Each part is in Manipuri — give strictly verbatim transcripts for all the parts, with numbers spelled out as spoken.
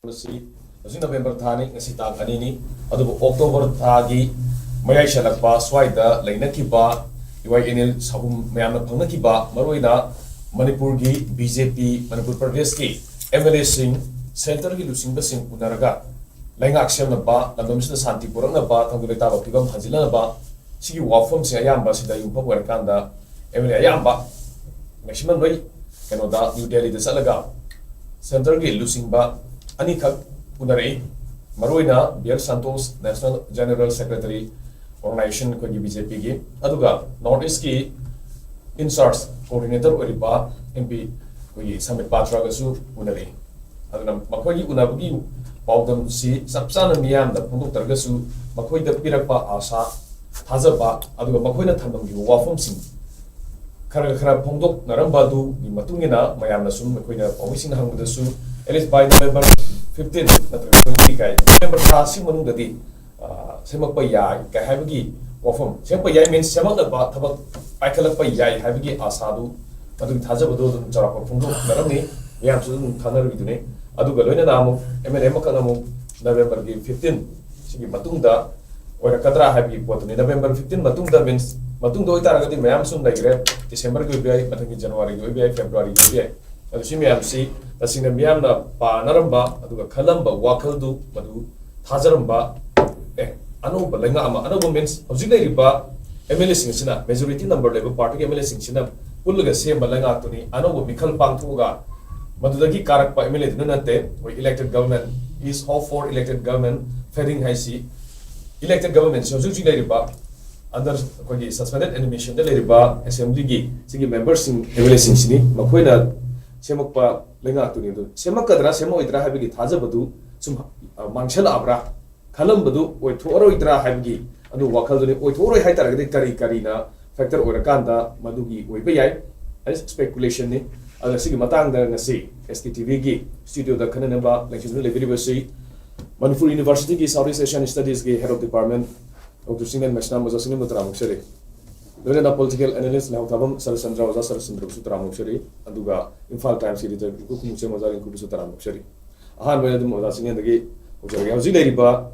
ꯑꯁꯤ ꯍꯧꯖꯤꯛ ꯅꯕꯦꯝꯕꯔ ꯊꯥꯅꯤ, ꯉꯁꯤ ꯇꯥꯡ ꯑꯅꯤꯅꯤ꯫ ꯑꯗꯨꯕꯨ ꯑꯣꯛꯇꯣꯕꯔ ꯊꯥꯒꯤ ꯃꯌꯥꯏ ꯆꯜꯂꯛꯄ ꯁ꯭ꯋꯥꯏꯗ ꯂꯩꯅꯈꯤꯕ ꯏꯋꯥꯏ ꯑꯦꯟ ꯑꯦꯜ ꯁꯥꯍꯨꯝ ꯃꯌꯥꯝꯅ ꯐꯪꯅꯈꯤꯕ, ꯃꯔꯨꯑꯣꯏꯅ ꯃꯅꯤꯄꯨꯔꯒꯤ ꯕꯤ ꯖꯦ ꯄꯤ ꯃꯅꯤꯄꯨꯔ ꯄ꯭ꯔꯗꯦꯁꯀꯤ ꯑꯦꯝ ꯑꯦꯜ ꯑꯦꯁꯤꯡ, ꯁꯦꯟꯇꯔꯒꯤ ꯂꯨꯆꯤꯡꯕꯁꯤꯡ ꯎꯅꯔꯒ ꯂꯩꯉꯥꯛ ꯁꯦꯝꯅꯕ, ꯂꯝꯗꯝꯁꯤꯗ ꯁꯥꯟꯇꯤ ꯄꯨꯔꯛꯅꯕ, ꯇꯪꯗꯨ ꯂꯩꯇꯥꯕ ꯐꯤꯕꯝ ꯍꯟꯖꯤꯜꯂꯅꯕ, ꯁꯤꯒꯤ ꯋꯥꯐꯝꯁꯦ ꯑꯌꯥꯝꯕ ꯁꯤꯗ ꯌꯨꯝꯐꯝ ꯑꯣꯏꯔꯀꯥꯟꯗ ꯑꯦꯝ ꯑꯦꯜ ꯑꯦ ꯑꯌꯥꯝꯕ, ꯃꯦꯛꯁꯤꯃꯝ ꯂꯣꯏ ꯀꯩꯅꯣꯗ, ꯅ꯭ꯌꯨ ꯗꯦꯜꯂꯤꯗ ꯆꯠꯂꯒ ꯁꯦꯟꯇꯔꯒꯤ ꯂꯨꯆꯤꯡꯕ ꯑꯅꯤꯈꯛ ꯎꯅꯔꯛꯏ꯫ ꯃꯔꯨꯑꯣꯏꯅ B L Santosh, national general secretary organisation ꯑꯩꯈꯣꯏꯒꯤ ꯕꯤ ꯖꯦ ꯄꯤꯒꯤ, ꯑꯗꯨꯒ ꯅꯣꯔꯠ ꯏꯁꯀꯤ ꯏꯟꯆꯥꯔꯖ ꯀꯣꯑꯣꯔꯗꯤꯅꯦꯇꯔ ꯑꯣꯏꯔꯤꯕ ꯑꯦꯝ ꯄꯤ ꯑꯩꯈꯣꯏꯒꯤ ꯁꯃꯤꯠ ꯄꯥꯇ꯭ꯔꯒꯁꯨ ꯎꯅꯔꯛꯏ꯫ ꯑꯗꯨꯅ ꯃꯈꯣꯏꯒꯤ ꯎꯅꯕꯒꯤ ꯄꯥꯎꯗꯝꯁꯤ ꯆꯞ ꯆꯥꯅ ꯃꯤꯌꯥꯝꯗ ꯐꯣꯡꯗꯣꯛꯇ꯭ꯔꯒꯁꯨ, ꯃꯈꯣꯏꯗ ꯄꯤꯔꯛꯄ ꯑꯥꯁꯥ, ꯊꯥꯖꯕ, ꯑꯗꯨꯒ ꯃꯈꯣꯏꯅ ꯊꯝꯂꯝꯈꯤꯕ ꯋꯥꯐꯝꯁꯤꯡ ꯈꯔ ꯈꯔ ꯐꯣꯡꯗꯣꯛꯅꯔꯝꯕ ꯑꯗꯨꯒꯤ ꯃꯇꯨꯡ ꯏꯟꯅ, ꯃꯌꯥꯝꯅ ꯁꯨꯝ ꯑꯩꯈꯣꯏꯅ ꯄꯥꯎꯃꯤꯁꯤꯡꯅ ꯍꯪꯕꯗꯁꯨ, at least by November fifteen ꯅꯠꯇ꯭ꯔꯒ twenty ꯀꯥꯏ, ꯅꯕꯦꯝꯕꯔ ꯊꯥ ꯑꯁꯤ ꯃꯅꯨꯡꯗꯗꯤ, ꯑ, ꯁꯦꯝꯃꯛꯄ ꯌꯥꯏ ꯀꯥꯏ ꯍꯥꯏꯕꯒꯤ ꯋꯥꯐꯝ, ꯁꯦꯝꯃꯛꯄ ꯌꯥꯏ means ꯁꯦꯝꯃꯛꯅꯕ ꯊꯕꯛ ꯄꯥꯏꯈꯠꯂꯛꯄ ꯌꯥꯏ ꯍꯥꯏꯕꯒꯤ ꯑꯥꯁꯥꯗꯨ ꯑꯗꯨꯒꯤ ꯊꯥꯖꯕꯗꯣ ꯑꯗꯨꯝ ꯆꯥꯎꯔꯥꯛꯄ ꯐꯣꯡꯗꯣꯛꯅꯔꯝꯃꯤ, ꯃꯌꯥꯝꯁꯨ ꯑꯗꯨꯝ ꯈꯪꯅꯔꯤꯗꯨꯅꯤ꯫ ꯑꯗꯨꯒ ꯂꯣꯏꯅꯅ ꯑꯃꯨꯛ ꯑꯦꯝ ꯑꯦꯜ ꯑꯦ ꯑꯃꯈꯛ ꯑꯃꯨꯛ ꯅꯕꯦꯝꯕꯔꯒꯤ fifteen ꯁꯤꯒꯤ ꯃꯇꯨꯡꯗ ꯑꯣꯏꯔꯛꯀꯗ꯭ꯔꯥ ꯍꯥꯏꯕꯒꯤ ꯄꯣꯠꯇꯨꯅꯤ꯫ ꯅꯕꯦꯝꯕꯔ fifteen ꯃꯇꯨꯡꯗ means ꯃꯇꯨꯡꯗ ꯑꯣꯏꯇꯥꯔꯒꯗꯤ ꯃꯌꯥꯝ ꯁꯨꯝ ꯂꯩꯈ꯭ꯔꯦ, ꯗꯤꯁꯦꯝꯕꯔꯒꯤ ꯑꯣꯏꯕ ꯌꯥꯏ, ꯃꯊꯪꯒꯤ ꯖꯅꯋꯥꯔꯤꯒꯤ ꯑꯣꯏꯕ ꯌꯥꯏ, ꯐꯦꯕ꯭ꯔꯨꯋꯥꯔꯤꯒꯤ ꯑꯣꯏꯕ ꯌꯥꯏ꯫ ꯑꯗꯨ ꯁꯤ ꯃꯌꯥꯝꯁꯤ ꯇꯁꯦꯡꯅ ꯃꯤꯌꯥꯝꯅ ꯄꯥꯅꯔꯝꯕ ꯑꯗꯨꯒ ꯈꯜꯂꯝꯕ ꯋꯥꯈꯜꯗꯨ ꯃꯗꯨ ꯊꯥꯖꯔꯝꯕ, ꯑꯦ, ꯑꯅꯧꯕ ꯂꯩꯉꯥꯛ ꯑꯃ, ꯑꯅꯧꯕ means ꯍꯧꯖꯤꯛ ꯂꯩꯔꯤꯕ ꯑꯦꯝ ꯑꯦꯜ ꯑꯦꯁꯤꯡ ꯑꯁꯤꯅ, ꯃꯦꯖꯣꯔꯤꯇꯤ ꯅꯝꯕꯔ ꯂꯩꯕ ꯄꯥꯔꯇꯤꯒꯤ ꯑꯦꯝ ꯑꯦꯜ ꯑꯦꯁꯤꯡꯁꯤꯅ ꯄꯨꯜꯂꯒ ꯁꯦꯝꯕ ꯂꯩꯉꯥꯛꯇꯨꯅꯤ꯫ ꯑꯅꯧꯕ ꯃꯤꯈꯜ ꯄꯥꯡꯊꯣꯛꯑꯒ ꯃꯗꯨꯗꯒꯤ ꯀꯥꯔꯛꯄ ꯑꯦꯝ ꯑꯦꯜ ꯑꯦꯗꯨꯅ ꯅꯠꯇꯦ꯫ ꯑꯩꯈꯣꯏ elected government is hope for elected government failing ꯍꯥꯏꯁꯤ, elected government ꯁꯤ ꯍꯧꯖꯤꯛ ꯍꯧꯖꯤꯛ ꯂꯩꯔꯤꯕ under ꯑꯩꯈꯣꯏꯒꯤ suspended animation ꯗ ꯂꯩꯔꯤꯕ ꯑꯦꯁꯦꯝꯕ꯭ꯂꯤꯒꯤ ꯁꯤꯒꯤ ꯃꯦꯝꯕꯔꯁꯤꯡ, ꯑꯦꯝ ꯑꯦꯜ ꯑꯦꯁꯤꯡꯁꯤꯅꯤ꯫ ꯃꯈꯣꯏꯅ ꯁꯦꯝꯃꯛꯄ ꯂꯩꯉꯥꯛꯇꯨꯅꯤ꯫ ꯑꯗꯨ ꯁꯦꯝꯃꯛꯀꯗ꯭ꯔꯥ ꯁꯦꯝꯃꯛꯑꯣꯏꯗ꯭ꯔꯥ ꯍꯥꯏꯕꯒꯤ ꯊꯥꯖꯕꯗꯨ ꯁꯨꯝ, ꯑ, ꯃꯥꯡꯁꯜꯂꯛꯑꯕ꯭ꯔꯥ, ꯈꯜꯂꯝꯕꯗꯨ ꯑꯣꯏꯊꯣꯛꯑꯔꯣꯏꯗ꯭ꯔꯥ ꯍꯥꯏꯕꯒꯤ ꯑꯗꯨ ꯋꯥꯈꯜꯗꯨꯅꯤ꯫ ꯑꯣꯏꯊꯣꯛꯑꯔꯣꯏ ꯍꯥꯏ ꯇꯥꯔꯒꯗꯤ ꯀꯔꯤ ꯀꯔꯤꯅ ꯐꯦꯛꯇꯔ ꯑꯣꯏꯔꯀꯥꯟꯗ ꯃꯗꯨꯒꯤ ꯑꯣꯏꯕ ꯌꯥꯏ? ꯑꯩ ꯁ꯭ꯄꯦꯀꯨꯂꯦꯁꯟꯅꯤ꯫ ꯑꯗ ꯁꯤꯒꯤ ꯃꯇꯥꯡꯗ ꯉꯁꯤ ꯑꯦꯁ ꯀꯦ ꯇꯤ ꯚꯤꯒꯤ ꯁ꯭ꯇꯨꯗꯤꯑꯣꯗ ꯈꯟꯅꯅꯕ ꯂꯦꯡꯁꯤꯟꯗꯨꯅ ꯂꯩꯕꯤꯔꯤꯕꯁꯤ ꯃꯅꯤꯄꯨꯔ ꯌꯨꯅꯤꯚꯔꯁꯤꯇꯤꯒꯤ South East Asian Studies ꯀꯤ Head of Department ꯗꯣꯛꯇꯔ ꯁꯤꯡꯅꯦꯟ ꯃꯩꯁꯅꯥꯝ ꯑꯣꯖꯥ ꯁꯤꯡꯅꯦꯟꯕꯨ ꯇꯔꯥꯝꯅ ꯑꯣꯛꯆꯔꯤ꯫ ꯂꯣꯏꯅꯅ political analyst ꯂꯩꯍꯥꯎꯊꯥꯕꯝ ꯁꯔꯠꯆꯟꯗ꯭ꯔ ꯑꯣꯖꯥ ꯁꯔꯠꯆꯟꯗ꯭ꯔꯕꯨꯁꯨ ꯇꯔꯥꯝꯅ ꯑꯣꯛꯆꯔꯤ꯫ ꯑꯗꯨꯒ ꯏꯝꯐꯥꯜ ꯇꯥꯏꯝꯁꯀꯤ editor ꯔꯤꯡꯀꯨ ꯈꯨꯃꯨꯛꯆꯦꯝ ꯑꯣꯖꯥ ꯔꯤꯡꯀꯨꯕꯨꯁꯨ ꯇꯔꯥꯝꯅ ꯑꯣꯛꯆꯔꯤ꯫ ꯑꯍꯥꯟꯕ ꯑꯣꯏꯅ ꯑꯗꯨꯝ ꯑꯣꯖꯥ ꯆꯤꯡꯂꯦꯟꯗꯒꯤ ꯍꯧꯖꯔꯒꯦ꯫ ꯍꯧꯖꯤꯛ ꯂꯩꯔꯤꯕ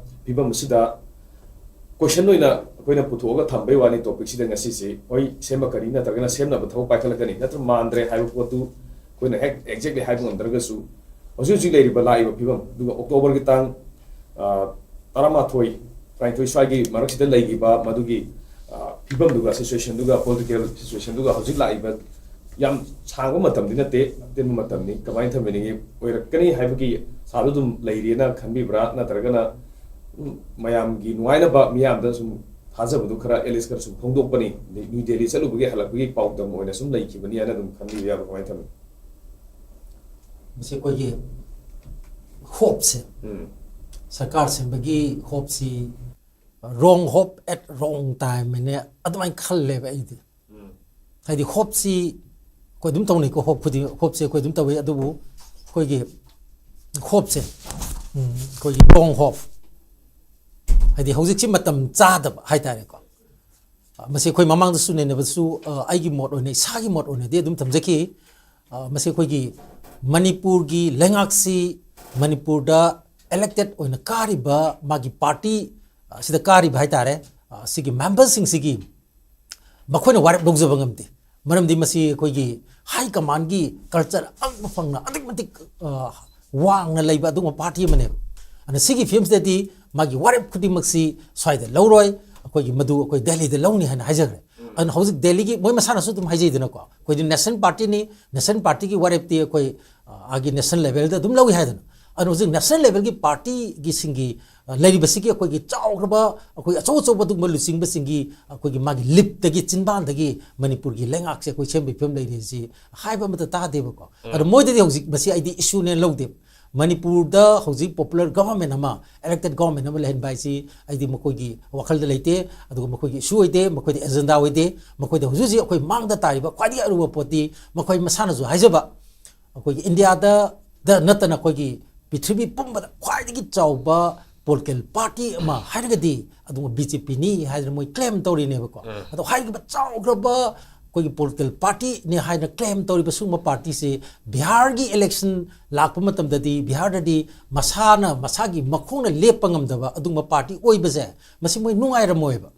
ꯐꯤꯕꯝ ꯑꯁꯤꯗ ꯀꯣꯏꯁꯟ ꯑꯣꯏꯅ ꯑꯩꯈꯣꯏꯅ ꯄꯨꯊꯣꯛꯑꯒ ꯊꯝꯕꯩ ꯋꯥꯅꯤ ꯇꯣꯄꯤꯛꯁꯤꯗ ꯉꯁꯤꯁꯤ꯫ ꯍꯣꯏ, ꯁꯦꯝꯃꯛꯀꯅꯤ, ꯅꯠꯇ꯭ꯔꯒꯅ ꯁꯦꯝꯅꯕ ꯊꯕꯛ ꯄꯥꯏꯈꯠꯂꯛꯀꯅꯤ, ꯅꯠꯇ꯭ꯔ ꯃꯥꯟꯗ꯭ꯔꯦ ꯍꯥꯏꯕ ꯄꯣꯠꯇꯨ ꯑꯩꯈꯣꯏꯅ ꯍꯦꯛ ꯑꯦꯛꯖꯦꯛꯂꯤ ꯍꯥꯏꯕ ꯉꯝꯗ꯭ꯔꯒꯁꯨ, ꯍꯧꯖꯤꯛ ꯍꯧꯖꯤꯛ ꯂꯩꯔꯤꯕ ꯂꯥꯛꯏꯕ ꯐꯤꯕꯝ, ꯑꯗꯨꯒ ꯑꯣꯛꯇꯣꯕꯔꯒꯤ ꯇꯥꯡ, ꯑ, ꯇꯔꯥꯃꯥꯊꯣꯏ, ꯇꯔꯥꯅꯤꯊꯣꯏ ꯁ꯭ꯋꯥꯏꯒꯤ ꯃꯔꯛꯁꯤꯗ ꯂꯩꯈꯤꯕ ꯃꯗꯨꯒꯤ, ꯑ, ꯐꯤꯕꯝꯗꯨꯒ, ꯁꯤꯆꯨꯋꯦꯁꯟꯗꯨꯒ, ꯄꯣꯂꯤꯇꯤꯀꯦꯜ ꯁꯤꯆꯨꯋꯦꯁꯟꯗꯨꯒ, ꯍꯧꯖꯤꯛ ꯂꯥꯛꯏꯕ ꯌꯥꯝ ꯁꯥꯡꯕ ꯃꯇꯝꯗꯤ ꯅꯠꯇꯦ, ꯑꯇꯦꯟꯕ ꯃꯇꯝꯅꯤ꯫ ꯀꯃꯥꯏꯅ ꯊꯝꯕꯤꯅꯤꯡꯉꯤ? ꯑꯣꯏꯔꯛꯀꯅꯤ ꯍꯥꯏꯕꯒꯤ ꯁꯥꯗꯨ ꯑꯗꯨꯝ ꯂꯩꯔꯤꯅ ꯈꯟꯕꯤꯕ꯭ꯔꯥ? ꯅꯠꯇ꯭ꯔꯒꯅ, ꯎꯝ, ꯃꯌꯥꯝꯒꯤ ꯅꯨꯡꯉꯥꯏꯅꯕ, ꯃꯤꯌꯥꯝꯗ ꯁꯨꯝ ꯊꯥꯖꯕꯗꯨ ꯈꯔ, ꯑꯦꯠ ꯂꯤꯁ ꯈꯔ ꯁꯨꯝ ꯐꯣꯡꯗꯣꯛꯄꯅꯤ, ꯅ꯭ꯌꯨ ꯗꯦꯜꯂꯤ ꯆꯠꯂꯨꯕꯒꯤ ꯍꯜꯂꯛꯄꯒꯤ ꯄꯥꯎꯗꯝ ꯑꯣꯏꯅ ꯁꯨꯝ ꯂꯩꯈꯤꯕꯅꯤ ꯍꯥꯏꯅ ꯑꯗꯨꯝ ꯈꯟꯕꯤꯕ ꯌꯥꯕ꯭ꯔꯥ? ꯀꯃꯥꯏꯅ ꯊꯝꯃꯤ? ꯃꯁꯤ ꯑꯩꯈꯣꯏꯒꯤ ꯍꯣꯞꯁꯦ, ꯎꯝ꯫ ꯁꯔꯀꯥꯔ ꯁꯦꯝꯕꯒꯤ ꯍꯣꯞꯁꯤ, wrong hope at wrong time ꯍꯥꯏꯅ ꯑꯗꯨꯃꯥꯏꯅ ꯈꯜꯂꯦꯕ ꯑꯩꯗꯤ꯫ ꯎꯝ꯫ ꯍꯥꯏꯗꯤ ꯍꯣꯞꯁꯤ ꯑꯩꯈꯣꯏ ꯑꯗꯨꯝ ꯇꯧꯅꯩꯀꯣ, ꯍꯣꯞ ꯈꯨꯗꯤꯡ, ꯍꯣꯞꯁꯦ ꯑꯩꯈꯣꯏ ꯑꯗꯨꯝ ꯇꯧꯋꯤ, ꯑꯗꯨꯕꯨ ꯑꯩꯈꯣꯏꯒꯤ ꯍꯣꯞꯁꯦ, ꯎꯝ, ꯑꯩꯈꯣꯏꯒꯤ wrong hope, ꯍꯥꯏꯗꯤ ꯍꯧꯖꯤꯛꯁꯤ ꯃꯇꯝ ꯆꯥꯗꯕ ꯍꯥꯏꯇꯥꯔꯦꯀꯣ꯫ ꯃꯁꯤ ꯑꯩꯈꯣꯏ ꯃꯃꯥꯡꯗꯁꯨ ꯅꯩꯅꯕꯗꯁꯨ, ꯑ, ꯑꯩꯒꯤ ꯃꯣꯠ ꯑꯣꯏꯅ, ꯏꯁꯥꯒꯤ ꯃꯣꯠ ꯑꯣꯏꯅꯗꯤ ꯑꯗꯨꯝ ꯊꯝꯖꯈꯤ꯫ ꯑ, ꯃꯁꯤ ꯑꯩꯈꯣꯏꯒꯤ ꯃꯅꯤꯄꯨꯔꯒꯤ ꯂꯩꯉꯥꯛꯁꯤ, ꯃꯅꯤꯄꯨꯔꯗ ꯏꯂꯦꯛꯇꯦꯠ ꯑꯣꯏꯅ ꯀꯥꯔꯤꯕ ꯃꯥꯒꯤ ꯄꯥꯔꯇꯤ, ꯑ, ꯁꯤꯗ ꯀꯥꯔꯤꯕ ꯍꯥꯏꯇꯥꯔꯦ, ꯑ, ꯁꯤꯒꯤ ꯃꯦꯝꯕꯔꯁꯤꯡꯁꯤꯒꯤ ꯃꯈꯣꯏꯅ ꯋꯥꯔꯦꯞ ꯂꯧꯖꯕ ꯉꯝꯗꯦ꯫ ꯃꯔꯝꯗꯤ ꯃꯁꯤ ꯑꯩꯈꯣꯏꯒꯤ ꯍꯥꯏ ꯀꯃꯥꯟꯒꯤ ꯀꯜꯆꯔ ꯑꯉꯛꯄ ꯐꯪꯅ ꯑꯗꯨꯛꯀꯤ ꯃꯇꯤꯛ, ꯑ, ꯋꯥꯡꯅ ꯂꯩꯕ ꯑꯗꯨꯒꯨꯝꯕ ꯄꯥꯔꯇꯤ ꯑꯃꯅꯦꯕ꯫ ꯑꯗꯨꯅ ꯁꯤꯒꯤ ꯐꯤꯕꯝꯁꯤꯗꯗꯤ ꯃꯥꯒꯤ ꯋꯥꯔꯦꯞ ꯈꯨꯗꯤꯡꯃꯛꯁꯤ ꯁ꯭ꯋꯥꯏꯗ ꯂꯧꯔꯣꯏ, ꯑꯩꯈꯣꯏꯒꯤ ꯃꯗꯨ ꯑꯩꯈꯣꯏ ꯗꯦꯜꯂꯤꯗ ꯂꯧꯅꯤ ꯍꯥꯏꯅ ꯍꯥꯏꯖꯈ꯭ꯔꯦ꯫ ꯑꯗꯨꯅ ꯍꯧꯖꯤꯛ ꯗꯦꯜꯂꯤꯒꯤ ꯃꯣꯏ ꯃꯁꯥꯅꯁꯨ ꯑꯗꯨꯝ ꯍꯥꯏꯖꯩꯗꯅꯀꯣ, ꯑꯩꯈꯣꯏꯗꯤ ꯅꯦꯁꯅꯦꯜ ꯄꯥꯔꯇꯤꯅꯤ, ꯅꯦꯁꯅꯦꯜ ꯄꯥꯔꯇꯤꯒꯤ ꯋꯥꯔꯦꯞꯇꯤ ꯑꯩꯈꯣꯏ, ꯑ, ꯑꯥꯒꯤ ꯅꯦꯁꯅꯦꯜ ꯂꯦꯚꯦꯜꯗ ꯑꯗꯨꯝ ꯂꯧꯏ ꯍꯥꯏꯗꯅ꯫ ꯑꯗꯨꯅ ꯍꯧꯖꯤꯛ ꯅꯦꯁꯅꯦꯜ ꯂꯦꯚꯦꯜꯒꯤ ꯄꯥꯔꯇꯤꯒꯤꯁꯤꯡꯒꯤ, ꯑ, ꯂꯩꯔꯤꯕꯁꯤꯒꯤ ꯑꯩꯈꯣꯏꯒꯤ ꯆꯥꯎꯈ꯭ꯔꯕ, ꯑꯩꯈꯣꯏ ꯑꯆꯧ ꯑꯆꯧꯕ ꯑꯗꯨꯒꯨꯝꯕ ꯂꯨꯆꯤꯡꯕꯁꯤꯡꯒꯤ ꯑꯩꯈꯣꯏꯒꯤ ꯃꯥꯒꯤ ꯂꯤꯞꯇꯒꯤ, ꯆꯤꯟꯕꯥꯟꯗꯒꯤ ꯃꯅꯤꯄꯨꯔꯒꯤ ꯂꯩꯉꯥꯛꯁꯦ ꯑꯩꯈꯣꯏ ꯁꯦꯝꯕꯒꯤ ꯐꯤꯕꯝ ꯂꯩꯔꯦꯁꯤ ꯍꯥꯏꯕ ꯑꯃꯠꯇ ꯇꯥꯗꯦꯕꯀꯣ꯫ ꯑꯗꯣ ꯃꯣꯏꯗꯗꯤ ꯍꯧꯖꯤꯛ ꯃꯁꯤ ꯑꯩꯗꯤ ꯏꯁꯨꯅꯦꯅ ꯂꯧꯗꯦꯕ꯫ ꯃꯅꯤꯄꯨꯔꯗ ꯍꯧꯖꯤꯛ ꯄꯣꯄꯨꯂꯔ ꯒꯚꯔꯟꯃꯦꯟ ꯑꯃ, ꯏꯂꯦꯛꯇꯦꯠ ꯒꯚꯔꯟꯃꯦꯟ ꯑꯃ ꯂꯩꯍꯟꯕ ꯍꯥꯏꯁꯤ ꯑꯩꯗꯤ ꯃꯈꯣꯏꯒꯤ ꯋꯥꯈꯜꯗ ꯂꯩꯇꯦ, ꯑꯗꯨꯒ ꯃꯈꯣꯏꯒꯤ ꯏꯁꯨ ꯑꯣꯏꯗꯦ, ꯃꯈꯣꯏꯗꯤ ꯑꯦꯖꯦꯟꯗꯥ ꯑꯣꯏꯗꯦ꯫ ꯃꯈꯣꯏꯗ ꯍꯧꯖꯤꯛ ꯍꯧꯖꯤꯛ ꯑꯩꯈꯣꯏ ꯃꯥꯡꯗ ꯇꯥꯔꯤꯕ ꯈ꯭ꯋꯥꯏꯗꯒꯤ ꯑꯔꯨꯕ ꯄꯣꯠꯇꯤ ꯃꯈꯣꯏ ꯃꯁꯥꯅꯁꯨ ꯍꯥꯏꯖꯕ, ꯑꯩꯈꯣꯏꯒꯤ ꯏꯟꯗꯤꯌꯥꯗ ꯗ ꯅꯠꯇꯅ ꯑꯩꯈꯣꯏꯒꯤ ꯄ꯭ꯔꯤꯊꯤꯕꯤ ꯄꯨꯝꯕꯗ ꯈ꯭ꯋꯥꯏꯗꯒꯤ ꯆꯥꯎꯕ ꯄꯣꯂꯤꯇꯤꯀꯦꯜ ꯄꯥꯔꯇꯤ ꯑꯃ ꯍꯥꯏꯔꯒꯗꯤ ꯑꯗꯨꯝ ꯕꯤ ꯖꯦ ꯄꯤꯅꯤ ꯍꯥꯏꯗꯅ ꯃꯣꯏ ꯀ꯭ꯂꯦꯝ ꯇꯧꯔꯤꯅꯦꯕꯀꯣ꯫ ꯑꯗꯣ ꯍꯥꯏꯔꯤꯕ ꯆꯥꯎꯈ꯭ꯔꯕ ꯑꯩꯈꯣꯏꯒꯤ ꯄꯣꯂꯤꯇꯤꯀꯦꯜ ꯄꯥꯔꯇꯤꯅꯦ ꯍꯥꯏꯅ ꯀ꯭ꯂꯦꯝ ꯇꯧꯔꯤꯕ ꯁꯤꯒꯨꯝꯕ ꯄꯥꯔꯇꯤꯁꯤ ꯕꯤꯍꯥꯔꯒꯤ ꯏꯂꯦꯛꯁꯟ ꯂꯥꯛꯄ ꯃꯇꯝꯗꯗꯤ ꯕꯤꯍꯥꯔꯗꯗꯤ ꯃꯁꯥꯅ ꯃꯁꯥꯒꯤ ꯃꯈꯣꯡꯅ ꯂꯦꯞꯄ ꯉꯝꯗꯕ ꯑꯗꯨꯒꯨꯝꯕ ꯄꯥꯔꯇꯤ ꯑꯣꯏꯕꯁꯦ ꯃꯁꯤ ꯃꯣꯏ ꯅꯨꯡꯉꯥꯏꯔꯝꯃꯣꯏꯕ꯫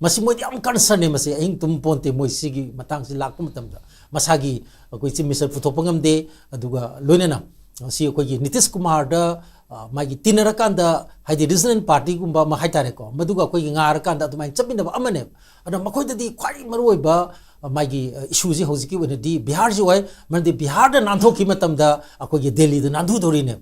ꯃꯁꯤ ꯃꯣꯏꯗꯤ ꯌꯥꯝ ꯀꯟꯁꯔꯟꯅꯦ꯫ ꯃꯁꯤ ꯑꯍꯤꯡ ꯇꯨꯝ ꯄꯣꯟꯇꯦ꯫ ꯃꯣꯏ ꯁꯤꯒꯤ ꯃꯇꯥꯡꯁꯤ ꯂꯥꯛꯄ ꯃꯇꯝꯗ ꯃꯁꯥꯒꯤ ꯑꯩꯈꯣꯏ ꯆꯤꯐ ꯃꯤꯅꯤꯁꯇꯔ ꯄꯨꯊꯣꯛꯄ ꯉꯝꯗꯦ꯫ ꯑꯗꯨꯒ ꯂꯣꯏꯅꯅ ꯁꯤ ꯑꯩꯈꯣꯏꯒꯤ ꯅꯤꯇꯤꯁ ꯀꯨꯃꯥꯔꯗ, ꯑ, ꯃꯥꯒꯤ ꯇꯤꯟꯅꯔꯀꯥꯟꯗ, ꯍꯥꯏꯗꯤ ꯔꯤꯖꯅꯦꯜ ꯄꯥꯔꯇꯤꯒꯨꯝꯕ ꯑꯃ ꯍꯥꯏꯇꯥꯔꯦꯀꯣ, ꯃꯗꯨꯒ ꯑꯩꯈꯣꯏꯒꯤ ꯉꯥꯔꯀꯥꯟꯗ ꯑꯗꯨꯃꯥꯏꯅ ꯆꯠꯃꯤꯟꯅꯕ ꯑꯃꯅꯦꯕ꯫ ꯑꯗꯣ ꯃꯈꯣꯏꯗꯗꯤ ꯈ꯭ꯋꯥꯏ ꯃꯔꯨꯑꯣꯏꯕ, ꯑ, ꯃꯥꯒꯤ, ꯑ, ꯏꯁꯨꯁꯤ ꯍꯧꯖꯤꯛꯀꯤ ꯑꯣꯏꯅꯗꯤ ꯕꯤꯍꯥꯔꯁꯤ ꯑꯣꯏ꯫ ꯃꯔꯝꯗꯤ ꯕꯤꯍꯥꯔꯗ ꯅꯥꯟꯊꯣꯛꯈꯤꯕ ꯃꯇꯝꯗ ꯑꯩꯈꯣꯏꯒꯤ ꯗꯦꯜꯂꯤꯗ ꯅꯥꯟꯊꯨꯗꯧꯔꯤꯅꯦꯕ꯫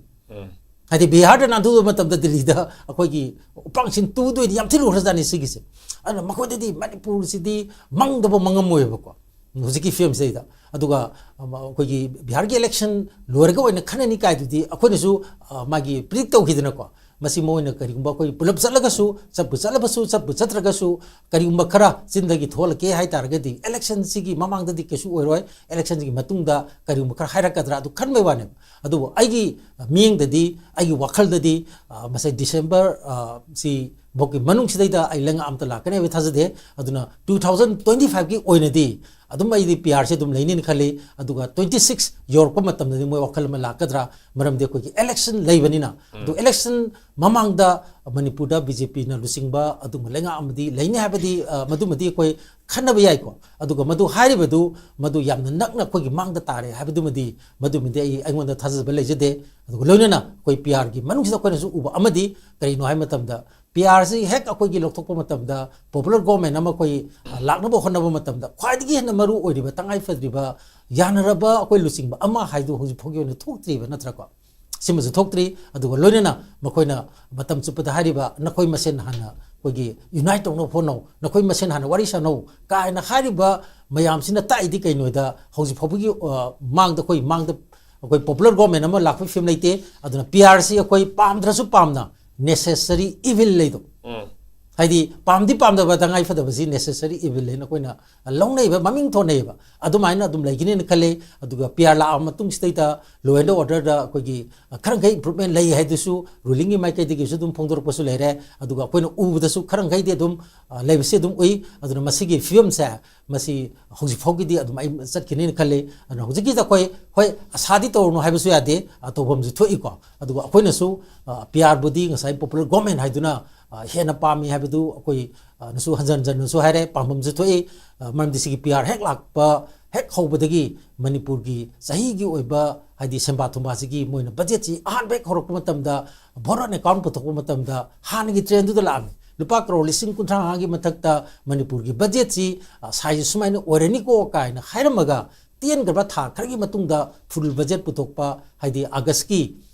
ꯍꯥꯏꯗꯤ ꯕꯤꯍꯥꯔꯗ ꯅꯥꯟꯊꯨꯕ ꯃꯇꯝꯗ ꯗꯦꯜꯂꯤꯗ ꯑꯩꯈꯣꯏꯒꯤ ꯎꯄꯥꯡꯁꯤꯟ ꯇꯨꯗꯣꯏꯗꯤ ꯌꯥꯝ ꯊꯤꯅ ꯂꯨꯈ꯭ꯔꯖꯥꯠꯅꯤ ꯁꯤꯒꯤꯁꯦ꯫ ꯑꯗꯨꯅ ꯃꯈꯣꯏꯗꯗꯤ ꯃꯅꯤꯄꯨꯔꯁꯤꯗꯤ ꯃꯪꯗꯕ ꯃꯪꯉꯝꯃꯣꯏꯕꯀꯣ꯫ ꯍꯧꯖꯤꯛꯀꯤ ꯐꯤꯕꯝꯁꯤꯗꯩꯗ꯫ ꯑꯗꯨꯒ, ꯑꯝ, ꯑꯩꯈꯣꯏꯒꯤ ꯕꯤꯍꯥꯔꯒꯤ ꯏꯂꯦꯛꯁꯟ ꯂꯣꯏꯔꯒ ꯑꯣꯏꯅ ꯈꯟꯅꯅꯤ ꯀꯥꯏꯗꯨꯗꯤ ꯑꯩꯈꯣꯏꯅꯁꯨ, ꯑ, ꯃꯥꯒꯤ ꯄ꯭ꯔꯤꯗꯤꯛ ꯇꯧꯈꯤꯗꯅꯀꯣ꯫ ꯃꯁꯤ ꯃꯣꯏꯅ ꯀꯔꯤꯒꯨꯝꯕ ꯑꯩꯈꯣꯏ ꯄꯨꯂꯞ ꯆꯠꯂꯒꯁꯨ, ꯆꯠꯄꯨ ꯆꯠꯂꯕꯁꯨ, ꯆꯠꯄꯨ ꯆꯠꯇ꯭ꯔꯒꯁꯨ, ꯀꯔꯤꯒꯨꯝꯕ ꯈꯔ ꯆꯤꯟꯗꯒꯤ ꯊꯣꯛꯂꯛꯀꯦ ꯍꯥꯏ ꯇꯥꯔꯒꯗꯤ ꯏꯂꯦꯛꯁꯟꯁꯤꯒꯤ ꯃꯃꯥꯡꯗꯗꯤ ꯀꯩꯁꯨ ꯑꯣꯏꯔꯣꯏ, ꯏꯂꯦꯛꯁꯟꯁꯤꯒꯤ ꯃꯇꯨꯡꯗ ꯀꯔꯤꯒꯨꯝꯕ ꯈꯔ ꯍꯥꯏꯔꯛꯀꯗ꯭ꯔꯥ ꯑꯗꯨ ꯈꯟꯕꯩ ꯋꯥꯅꯦꯕ꯫ ꯑꯗꯨꯕꯨ ꯑꯩꯒꯤ ꯃꯤꯠꯌꯦꯡꯗꯗꯤ, ꯑꯩꯒꯤ ꯋꯥꯈꯜꯗꯗꯤ, ꯑ, ꯃꯁꯤ ꯗꯤꯁꯦꯝꯕꯔ, ꯑ, ꯁꯤ ꯐꯥꯎꯒꯤ ꯃꯅꯨꯡꯁꯤꯗꯩꯗ ꯑꯩ ꯂꯩꯉꯥꯛ ꯑꯝꯇ ꯂꯥꯛꯀꯅꯤ ꯍꯥꯏꯕ ꯊꯥꯖꯗꯦ꯫ ꯑꯗꯨꯅ ꯇꯨ ꯊꯥꯎꯖꯟ ꯇ꯭ꯋꯦꯟꯇꯤ ꯐꯥꯏꯚꯀꯤ ꯑꯣꯏꯅꯗꯤ ꯑꯗꯨꯝ ꯑꯩꯗꯤ ꯄꯤ ꯑꯥꯔꯁꯤ ꯑꯗꯨꯝ ꯂꯩꯅꯤꯅ ꯈꯜꯂꯤ꯫ ꯑꯗꯨꯒ ꯇ꯭ꯋꯦꯟꯇꯤ ꯁꯤꯛꯁ ꯌꯧꯔꯛꯄ ꯃꯇꯝꯗꯗꯤ ꯃꯣꯏ ꯋꯥꯈꯜ ꯑꯃ ꯂꯥꯛꯀꯗ꯭ꯔꯥ? ꯃꯔꯝꯗꯤ ꯑꯩꯈꯣꯏꯒꯤ ꯏꯂꯦꯛꯁꯟ ꯂꯩꯕꯅꯤꯅ꯫ ꯑꯗꯨ ꯏꯂꯦꯛꯁꯟ ꯃꯃꯥꯡꯗ ꯃꯅꯤꯄꯨꯔꯗ ꯕꯤ ꯖꯦ ꯄꯤꯅ ꯂꯨꯆꯤꯡꯕ ꯑꯗꯨꯒꯨꯝꯕ ꯂꯩꯉꯥꯛ ꯑꯃꯗꯤ ꯂꯩꯅꯤ ꯍꯥꯏꯕꯗꯤ, ꯑ, ꯃꯗꯨꯃꯗꯤ ꯑꯩꯈꯣꯏ ꯈꯟꯅꯕ ꯌꯥꯏꯀꯣ꯫ ꯑꯗꯨꯒ ꯃꯗꯨ ꯍꯥꯏꯔꯤꯕꯗꯨ ꯃꯗꯨ ꯌꯥꯝꯅ ꯅꯛꯅ ꯑꯩꯈꯣꯏꯒꯤ ꯃꯥꯡꯗ ꯇꯥꯔꯦ ꯍꯥꯏꯕꯗꯨꯃꯗꯤ, ꯃꯗꯨꯃꯗꯤ ꯑꯩ, ꯑꯩꯉꯣꯟꯗ ꯊꯥꯖꯕ ꯂꯩꯖꯗꯦ꯫ ꯑꯗꯨꯒ ꯂꯣꯏꯅꯅ ꯑꯩꯈꯣꯏ ꯄꯤ ꯑꯥꯔꯒꯤ ꯃꯅꯨꯡꯁꯤꯗ ꯑꯩꯈꯣꯏꯅꯁꯨ ꯎꯕ ꯑꯃꯗꯤ ꯀꯔꯤꯅꯣ ꯍꯥꯏꯕ ꯃꯇꯝꯗ, ꯄꯤ ꯑꯥꯔꯁꯤ ꯍꯦꯛ ꯑꯩꯈꯣꯏꯒꯤ ꯂꯧꯊꯣꯛꯄ ꯃꯇꯝꯗ, ꯄꯣꯄꯨꯂꯔ ꯒꯣꯔꯃꯦꯟ ꯑꯃ ꯑꯩꯈꯣꯏ, ꯑ, ꯂꯥꯛꯅꯕ ꯍꯣꯠꯅꯕ ꯃꯇꯝꯗ ꯈ꯭ꯋꯥꯏꯗꯒꯤ ꯍꯦꯟꯅ ꯃꯔꯨ ꯑꯣꯏꯔꯤꯕ, ꯇꯉꯥꯏ ꯐꯗ꯭ꯔꯤꯕ, ꯌꯥꯅꯔꯕ ꯑꯩꯈꯣꯏ ꯂꯨꯆꯤꯡꯕ ꯑꯃ ꯍꯥꯏꯗꯨ ꯍꯧꯖꯤꯛ ꯐꯥꯎꯒꯤ ꯑꯣꯏꯅ ꯊꯣꯛꯇ꯭ꯔꯤꯕ ꯅꯠꯇ꯭ꯔꯥꯀꯣ? ꯁꯤꯃꯁꯨ ꯊꯣꯛꯇ꯭ꯔꯤ꯫ ꯑꯗꯨꯒ ꯂꯣꯏꯅꯅ ꯃꯈꯣꯏꯅ ꯃꯇꯝ ꯆꯨꯞꯄꯗ ꯍꯥꯏꯔꯤꯕ, "ꯅꯈꯣꯏ ꯃꯁꯦꯟ ꯍꯥꯟꯅ ꯑꯩꯈꯣꯏꯒꯤ ꯌꯨꯅꯥꯏꯠ ꯇꯧꯅꯕ ꯍꯣꯠꯅꯧ, ꯅꯈꯣꯏ ꯃꯁꯦꯟ ꯍꯥꯟꯅ ꯋꯥꯔꯤ ꯁꯥꯟꯅꯧ" ꯀꯥꯏꯅ ꯍꯥꯏꯔꯤꯕ ꯃꯌꯥꯝꯁꯤꯅ ꯇꯥꯛꯏꯗꯤ ꯀꯩꯅꯣꯗ, ꯍꯧꯖꯤꯛ ꯐꯥꯎꯕꯒꯤ, ꯑ, ꯃꯥꯡꯗ, ꯑꯩꯈꯣꯏ ꯃꯥꯡꯗ ꯑꯩꯈꯣꯏ ꯄꯣꯄꯨꯂꯔ ꯒꯣꯔꯃꯦꯟ ꯑꯃ ꯂꯥꯛꯄꯒꯤ ꯐꯤꯕꯝ ꯂꯩꯇꯦ꯫ ꯑꯗꯨꯅ ꯄꯤ ꯑꯥꯔꯁꯤ ꯑꯩꯈꯣꯏ ꯄꯥꯝꯗ꯭ꯔꯁꯨ ꯄꯥꯝꯅ ꯅꯦꯁꯦꯁꯔꯤ ꯏꯚꯤꯜ ꯂꯩꯗꯣ꯫ ꯍꯥꯏꯗꯤ ꯄꯥꯝꯗꯤ ꯄꯥꯝꯗꯕ ꯇꯉꯥꯏ ꯐꯗꯕꯁꯤ necessary evil ꯍꯥꯏꯅ ꯑꯩꯈꯣꯏꯅ ꯂꯧꯅꯩꯕ, ꯃꯃꯤꯡ ꯊꯣꯟꯅꯩꯕ꯫ ꯑꯗꯨꯃꯥꯏꯅ ꯑꯗꯨꯝ ꯂꯩꯒꯅꯦꯅ ꯈꯜꯂꯦ꯫ ꯑꯗꯨꯒ ꯄꯤ ꯑꯥꯔ ꯂꯥꯛꯑꯕ ꯃꯇꯨꯡꯁꯤꯗꯩꯗ law and orderꯗ ꯑꯩꯈꯣꯏꯒꯤ ꯈꯔ ꯃꯈꯩ improvement ꯂꯩ ꯍꯥꯏꯗꯨꯁꯨ rulingꯒꯤ ꯃꯥꯏꯀꯩꯗꯒꯤꯁꯨ ꯑꯗꯨꯝ ꯐꯣꯡꯗꯣꯔꯛꯄꯁꯨ ꯂꯩꯔꯦ꯫ ꯑꯗꯨꯒ ꯑꯩꯈꯣꯏꯅ ꯎꯕꯗꯁꯨ ꯈꯔ ꯃꯈꯩꯗꯤ ꯑꯗꯨꯝ ꯂꯩꯕꯁꯤ ꯑꯗꯨꯝ ꯎꯏ꯫ ꯑꯗꯨꯅ ꯃꯁꯤꯒꯤ ꯐꯤꯕꯝꯁꯦ ꯃꯁꯤ ꯍꯧꯖꯤꯛ ꯐꯥꯎꯒꯤꯗꯤ ꯑꯗꯨꯝ ꯑꯩ ꯆꯠꯈꯤꯅꯤꯅ ꯈꯜꯂꯤ꯫ ꯑꯗꯨꯅ ꯍꯧꯖꯤꯛꯀꯤꯗ ꯑꯩꯈꯣꯏ, ꯍꯣꯏ, ꯑꯁꯥꯗꯤ ꯇꯧꯔꯨꯅꯨ ꯍꯥꯏꯕꯁꯨ ꯌꯥꯗꯦ, ꯑ, ꯇꯧꯐꯝꯁꯨ ꯊꯣꯛꯏꯀꯣ꯫ ꯑꯗꯨꯒ ꯑꯩꯈꯣꯏꯅꯁꯨ, ꯑ, ꯄꯤ ꯑꯥꯔꯕꯨꯗꯤ ꯉꯁꯥꯏ popular government ꯍꯥꯏꯗꯨꯅ, ꯑ, ꯍꯦꯟꯅ ꯄꯥꯝꯃꯤ ꯍꯥꯏꯕꯗꯨ ꯑꯩꯈꯣꯏ, ꯑ, ꯅꯁꯨ ꯍꯟꯖꯟ ꯍꯟꯖꯟꯅꯁꯨ ꯍꯥꯏꯔꯦ, ꯄꯥꯝꯐꯝꯁꯨ ꯊꯣꯛꯏ꯫ ꯑ, ꯃꯔꯝꯗꯤ ꯁꯤꯒꯤ ꯄꯤ ꯑꯥꯔ ꯍꯦꯛ ꯂꯥꯛꯄ ꯍꯦꯛ ꯍꯧꯕꯗꯒꯤ ꯃꯅꯤꯄꯨꯔꯒꯤ ꯆꯍꯤꯒꯤ ꯑꯣꯏꯕ, ꯍꯥꯏꯗꯤ ꯁꯦꯝꯕꯥ ꯊꯨꯝꯕꯥꯁꯤꯒꯤ ꯃꯣꯏꯅ ꯕꯖꯦꯠꯁꯤ ꯑꯍꯥꯟꯕ ꯍꯦꯛ ꯍꯧꯔꯛꯄ ꯃꯇꯝꯗ, borrowed account ꯄꯨꯊꯣꯛꯄ ꯃꯇꯝꯗ ꯍꯥꯟꯅꯒꯤ trendꯗꯨꯗ ꯂꯥꯛꯑꯝꯃꯤ꯫ ꯂꯨꯄꯥ ꯀꯔꯣꯔ ꯂꯤꯁꯤꯡ ꯀꯨꯟꯊ꯭ꯔꯥ ꯃꯉꯥꯒꯤ ꯃꯊꯛꯇ ꯃꯅꯤꯄꯨꯔꯒꯤ ꯕꯖꯦꯠꯁꯤ, ꯑ, size ꯁꯨꯃꯥꯏꯅ ꯑꯣꯏꯔꯅꯤꯀꯣ ꯀꯥꯏꯅ ꯍꯥꯏꯔꯝꯃꯒ, ꯇꯦꯟꯈ꯭ꯔꯕ ꯊꯥ ꯈꯔꯒꯤ ꯃꯇꯨꯡꯗ full budget ꯄꯨꯊꯣꯛꯄ, ꯍꯥꯏꯗꯤ Augustꯀꯤ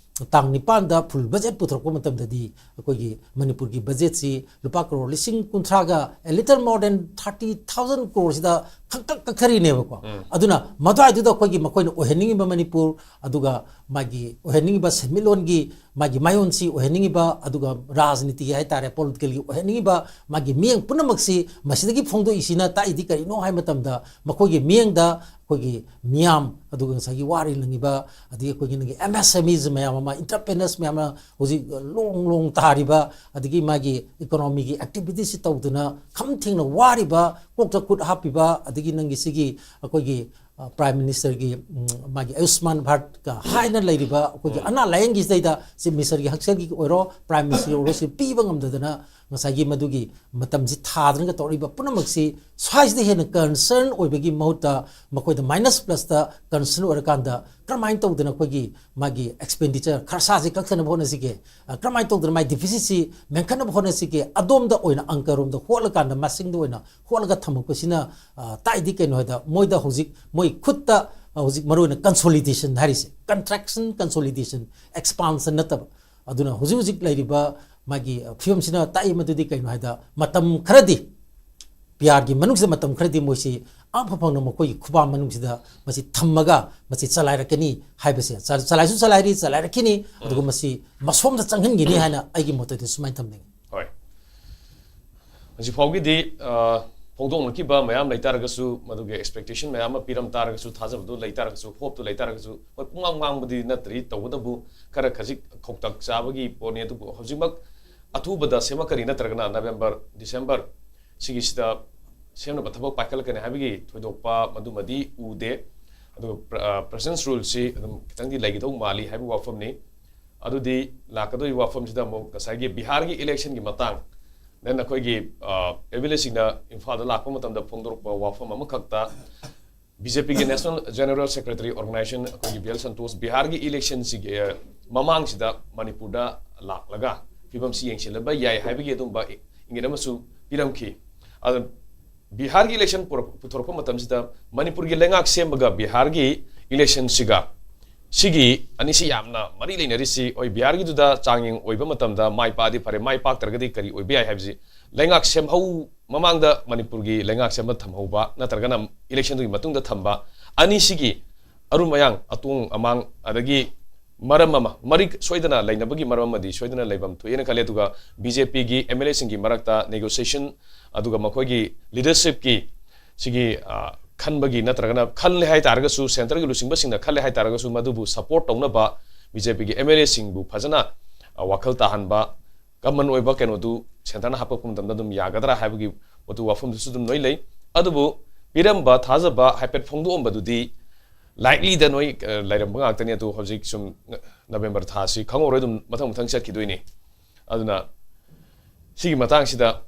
ꯇꯥꯡ ꯅꯤꯄꯥꯟꯗ full budget ꯄꯨꯊꯣꯔꯛꯄ ꯃꯇꯝꯗꯗꯤ ꯑꯩꯈꯣꯏꯒꯤ ꯃꯅꯤꯄꯨꯔꯒꯤ ꯕꯖꯦꯠꯁꯤ ꯂꯨꯄꯥ ꯀꯔꯣꯔ ꯂꯤꯁꯤꯡ ꯀꯨꯟꯊ꯭ꯔꯥꯒ, a little more than thirty thousand crore ꯁꯤꯗ ꯈꯪꯀꯛ ꯀꯛꯊꯔꯤꯅꯦꯕꯀꯣ꯫ ꯑꯗꯨꯅ ꯃꯗꯨꯋꯥꯏꯗꯨꯗ ꯑꯩꯈꯣꯏꯒꯤ ꯃꯈꯣꯏꯅ ꯑꯣꯏꯍꯟꯅꯤꯡꯉꯤꯕ ꯃꯅꯤꯄꯨꯔ, ꯑꯗꯨꯒ ꯃꯥꯒꯤ ꯑꯣꯏꯍꯟꯅꯤꯡꯉꯤꯕ ꯁꯦꯟꯃꯤꯠꯂꯣꯟꯒꯤ ꯃꯥꯒꯤ ꯃꯥꯌꯣꯟꯁꯤ ꯑꯣꯏꯍꯟꯅꯤꯡꯉꯤꯕ, ꯑꯗꯨꯒ ꯔꯥꯖꯅꯤꯇꯤꯒꯤ ꯍꯥꯏꯇꯥꯔꯦ, politicalꯒꯤ ꯑꯣꯏꯍꯟꯅꯤꯡꯉꯤꯕ ꯃꯥꯒꯤ ꯃꯤꯠꯌꯦꯡ ꯄꯨꯝꯅꯃꯛꯁꯤ ꯃꯁꯤꯗꯒꯤ ꯐꯣꯡꯗꯣꯛꯏꯁꯤꯅ ꯇꯥꯛꯏꯗꯤ ꯀꯔꯤꯅꯣ ꯍꯥꯏꯕ ꯃꯇꯝꯗ, ꯃꯈꯣꯏꯒꯤ ꯃꯤꯠꯌꯦꯡꯗ ꯑꯩꯈꯣꯏꯒꯤ ꯃꯤꯌꯥꯝ, ꯑꯗꯨꯒ ꯉꯁꯥꯏꯒꯤ ꯋꯥꯔꯤ ꯅꯪꯉꯤꯕ, ꯑꯗꯒꯤ ꯑꯩꯈꯣꯏꯒꯤ ꯅꯪꯒꯤ M S M Es ꯃꯌꯥꯝ ꯑꯃ, entrepreneurs ꯃꯌꯥꯝ ꯑꯃ ꯍꯧꯖꯤꯛ ꯂꯣꯡ ꯂꯣꯡ ꯇꯥꯔꯤꯕ, ꯑꯗꯒꯤ ꯃꯥꯒꯤ economyꯒꯤ activityꯁꯤ ꯇꯧꯗꯨꯅ ꯈꯝ ꯊꯦꯡꯅ ꯋꯥꯔꯤꯕ, ꯀꯣꯛꯇ ꯈꯨꯠ ꯍꯥꯞꯄꯤꯕ, ꯑꯗꯒꯤ ꯅꯪꯒꯤ ꯁꯤꯒꯤ ꯑꯩꯈꯣꯏꯒꯤ, ꯑ, Prime Ministerꯒꯤ, ꯎꯝ, ꯃꯥꯒꯤ ꯑꯌꯨꯁꯃꯥꯟ ꯚꯥꯔꯠꯀ ꯍꯥꯏꯅ ꯂꯩꯔꯤꯕ ꯑꯩꯈꯣꯏꯒꯤ ꯑꯅꯥ ꯂꯥꯌꯦꯡꯒꯤꯁꯤꯗꯩꯗ Chief Ministerꯒꯤ ꯍꯛꯁꯦꯜꯒꯤ ꯑꯣꯏꯔꯣ, Prime Ministerꯒꯤ ꯑꯣꯏꯔꯣ, ꯁꯤ ꯄꯤꯕ ꯉꯝꯗꯗꯅ ꯉꯁꯥꯏꯒꯤ ꯃꯗꯨꯒꯤ ꯃꯇꯝꯁꯤ ꯊꯥꯗꯅꯒ ꯇꯧꯔꯛꯏꯕ ꯄꯨꯝꯅꯃꯛꯁꯤ ꯁ꯭ꯋꯥꯏꯁꯤꯗ ꯍꯦꯟꯅ concern ꯑꯣꯏꯕꯒꯤ ꯃꯍꯨꯠꯇ ꯃꯈꯣꯏꯗ minus plusꯇ concern ꯑꯣꯏꯔꯀꯥꯟꯗ ꯀꯔꯝꯍꯥꯏꯅ ꯇꯧꯗꯅ ꯑꯩꯈꯣꯏꯒꯤ ꯃꯥꯒꯤ expenditure ꯈꯔꯁꯥꯁꯤ ꯀꯛꯊꯅꯕ ꯍꯣꯠꯅꯁꯤꯒꯦ, ꯑ, ꯀꯔꯝꯍꯥꯏꯅ ꯇꯧꯗꯅ ꯃꯥꯒꯤ deficitꯁꯤ ꯃꯦꯟꯈꯠꯅꯕ ꯍꯣꯠꯅꯁꯤꯒꯦ, ꯑꯗꯣꯝꯗ ꯑꯣꯏꯅ ꯑꯪꯀꯔꯣꯝꯗ ꯍꯣꯠꯂꯀꯥꯟꯗ ꯃꯁꯤꯡꯗ ꯑꯣꯏꯅ ꯍꯣꯠꯂꯒ ꯊꯝꯃꯛꯄꯁꯤꯅ, ꯑ, ꯇꯥꯛꯏꯗꯤ ꯀꯩꯅꯣ ꯍꯥꯏꯗ ꯃꯣꯏꯗ ꯍꯧꯖꯤꯛ ꯃꯣꯏ ꯈꯨꯠꯇ, ꯑ, ꯍꯧꯖꯤꯛ ꯃꯔꯨꯑꯣꯏꯅ consolidation ꯍꯥꯏꯔꯤꯁꯦ, contraction, consolidation, expansion ꯅꯠꯇꯕ꯫ ꯑꯗꯨꯅ ꯍꯧꯖꯤꯛ ꯍꯧꯖꯤꯛ ꯂꯩꯔꯤꯕ ꯃꯥꯒꯤ, ꯑ, ꯐꯤꯕꯝꯁꯤꯅ ꯇꯥꯛꯏ ꯃꯗꯨꯗꯤ ꯀꯩꯅꯣ ꯍꯥꯏꯗ ꯃꯇꯝ ꯈꯔꯗꯤ, ꯄꯤ ꯑꯥꯔꯒꯤ ꯃꯅꯨꯡꯁꯤꯗ ꯃꯇꯝ ꯈꯔꯗꯤ ꯃꯣꯏꯁꯤ ꯑꯃꯐ ꯐꯪꯅ ꯃꯈꯣꯏꯒꯤ ꯈꯨꯕꯥ ꯃꯅꯨꯡꯁꯤꯗ ꯃꯁꯤ ꯊꯝꯃꯒ ꯃꯁꯤ ꯆꯂꯥꯏꯔꯛꯀꯅꯤ ꯍꯥꯏꯕꯁꯦ, ꯆ-, ꯆꯂꯥꯏꯁꯨ ꯆꯂꯥꯏꯔꯤ, ꯆꯂꯥꯏꯔꯛꯈꯤꯅꯤ, ꯑꯗꯨꯒ ꯃꯁꯤ ꯃꯁꯣꯝꯗ ꯆꯪꯍꯟꯈꯤꯅꯤ ꯍꯥꯏꯅ ꯑꯩꯒꯤ ꯃꯣꯠꯇꯗꯤ ꯁꯨꯃꯥꯏꯅ ꯊꯝꯅꯤꯡꯉꯤ꯫ ꯍꯣꯏ꯫ ꯍꯧꯖꯤꯛ ꯐꯥꯎꯒꯤꯗꯤ, ꯑ, ꯐꯣꯡꯗꯣꯛꯅꯈꯤꯕ ꯃꯌꯥꯝ ꯂꯩꯇꯥꯔꯒꯁꯨ, ꯃꯗꯨꯒꯤ expectation ꯃꯌꯥꯝ ꯑꯃ ꯄꯤꯔꯝ ꯇꯥꯔꯒꯁꯨ, ꯊꯥꯖꯕꯗꯨ ꯂꯩꯇꯥꯔꯒꯁꯨ, hope ꯇꯨ ꯂꯩꯇꯥꯔꯒꯁꯨ, ꯍꯣꯏ, ꯄꯨꯡꯉꯥꯡ ꯉꯥꯡꯕꯗꯤ ꯅꯠꯇ꯭ꯔꯤ, ꯇꯧꯕꯇꯕꯨ ꯈꯔ ꯈꯖꯤꯛ ꯈꯧꯇꯛ ꯆꯥꯕꯒꯤ ꯄꯣꯠꯅꯤ꯫ ꯑꯗꯨꯕꯨ ꯍꯧꯖꯤꯛꯃꯛ ꯑꯊꯨꯕꯗ ꯁꯦꯝꯃꯛꯀꯅꯤ ꯅꯠꯇ꯭ꯔꯒꯅ November, December ꯁꯤꯒꯤꯁꯤꯗ ꯁꯦꯝꯅꯕ ꯊꯕꯛ ꯄꯥꯏꯈꯠꯂꯛꯀꯅꯤ ꯍꯥꯏꯕꯒꯤ ꯊꯣꯏꯗꯣꯛꯄ ꯃꯗꯨꯃꯗꯤ ꯎꯗꯦ꯫ ꯑꯗꯨꯒ ꯄ꯭ꯔ-, ꯑ, President's Ruleꯁꯤ ꯑꯗꯨꯝ ꯈꯤꯇꯪꯗꯤ ꯂꯩꯒꯗꯧ ꯃꯥꯜꯂꯤ ꯍꯥꯏꯕ ꯋꯥꯐꯝꯅꯤ꯫ ꯑꯗꯨꯗꯤ ꯂꯥꯛꯀꯗꯧꯔꯤꯕ ꯋꯥꯐꯝꯁꯤꯗ ꯑꯃꯨꯛ ꯉꯁꯥꯏꯒꯤ ꯕꯤꯍꯥꯔꯒꯤ electionꯒꯤ ꯃꯇꯥꯡ, then ꯑꯩꯈꯣꯏꯒꯤ, ꯑ, MLAꯁꯤꯡꯅ ꯏꯝꯐꯥꯜꯗ ꯂꯥꯛꯄ ꯃꯇꯝꯗ ꯐꯣꯡꯗꯣꯔꯛꯄ ꯋꯥꯐꯝ ꯑꯃꯈꯛꯇ, BJPꯒꯤ National General Secretary Organization ꯑꯩꯈꯣꯏꯒꯤ B L Santosh ꯕꯤꯍꯥꯔꯒꯤ electionꯁꯤꯒꯤ, ꯑ, ꯃꯃꯥꯡꯁꯤꯗ ꯃꯅꯤꯄꯨꯔꯗ ꯂꯥꯛꯂꯒ ꯐꯤꯕꯝꯁꯤ ꯌꯦꯡꯁꯤꯜꯂꯕ ꯌꯥꯏ ꯍꯥꯏꯕꯒꯤ ꯑꯗꯨꯝꯕ ꯏꯪꯒꯤꯠ ꯑꯃꯁꯨ ꯄꯤꯔꯝꯈꯤ꯫ ꯑꯗꯨ ꯕꯤꯍꯥꯔꯒꯤ election ꯄꯨꯔꯛ-, ꯄꯨꯊꯣꯔꯛꯄ ꯃꯇꯝꯁꯤꯗ ꯃꯅꯤꯄꯨꯔꯒꯤ ꯂꯩꯉꯥꯛ ꯁꯦꯝꯕꯒ ꯕꯤꯍꯥꯔꯒꯤ electionꯁꯤꯒ, ꯁꯤꯒꯤ ꯑꯅꯤꯁꯤ ꯌꯥꯝꯅ ꯃꯔꯤ ꯂꯩꯅꯔꯤꯁꯤ, ꯍꯣꯏ, ꯕꯤꯍꯥꯔꯒꯤꯗꯨꯗ ꯆꯥꯡꯌꯦꯡ ꯑꯣꯏꯕ ꯃꯇꯝꯗ ꯃꯥꯏ ꯄꯥꯛꯑꯗꯤ ꯐꯔꯦ, ꯃꯥꯏ ꯄꯥꯛꯇ꯭ꯔꯒꯗꯤ ꯀꯔꯤ ꯑꯣꯏꯕ ꯌꯥꯏ ꯍꯥꯏꯕꯁꯤ ꯂꯩꯉꯥꯛ ꯁꯦꯝꯍꯧ-, ꯃꯃꯥꯡꯗ ꯃꯅꯤꯄꯨꯔꯒꯤ ꯂꯩꯉꯥꯛ ꯁꯦꯝꯕ ꯊꯝꯍꯧꯕ ꯅꯠꯇ꯭ꯔꯒꯅ electionꯗꯨꯒꯤ ꯃꯇꯨꯡꯗ ꯊꯝꯕ, ꯑꯅꯤꯁꯤꯒꯤ ꯑꯔꯨꯝ ꯑꯌꯥꯡ, ꯑꯇꯣꯡ ꯑꯃꯥꯡ, ꯑꯗꯒꯤ ꯃꯔꯝ ꯑꯃ, ꯃꯔꯤ ꯁꯣꯏꯗꯅ ꯂꯩꯅꯕꯒꯤ ꯃꯔꯝ ꯑꯃꯗꯤ ꯁꯣꯏꯗꯅ ꯂꯩꯐꯝ ꯊꯣꯛꯑꯦꯅ ꯈꯜꯂꯦ꯫ ꯑꯗꯨꯒ BJPꯒꯤ MLAꯁꯤꯡꯒꯤ ꯃꯔꯛꯇ negotiation, ꯑꯗꯨꯒ ꯃꯈꯣꯏꯒꯤ leadershipꯀꯤ ꯁꯤꯒꯤ, ꯑ, ꯈꯟꯕꯒꯤ ꯅꯠꯇ꯭ꯔꯒꯅ ꯈꯜꯂꯦ ꯍꯥꯏꯇꯥꯔꯒꯁꯨ, centreꯒꯤ ꯂꯨꯆꯤꯡꯕꯁꯤꯡꯅ ꯈꯜꯂꯦ ꯍꯥꯏꯇꯥꯔꯒꯁꯨ, ꯃꯗꯨꯕꯨ support ꯇꯧꯅꯕ BJPꯒꯤ MLAꯁꯤꯡꯕꯨ ꯐꯖꯅ, ꯑ, ꯋꯥꯈꯜ ꯇꯥꯍꯟꯕ, common ꯑꯣꯏꯕ ꯀꯩꯅꯣꯗꯨ centreꯅ ꯍꯥꯞꯄꯛꯄ ꯃꯇꯝꯗ ꯑꯗꯨꯝ ꯌꯥꯒꯗ꯭ꯔꯥ ꯍꯥꯏꯕꯒꯤ ꯄꯣꯠꯇꯨ ꯋꯥꯐꯝꯗꯨꯁꯨ ꯑꯗꯨꯝ ꯂꯣꯏ ꯂꯩ꯫ ꯑꯗꯨꯕꯨ ꯄꯤꯔꯝꯕ ꯊꯥꯖꯕ ꯍꯥꯏꯐꯦꯠ ꯐꯣꯡꯗꯣꯛꯑꯝꯕꯗꯨꯗꯤ likelyꯗ ꯅꯣꯏ, ꯑ, ꯂꯩꯔꯝꯕ ꯉꯥꯛꯇꯅꯤ꯫ ꯑꯗꯨ ꯍꯧꯖꯤꯛ ꯁꯨꯝ November ꯊꯥꯁꯤ ꯈꯪꯍꯧꯔꯣꯏ, ꯑꯗꯨꯝ ꯃꯊꯪ ꯃꯊꯪ ꯆꯠꯈꯤꯗꯣꯏꯅꯤ꯫ ꯑꯗꯨꯅ ꯁꯤꯒꯤ ꯃꯇꯥꯡꯁꯤꯗ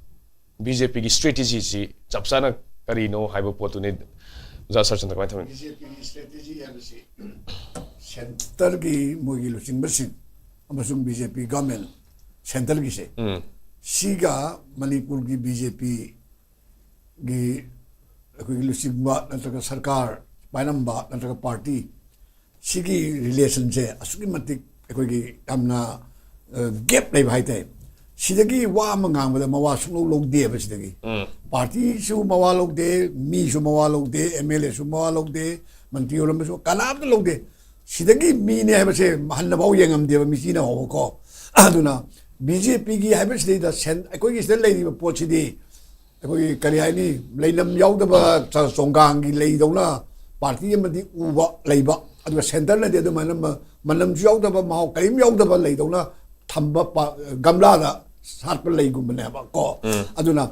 BJPꯒꯤ strategyꯁꯤ ꯆꯞ ꯆꯥꯅ ꯀꯔꯤꯅꯣ ꯍꯥꯏꯕ ꯄꯣꯠꯇꯨꯅꯤ꯫ ꯑꯣꯖꯥ ꯁꯔꯆꯟꯗ꯭ꯔ, ꯀꯃꯥꯏꯅ ꯊꯝꯃꯤ? BJPꯒꯤ strategy ꯍꯥꯏꯕꯁꯤ centreꯒꯤ ꯃꯣꯏꯒꯤ ꯂꯨꯆꯤꯡꯕꯁꯤꯡ ꯑꯃꯁꯨꯡ BJP government centreꯒꯤꯁꯦ, ꯎꯝ꯫ ꯁꯤꯒ ꯃꯅꯤꯄꯨꯔꯒꯤ BJPꯒꯤ ꯑꯩꯈꯣꯏꯒꯤ ꯂꯨꯆꯤꯡꯕ ꯅꯠꯇ꯭ꯔꯒ ꯁꯔꯀꯥꯔ ꯄꯥꯏꯔꯝꯕ ꯅꯠꯇ꯭ꯔꯒ party, ꯁꯤꯒꯤ relationꯁꯦ ꯑꯁꯨꯛꯀꯤ ꯃꯇꯤꯛ ꯑꯩꯈꯣꯏꯒꯤ ꯌꯥꯝꯅ, ꯑ, gap ꯂꯩꯕ ꯍꯥꯏꯇꯥꯔꯦ꯫ ꯁꯤꯗꯒꯤ ꯋꯥ ꯑꯃ ꯉꯥꯡꯕꯗ ꯃꯋꯥ ꯁꯨꯡꯂꯧ ꯂꯧꯗꯦꯕ꯫ ꯁꯤꯗꯒꯤ ꯎꯝ꯫ partyꯁꯨ ꯃꯋꯥ ꯂꯧꯗꯦ, ꯃꯤꯁꯨ ꯃꯋꯥ ꯂꯧꯗꯦ, MLAꯁꯨ ꯃꯋꯥ ꯂꯧꯗꯦ, ꯃꯟꯇ꯭ꯔꯤ ꯑꯣꯏꯔꯝꯕꯁꯨ ꯀꯅꯥꯝꯇ ꯂꯧꯗꯦ꯫ ꯁꯤꯗꯒꯤ ꯃꯤꯅꯦ ꯍꯥꯏꯕꯁꯦ ꯍꯟꯅꯐꯥꯎ ꯌꯦꯡꯉꯝꯗꯦꯕ ꯃꯤꯆꯤꯅ ꯐꯥꯎꯕꯀꯣ꯫ ꯑꯗꯨꯅ ꯕꯤ ꯖꯦ ꯄꯤꯒꯤ ꯍꯥꯏꯕꯁꯤꯗꯩꯗ ꯁꯦꯟ-, ꯑꯩꯈꯣꯏꯒꯤ ꯁꯤꯗ ꯂꯩꯔꯤꯕ ꯄꯣꯠꯁꯤꯗꯤ ꯑꯩꯈꯣꯏꯒꯤ ꯀꯔꯤ ꯍꯥꯏꯅꯤ, ꯂꯩꯅꯝ ꯌꯥꯎꯗꯕ ꯆ-, ꯆꯣꯡꯒꯥꯡꯒꯤ ꯂꯩꯗꯧꯅ ꯄꯥꯔꯇꯤ ꯑꯃꯗꯤ ꯎꯕ ꯂꯩꯕ, ꯑꯗꯨꯒ ꯁꯦꯟꯇꯔꯅꯗꯤ ꯑꯗꯨꯃꯥꯏꯅ ꯃ-, ꯃꯅꯝꯁꯨ ꯌꯥꯎꯗꯕ, ꯃꯍꯥꯎ ꯀꯔꯤꯝ ꯌꯥꯎꯗꯕ ꯂꯩꯗꯧꯅ ꯊꯝꯕ ꯄ-, ꯒꯝꯂꯥꯗ ꯁꯥꯠꯄ ꯂꯩꯒꯨꯝꯕꯅꯦꯕ ꯀꯣ꯫ ꯑꯗꯨꯅ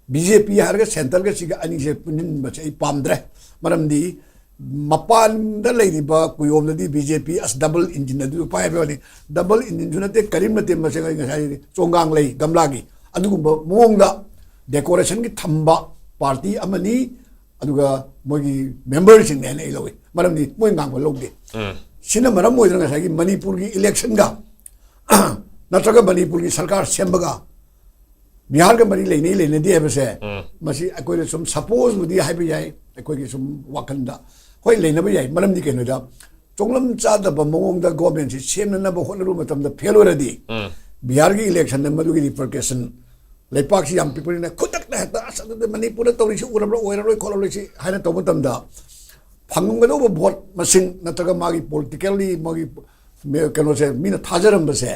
ꯕꯤ ꯖꯦ ꯄꯤ ꯍꯥꯏꯔꯒ ꯁꯦꯟꯇꯔꯒ ꯁꯤꯒ ꯑꯅꯤꯁꯦ ꯄꯨꯟꯁꯤꯟꯕꯁꯦ ꯑꯩ ꯄꯥꯝꯗ꯭ꯔꯦ꯫ ꯃꯔꯝꯗꯤ ꯃꯄꯥꯟꯗ ꯂꯩꯔꯤꯕ ꯀꯨꯌꯣꯝꯗꯗꯤ ꯕꯤ ꯖꯦ ꯄꯤ ꯑꯁ ꯗꯕꯜ ꯏꯟꯖꯤꯟ ꯑꯗꯨ ꯄꯥꯏꯕ ꯋꯥꯅꯤ꯫ ꯗꯕꯜ ꯏꯟꯖꯤꯟꯁꯨ ꯅꯠꯇꯦ, ꯀꯔꯤꯝ ꯅꯠꯇꯦ, ꯃꯁꯤ ꯑꯩ ꯉꯁꯥꯏ ꯆꯣꯡꯒꯥꯡ ꯂꯩ ꯒꯝꯂꯥꯒꯤ ꯑꯗꯨꯒꯨꯝꯕ ꯃꯑꯣꯡꯗ ꯗꯦꯀꯣꯔꯦꯁꯟꯒꯤ ꯊꯝꯕ ꯄꯥꯔꯇꯤ ꯑꯃꯅꯤ꯫ ꯑꯗꯨꯒ ꯃꯣꯏꯒꯤ ꯃꯦꯝꯕꯔꯁꯤꯡꯅꯦ ꯍꯥꯏꯅ ꯑꯩ ꯂꯧꯏ, ꯃꯔꯝꯗꯤ ꯃꯣꯏ ꯉꯥꯡꯕ ꯂꯧꯗꯦ꯫ ꯁꯤꯅ ꯃꯔꯝ ꯑꯣꯏꯗꯨꯅ ꯉꯁꯥꯏꯒꯤ ꯃꯅꯤꯄꯨꯔꯒꯤ ꯏꯂꯦꯛꯁꯟꯒ ꯅꯠꯇ꯭ꯔꯒ ꯃꯅꯤꯄꯨꯔꯒꯤ ꯁꯔꯀꯥꯔ ꯁꯦꯝꯕꯒ ꯕꯤꯍꯥꯔꯒ ꯃꯔꯤ ꯂꯩꯅꯩ ꯂꯩꯅꯗꯦ ꯍꯥꯏꯕꯁꯦ, ꯎꯝ꯫ ꯃꯁꯤ ꯑꯩꯈꯣꯏꯅ ꯁꯨꯝ ꯁꯄꯣꯖꯕꯨꯗꯤ ꯍꯥꯏꯕ ꯌꯥꯏ, ꯑꯩꯈꯣꯏꯒꯤ ꯁꯨꯝ ꯋꯥꯈꯜꯗ꯫ ꯍꯣꯏ, ꯂꯩꯅꯕ ꯌꯥꯏ꯫ ꯃꯔꯝꯗꯤ ꯀꯩꯅꯣꯗ, ꯆꯣꯡꯂꯝ ꯆꯥꯗꯕ ꯃꯑꯣꯡꯗ ꯒꯣꯔꯃꯦꯟꯁꯤ ꯁꯦꯝꯅꯅꯕ ꯍꯣꯠꯅꯔꯨꯕ ꯃꯇꯝꯗ ꯐꯦꯜ ꯑꯣꯏꯔꯗꯤ, ꯎꯝ꯫ ꯕꯤꯍꯥꯔꯒꯤ ꯏꯂꯦꯛꯁꯟꯗ ꯃꯗꯨꯒꯤ ꯔꯤꯄꯔꯀꯦꯁꯟ, ꯂꯩꯄꯥꯛꯁꯤ ꯌꯥꯝ ꯄꯤꯛꯄꯅꯤꯅ ꯈꯨꯗꯛꯇ ꯍꯦꯛꯇ "ꯑꯁ, ꯑꯗꯨꯗꯤ ꯃꯅꯤꯄꯨꯔꯗ ꯇꯧꯔꯤꯁꯤ ꯎꯔꯕ꯭ꯔꯥ, ꯑꯣꯏꯔꯔꯣꯏ ꯈꯣꯠꯂꯔꯣꯏ" ꯁꯤ ꯍꯥꯏꯅ ꯇꯧꯕ ꯃꯇꯝꯗ, ꯐꯪꯉꯝꯒꯗꯧꯕ ꯚꯣꯠ ꯃꯁꯤꯡ ꯅꯠꯇ꯭ꯔꯒ ꯃꯥꯒꯤ ꯄꯣꯂꯤꯇꯤꯀꯦꯜꯂꯤ ꯃꯥꯒꯤ ꯃꯦ-, ꯀꯩꯅꯣꯁꯦ, ꯃꯤꯅ ꯊꯥꯖꯔꯝꯕꯁꯦ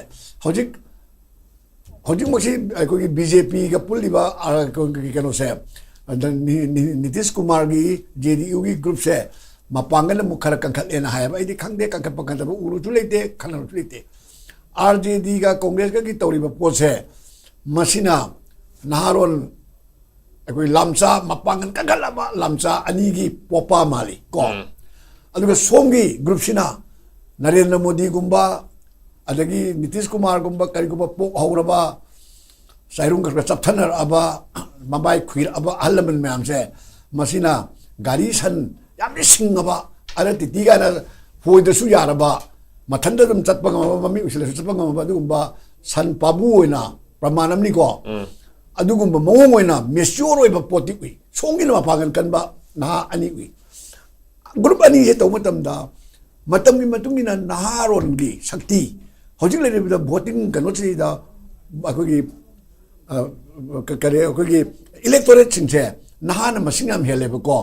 ꯍꯧꯖꯤꯛ ꯍꯧꯖꯤꯛꯃꯛꯁꯤ ꯑꯩꯈꯣꯏꯒꯤ ꯕꯤ ꯖꯦ ꯄꯤꯒ ꯄꯨꯜꯂꯤꯕ, ꯑ, ꯑꯩꯈꯣꯏꯒꯤ ꯀꯩꯅꯣꯁꯦ, ꯑꯗ ꯅꯤ-, ꯅꯤ-, ꯅꯤꯇꯤꯁ ꯀꯨꯃꯥꯔꯒꯤ ꯖꯦ ꯗꯤ ꯌꯨꯒꯤ ꯒ꯭ꯔꯨꯞꯁꯦ ꯃꯄꯥꯡꯒꯜ ꯑꯃꯨꯛ ꯈꯔ ꯀꯟꯈꯠꯂꯦꯅ ꯍꯥꯏꯌꯦꯕ꯫ ꯑꯩꯗꯤ ꯈꯪꯗꯦ, ꯀꯟꯈꯠꯄ ꯀꯟꯈꯠꯄ ꯎꯔꯨꯁꯨ ꯂꯩꯇꯦ, ꯈꯟꯅꯔꯨꯁꯨ ꯂꯩꯇꯦ꯫ ꯑꯥꯔ ꯖꯦ ꯗꯤꯒ ꯀꯣꯡꯒ꯭ꯔꯦꯁꯀꯒꯤ ꯇꯧꯔꯤꯕ ꯄꯣꯠꯁꯦ, ꯃꯁꯤꯅ ꯅꯍꯥꯔꯣꯜ ꯑꯩꯈꯣꯏ ꯂꯝꯆꯥ, ꯃꯄꯥꯡꯒꯜ ꯀꯟꯈꯠꯂꯕ ꯂꯝꯆꯥ ꯑꯅꯤꯒꯤ ꯄꯣꯄꯥ ꯃꯥꯜꯂꯤ ꯀꯣ꯫ ꯎꯝ꯫ ꯑꯗꯨꯒ ꯁꯣꯝꯒꯤ ꯒ꯭ꯔꯨꯞꯁꯤꯅ ꯅꯔꯦꯟꯗ꯭ꯔ ꯃꯣꯗꯤꯒꯨꯝꯕ, ꯑꯗꯒꯤ ꯅꯤꯇꯤꯁ ꯀꯨꯃꯥꯔꯒꯨꯝꯕ, ꯀꯔꯤꯒꯨꯝꯕ ꯄꯣꯛ ꯍꯧꯔꯕ, ꯆꯥꯏꯔꯨꯡ ꯈꯔ ꯈꯔ ꯆꯞꯊꯅꯔꯛꯑꯕ, ꯃꯃꯥꯏ ꯈꯨꯏꯔꯛꯑꯕ ꯑꯍꯜ ꯂꯃꯟ ꯃꯌꯥꯝꯁꯦ, ꯃꯁꯤꯅ ꯒꯥꯔꯤ ꯁꯟ ꯌꯥꯝꯅ ꯁꯤꯡꯉꯕ, ꯑꯗ ꯇꯤꯇꯤ ꯀꯥꯏꯅ ꯍꯣꯏꯗꯁꯨ ꯌꯥꯔꯕ, ꯃꯊꯟꯇ ꯑꯗꯨꯝ ꯆꯠꯄ ꯉꯝꯃꯕ, ꯃꯃꯤꯡ ꯎꯁꯤꯜꯂꯁꯨ ꯆꯠꯄ ꯉꯝꯃꯕ ꯑꯗꯨꯒꯨꯝꯕ ꯁꯟ ꯄꯥꯕꯨ ꯑꯣꯏꯅ ꯄ꯭ꯔꯃꯥꯟ ꯑꯃꯅꯤꯀꯣ꯫ ꯎꯝ꯫ ꯑꯗꯨꯒꯨꯝꯕ ꯃꯑꯣꯡ ꯑꯣꯏꯅ ꯃꯦꯆꯤꯌꯣꯔ ꯑꯣꯏꯕ ꯄꯣꯠꯇꯤ ꯎꯏ꯫ ꯁꯣꯝꯒꯤꯅ ꯃꯄꯥꯡꯒꯜ ꯀꯟꯕ ꯅꯍꯥ ꯑꯅꯤ ꯎꯏ꯫ ꯒ꯭ꯔꯨꯞ ꯑꯅꯤꯁꯦ ꯇꯧꯕ ꯃꯇꯝꯗ ꯃꯇꯝꯒꯤ ꯃꯇꯨꯡ ꯏꯟꯅ ꯅꯍꯥꯔꯣꯟꯒꯤ ꯁꯛꯇꯤ, ꯍꯧꯖꯤꯛ ꯂꯩꯔꯤꯕꯗ ꯚꯣꯇꯤꯡ ꯀꯩꯅꯣꯁꯤꯗ ꯑꯩꯈꯣꯏꯒꯤ, ꯑ, ꯀ-, ꯀꯔꯤ, ꯑꯩꯈꯣꯏꯒꯤ ꯏꯂꯦꯛꯇꯣꯔꯦꯠꯁꯤꯡꯁꯦ ꯅꯍꯥꯅ ꯃꯁꯤꯡ ꯌꯥꯝ ꯍꯦꯜꯂꯦꯕꯀꯣ꯫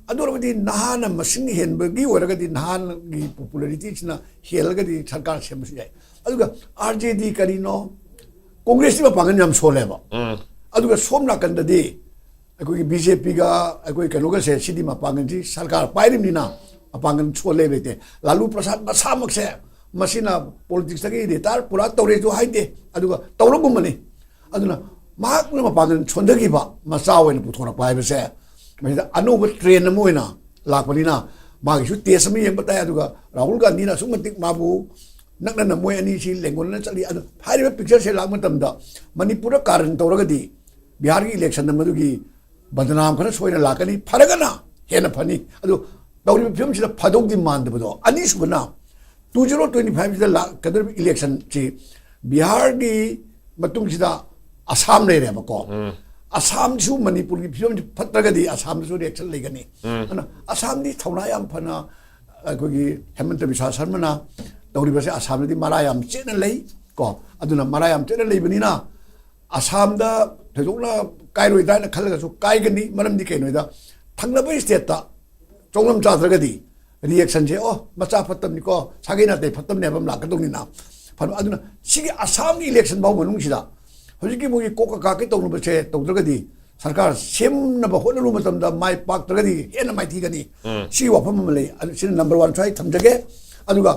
ꯑꯗꯨ ꯑꯣꯏꯔꯒꯗꯤ ꯅꯍꯥꯅ ꯃꯁꯤꯡ ꯍꯦꯟꯕꯒꯤ ꯑꯣꯏꯔꯒꯗꯤ ꯅꯍꯥꯒꯤ ꯄꯣꯄꯨꯂꯔꯤꯇꯤꯁꯤꯅ ꯍꯦꯜꯂꯒꯗꯤ ꯁꯔꯀꯥꯔ ꯁꯦꯝꯕꯁꯨ ꯌꯥꯏ꯫ ꯑꯗꯨꯒ ꯑꯥꯔ ꯖꯦ ꯗꯤ ꯀꯔꯤꯅꯣ? ꯀꯣꯡꯒ꯭ꯔꯦꯁꯇꯤ ꯃꯄꯥꯡꯒꯜ ꯌꯥꯝ ꯁꯣꯜꯂꯦꯕ꯫ ꯑꯗꯨꯒ ꯁꯣꯝ ꯅꯥꯀꯟꯗꯗꯤ ꯑꯩꯈꯣꯏꯒꯤ ꯕꯤ ꯖꯦ ꯄꯤꯒ ꯑꯩꯈꯣꯏ ꯀꯩꯅꯣꯒꯁꯦ, ꯁꯤꯗꯤ ꯃꯄꯥꯡꯒꯜꯁꯤ ꯁꯔꯀꯥꯔ ꯄꯥꯏꯔꯤꯕꯅꯤꯅ ꯃꯄꯥꯡꯒꯜ ꯁꯣꯜꯂꯦ ꯂꯩꯇꯦ꯫ ꯂꯥꯂꯨ ꯄ꯭ꯔꯁꯥꯗ ꯃꯁꯥꯃꯛꯁꯦ, ꯃꯁꯤꯅ ꯄꯣꯂꯤꯇꯤꯛꯁꯇꯒꯤ ꯔꯤꯇꯥꯌꯔ ꯄꯨꯔꯥ ꯇꯧꯔꯦꯁꯨ ꯍꯥꯏꯗꯦ, ꯑꯗꯨꯒ ꯇꯧꯔꯒꯨꯝꯕꯅꯤ꯫ ꯑꯗꯨꯅ ꯃꯍꯥꯛꯅ ꯃꯄꯥꯡꯒꯜ ꯁꯣꯟꯊꯈꯤꯕ ꯃꯆꯥ ꯑꯣꯏꯅ ꯄꯨꯊꯣꯔꯛꯄ ꯍꯥꯏꯕꯁꯦ, ꯃꯁꯤꯗ ꯑꯅꯧꯕ ꯇ꯭ꯔꯦꯟ ꯑꯃ ꯑꯣꯏꯅ ꯂꯥꯛꯄꯅꯤꯅ, ꯃꯥꯒꯤꯁꯨ ꯇꯦꯁ ꯑꯃ ꯌꯦꯡꯕ ꯇꯥꯏ꯫ ꯑꯗꯨꯒ ꯔꯥꯍꯨꯜ ꯒꯥꯟꯙꯤꯅ ꯑꯁꯨꯛ ꯃꯇꯤꯛ ꯃꯥꯕꯨ ꯅꯛꯅꯅ ꯃꯣꯏ ꯑꯅꯤꯁꯤ ꯂꯦꯡꯒꯣꯟꯅꯅ ꯆꯠꯂꯤ꯫ ꯑꯗꯨ ꯍꯥꯏꯔꯤꯕ ꯄꯤꯛꯆꯔꯁꯦ ꯂꯥꯛꯄ ꯃꯇꯝꯗ, ꯃꯅꯤꯄꯨꯔꯗ ꯀꯥꯔꯟ ꯇꯧꯔꯒꯗꯤ ꯕꯤꯍꯥꯔꯒꯤ ꯏꯂꯦꯛꯁꯟꯗ ꯃꯗꯨꯒꯤ ꯕꯗꯅꯥꯝ ꯈꯔ ꯁꯣꯏꯅ ꯂꯥꯛꯀꯅꯤ, ꯐꯔꯒꯅ ꯍꯦꯟꯅ ꯐꯅꯤ꯫ ꯑꯗꯨ ꯇꯧꯔꯤꯕ ꯐꯤꯕꯝꯁꯤꯗ ꯐꯗꯧꯗꯤ ꯃꯥꯟꯗꯕꯗꯣ꯫ ꯑꯅꯤꯁꯨꯕꯅ, ꯇꯨ ꯖꯤꯔꯣ ꯇ꯭ꯋꯦꯟꯇꯤ ꯐꯥꯏꯚꯁꯤꯗ ꯂꯥꯛꯀꯗꯧꯔꯤꯕ ꯏꯂꯦꯛꯁꯟꯁꯤ ꯕꯤꯍꯥꯔꯒꯤ ꯃꯇꯨꯡꯁꯤꯗ ꯑꯁꯥꯝ ꯂꯩꯔꯦꯕꯀꯣ꯫ ꯑꯁꯥꯝꯁꯨ ꯃꯅꯤꯄꯨꯔꯒꯤ ꯐꯤꯕꯝꯁꯤ ꯐꯠꯇ꯭ꯔꯒꯗꯤ ꯑꯁꯥꯝꯗꯁꯨ ꯔꯤꯌꯦꯛꯁꯟ ꯂꯩꯒꯅꯤ꯫ ꯑꯗꯨꯅ ꯑꯁꯥꯝꯗꯤ ꯊꯧꯅꯥ ꯌꯥꯝ ꯐꯅ ꯑꯩꯈꯣꯏꯒꯤ ꯍꯦꯃꯟꯇ ꯕꯤꯁ꯭ꯋꯥ ꯁꯔꯃꯅ ꯇꯧꯔꯤꯕꯁꯦ ꯑꯁꯥꯝꯗꯗꯤ ꯃꯔꯥ ꯌꯥꯝ ꯆꯦꯠꯅ ꯂꯩ ꯀꯣ꯫ ꯑꯗꯨꯅ ꯃꯔꯥ ꯌꯥꯝ ꯆꯦꯠꯅ ꯂꯩꯕꯅꯤꯅ ꯑꯁꯥꯝꯗ ꯊꯣꯏꯗꯣꯛꯅ ꯀꯥꯏꯔꯣꯏꯗ꯭ꯔꯥ ꯍꯥꯏꯅ ꯈꯜꯂꯒꯁꯨ ꯀꯥꯏꯒꯅꯤ꯫ ꯃꯔꯝꯗꯤ ꯀꯩꯅꯣꯗ, ꯊꯪꯅꯕ ꯁ꯭ꯇꯦꯠꯇ ꯆꯣꯡꯂꯝ ꯆꯥꯗ꯭ꯔꯒꯗꯤ ꯔꯤꯌꯦꯛꯁꯟꯁꯦ, "ꯑꯣ, ꯃꯆꯥ ꯐꯠꯇꯕꯅꯤꯀꯣ, ꯁꯥꯒꯩ ꯅꯥꯇꯩ ꯐꯠꯇꯕꯅꯦ" ꯍꯥꯏꯕ ꯑꯃ ꯂꯥꯛꯀꯗꯧꯅꯤꯅ꯫ ꯐ-, ꯑꯗꯨꯅ ꯁꯤꯒꯤ ꯑꯁꯥꯝꯒꯤ ꯏꯂꯦꯛꯁꯟ ꯐꯥꯎ ꯃꯅꯨꯡꯁꯤꯗ ꯍꯧꯖꯤꯛꯀꯤ ꯃꯣꯏꯒꯤ ꯀꯣꯛꯀ ꯀꯥꯀꯩ ꯇꯧꯅꯕꯁꯦ ꯇꯧꯗ꯭ꯔꯒꯗꯤ, ꯁꯔꯀꯥꯔ ꯁꯦꯝꯅꯕ ꯍꯣꯠꯅꯔꯨꯕ ꯃꯇꯝꯗ ꯃꯥꯏ ꯄꯥꯛꯇ꯭ꯔꯒꯗꯤ ꯍꯦꯟꯅ ꯃꯥꯏꯊꯤꯒꯅꯤ꯫ ꯁꯤꯒꯤ ꯋꯥꯐꯝ ꯑꯃ ꯂꯩ꯫ ꯑꯗꯨ ꯁꯤꯅ ꯅꯝꯕꯔ ꯋꯥꯟ ꯁ꯭ꯋꯥꯏ ꯊꯝꯖꯒꯦ꯫ ꯑꯗꯨꯒ,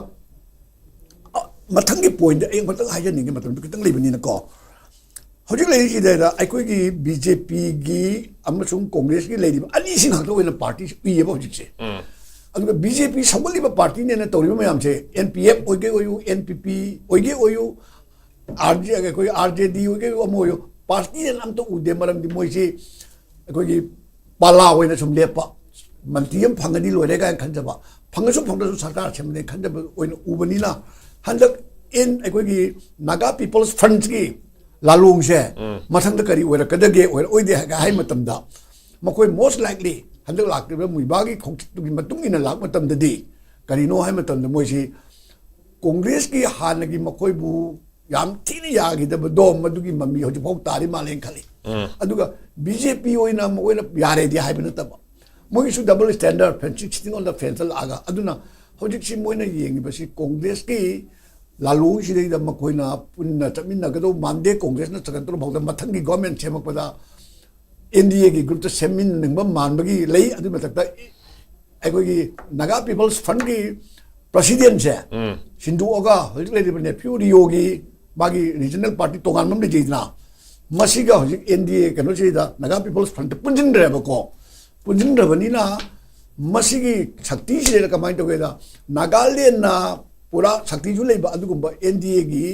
ꯑ, ꯃꯊꯪꯒꯤ ꯄꯣꯏꯟꯗ ꯑꯩ ꯑꯃꯨꯛꯇꯪ ꯍꯥꯏꯖꯅꯤꯡꯉꯤ, ꯃꯇꯝꯗꯨ ꯈꯤꯇꯪ ꯂꯩꯕꯅꯤꯅꯀꯣ꯫ ꯍꯧꯖꯤꯛ ꯂꯩꯔꯤꯁꯤꯗ ꯑꯩꯈꯣꯏꯒꯤ ꯕꯤ ꯖꯦ ꯄꯤꯒꯤ ꯑꯃꯁꯨꯡ ꯀꯣꯡꯒ꯭ꯔꯦꯁꯀꯤ ꯂꯩꯔꯤꯕ ꯑꯅꯤꯁꯤ ꯉꯥꯛꯇ ꯑꯣꯏꯅ ꯄꯥꯔꯇꯤ ꯎꯏꯌꯦꯕ ꯍꯧꯖꯤꯛꯁꯦ꯫ ꯑꯗꯨꯒ ꯕꯤ ꯖꯦ ꯄꯤ ꯁꯧꯒꯠꯂꯤꯕ ꯄꯥꯔꯇꯤꯅꯦꯅ ꯇꯧꯔꯤꯕ ꯃꯌꯥꯝꯁꯦ, ꯑꯦꯟ ꯄꯤ ꯑꯦꯐ ꯑꯣꯏꯒꯦ ꯑꯣꯏꯌꯨ, ꯑꯦꯟ ꯄꯤ ꯄꯤ ꯑꯣꯏꯒꯦ ꯑꯣꯏꯌꯨ, ꯑꯥꯔ ꯖꯦ, ꯑꯩꯈꯣꯏ ꯑꯥꯔ ꯖꯦ ꯗꯤ ꯑꯣꯏꯒꯦ ꯑꯣꯏꯌꯨ, ꯑꯃ ꯑꯣꯏꯌꯨ, ꯄꯥꯔꯇꯤꯅꯦꯅ ꯑꯝꯇ ꯎꯗꯦ꯫ ꯃꯔꯝꯗꯤ ꯃꯣꯏꯁꯤ ꯑꯩꯈꯣꯏꯒꯤ ꯄꯥꯂꯥ ꯑꯣꯏꯅ ꯁꯨꯝ ꯂꯦꯞꯄ, ꯃꯟꯇ꯭ꯔꯤ ꯑꯃ ꯐꯪꯉꯗꯤ ꯂꯣꯏꯔꯦ ꯀꯥꯏꯅ ꯈꯟꯖꯕ, ꯐꯪꯉꯁꯨ ꯐꯪꯗ꯭ꯔꯁꯨ ꯁꯔꯀꯥꯔ ꯁꯦꯝꯕꯅꯦ ꯈꯟꯖꯕ ꯑꯣꯏꯅ ꯎꯕꯅꯤꯅ, ꯍꯟꯗꯛ ꯑꯦꯟ-, ꯑꯩꯈꯣꯏꯒꯤ ꯅꯥꯒꯥ ꯄꯤꯄꯜꯁ ꯐ꯭ꯔꯟꯠꯀꯤ ꯂꯥꯂꯣꯡꯁꯦ ꯃꯊꯪꯗ ꯀꯔꯤ ꯑꯣꯏꯔꯛꯀꯗꯒꯦ, ꯑꯣꯏꯔꯛꯑꯣꯏꯗꯦ ꯍꯥꯏ, ꯍꯥꯏ ꯃꯇꯝꯗ, ꯃꯈꯣꯏ most likely ꯍꯟꯗꯛ ꯂꯥꯛꯂꯤꯕ ꯃꯨꯏꯕꯥꯒꯤ ꯈꯣꯡꯆꯠꯇꯨꯒꯤ ꯃꯇꯨꯡ ꯏꯟꯅ ꯂꯥꯛꯄ ꯃꯇꯝꯗꯗꯤ, ꯀꯔꯤꯅꯣ ꯍꯥꯏ ꯃꯇꯝꯗ, ꯃꯣꯏꯁꯤ ꯀꯣꯡꯒ꯭ꯔꯦꯁꯀꯤ ꯍꯥꯟꯅꯒꯤ ꯃꯈꯣꯏꯕꯨ ꯌꯥꯝ ꯊꯤꯅ ꯌꯥꯈꯤꯗꯕꯗꯣ, ꯃꯗꯨꯒꯤ ꯃꯃꯤ ꯍꯧꯖꯤꯛꯐꯥꯎ ꯇꯥꯔꯤ ꯃꯥꯜꯂꯦꯅ ꯈꯜꯂꯤ꯫ ꯑꯗꯨꯒ ꯕꯤ ꯖꯦ ꯄꯤ ꯑꯣꯏꯅ ꯃꯈꯣꯏꯅ ꯌꯥꯔꯦꯗꯤ ꯍꯥꯏꯕ ꯅꯠꯇꯕ, ꯃꯣꯏꯒꯤꯁꯨ double standard, fencing, sitting on the fence ꯂꯥꯛꯑꯒ, ꯑꯗꯨꯅ ꯍꯧꯖꯤꯛꯁꯤ ꯃꯣꯏꯅ ꯌꯦꯡꯉꯤꯕꯁꯤ ꯀꯣꯡꯒ꯭ꯔꯦꯁꯀꯤ ꯂꯥꯂꯣꯡꯁꯤꯗꯩꯗ ꯃꯈꯣꯏꯅ ꯄꯨꯟꯅ ꯆꯠꯃꯤꯟꯅꯒꯗꯧꯕ ꯃꯥꯟꯗꯦ꯫ ꯀꯣꯡꯒ꯭ꯔꯦꯁꯅ ꯆꯒꯟ ꯇꯔꯨꯛ ꯐꯥꯎꯗ ꯃꯊꯪꯒꯤ ꯒꯣꯔꯃꯦꯟ ꯁꯦꯝꯃꯛꯄꯗ ꯑꯦꯟ ꯗꯤ ꯑꯦꯒꯤ ꯒ꯭ꯔꯨꯞꯇ ꯁꯦꯝꯃꯤꯟꯅꯅꯤꯡꯕ ꯃꯥꯟꯕꯒꯤ ꯂꯩ꯫ ꯑꯗꯨꯒꯤ ꯃꯊꯛꯇ ꯑꯩꯈꯣꯏꯒꯤ ꯅꯥꯒꯥ ꯄꯤꯄꯜꯁ ꯐ꯭ꯔꯟꯠꯀꯤ ꯄ꯭ꯔꯁꯤꯗꯦꯟꯁꯦ ꯁꯤꯟꯗꯣꯛꯑꯒ ꯍꯧꯖꯤꯛ ꯂꯩꯔꯤꯕ ꯅꯦꯐ꯭ꯌꯨ ꯔꯤꯌꯣꯒꯤ ꯃꯥꯒꯤ ꯔꯤꯖꯅꯦꯜ ꯄꯥꯔꯇꯤ ꯇꯣꯉꯥꯟꯕ ꯑꯃ ꯂꯩꯖꯩꯗꯅ, ꯃꯁꯤꯒ ꯍꯧꯖꯤꯛ ꯑꯦꯟ ꯗꯤ ꯑꯦ ꯀꯩꯅꯣꯁꯤꯗ ꯅꯥꯒꯥ ꯄꯤꯄꯜꯁ ꯐ꯭ꯔꯟꯠꯇ ꯄꯨꯟꯁꯤꯟꯈ꯭ꯔꯦꯕꯀꯣ꯫ ꯄꯨꯟꯁꯤꯟꯈ꯭ꯔꯕꯅꯤꯅ ꯃꯁꯤꯒꯤ ꯁꯛꯇꯤꯁꯤꯗ ꯀꯃꯥꯏꯅ ꯇꯧꯒꯦꯗ, ꯅꯥꯒꯥꯂꯦꯟꯅ ꯄꯨꯔꯥ ꯁꯛꯇꯤꯁꯨ ꯂꯩꯕ ꯑꯗꯨꯒꯨꯝꯕ ꯑꯦꯟ ꯗꯤ ꯑꯦꯒꯤ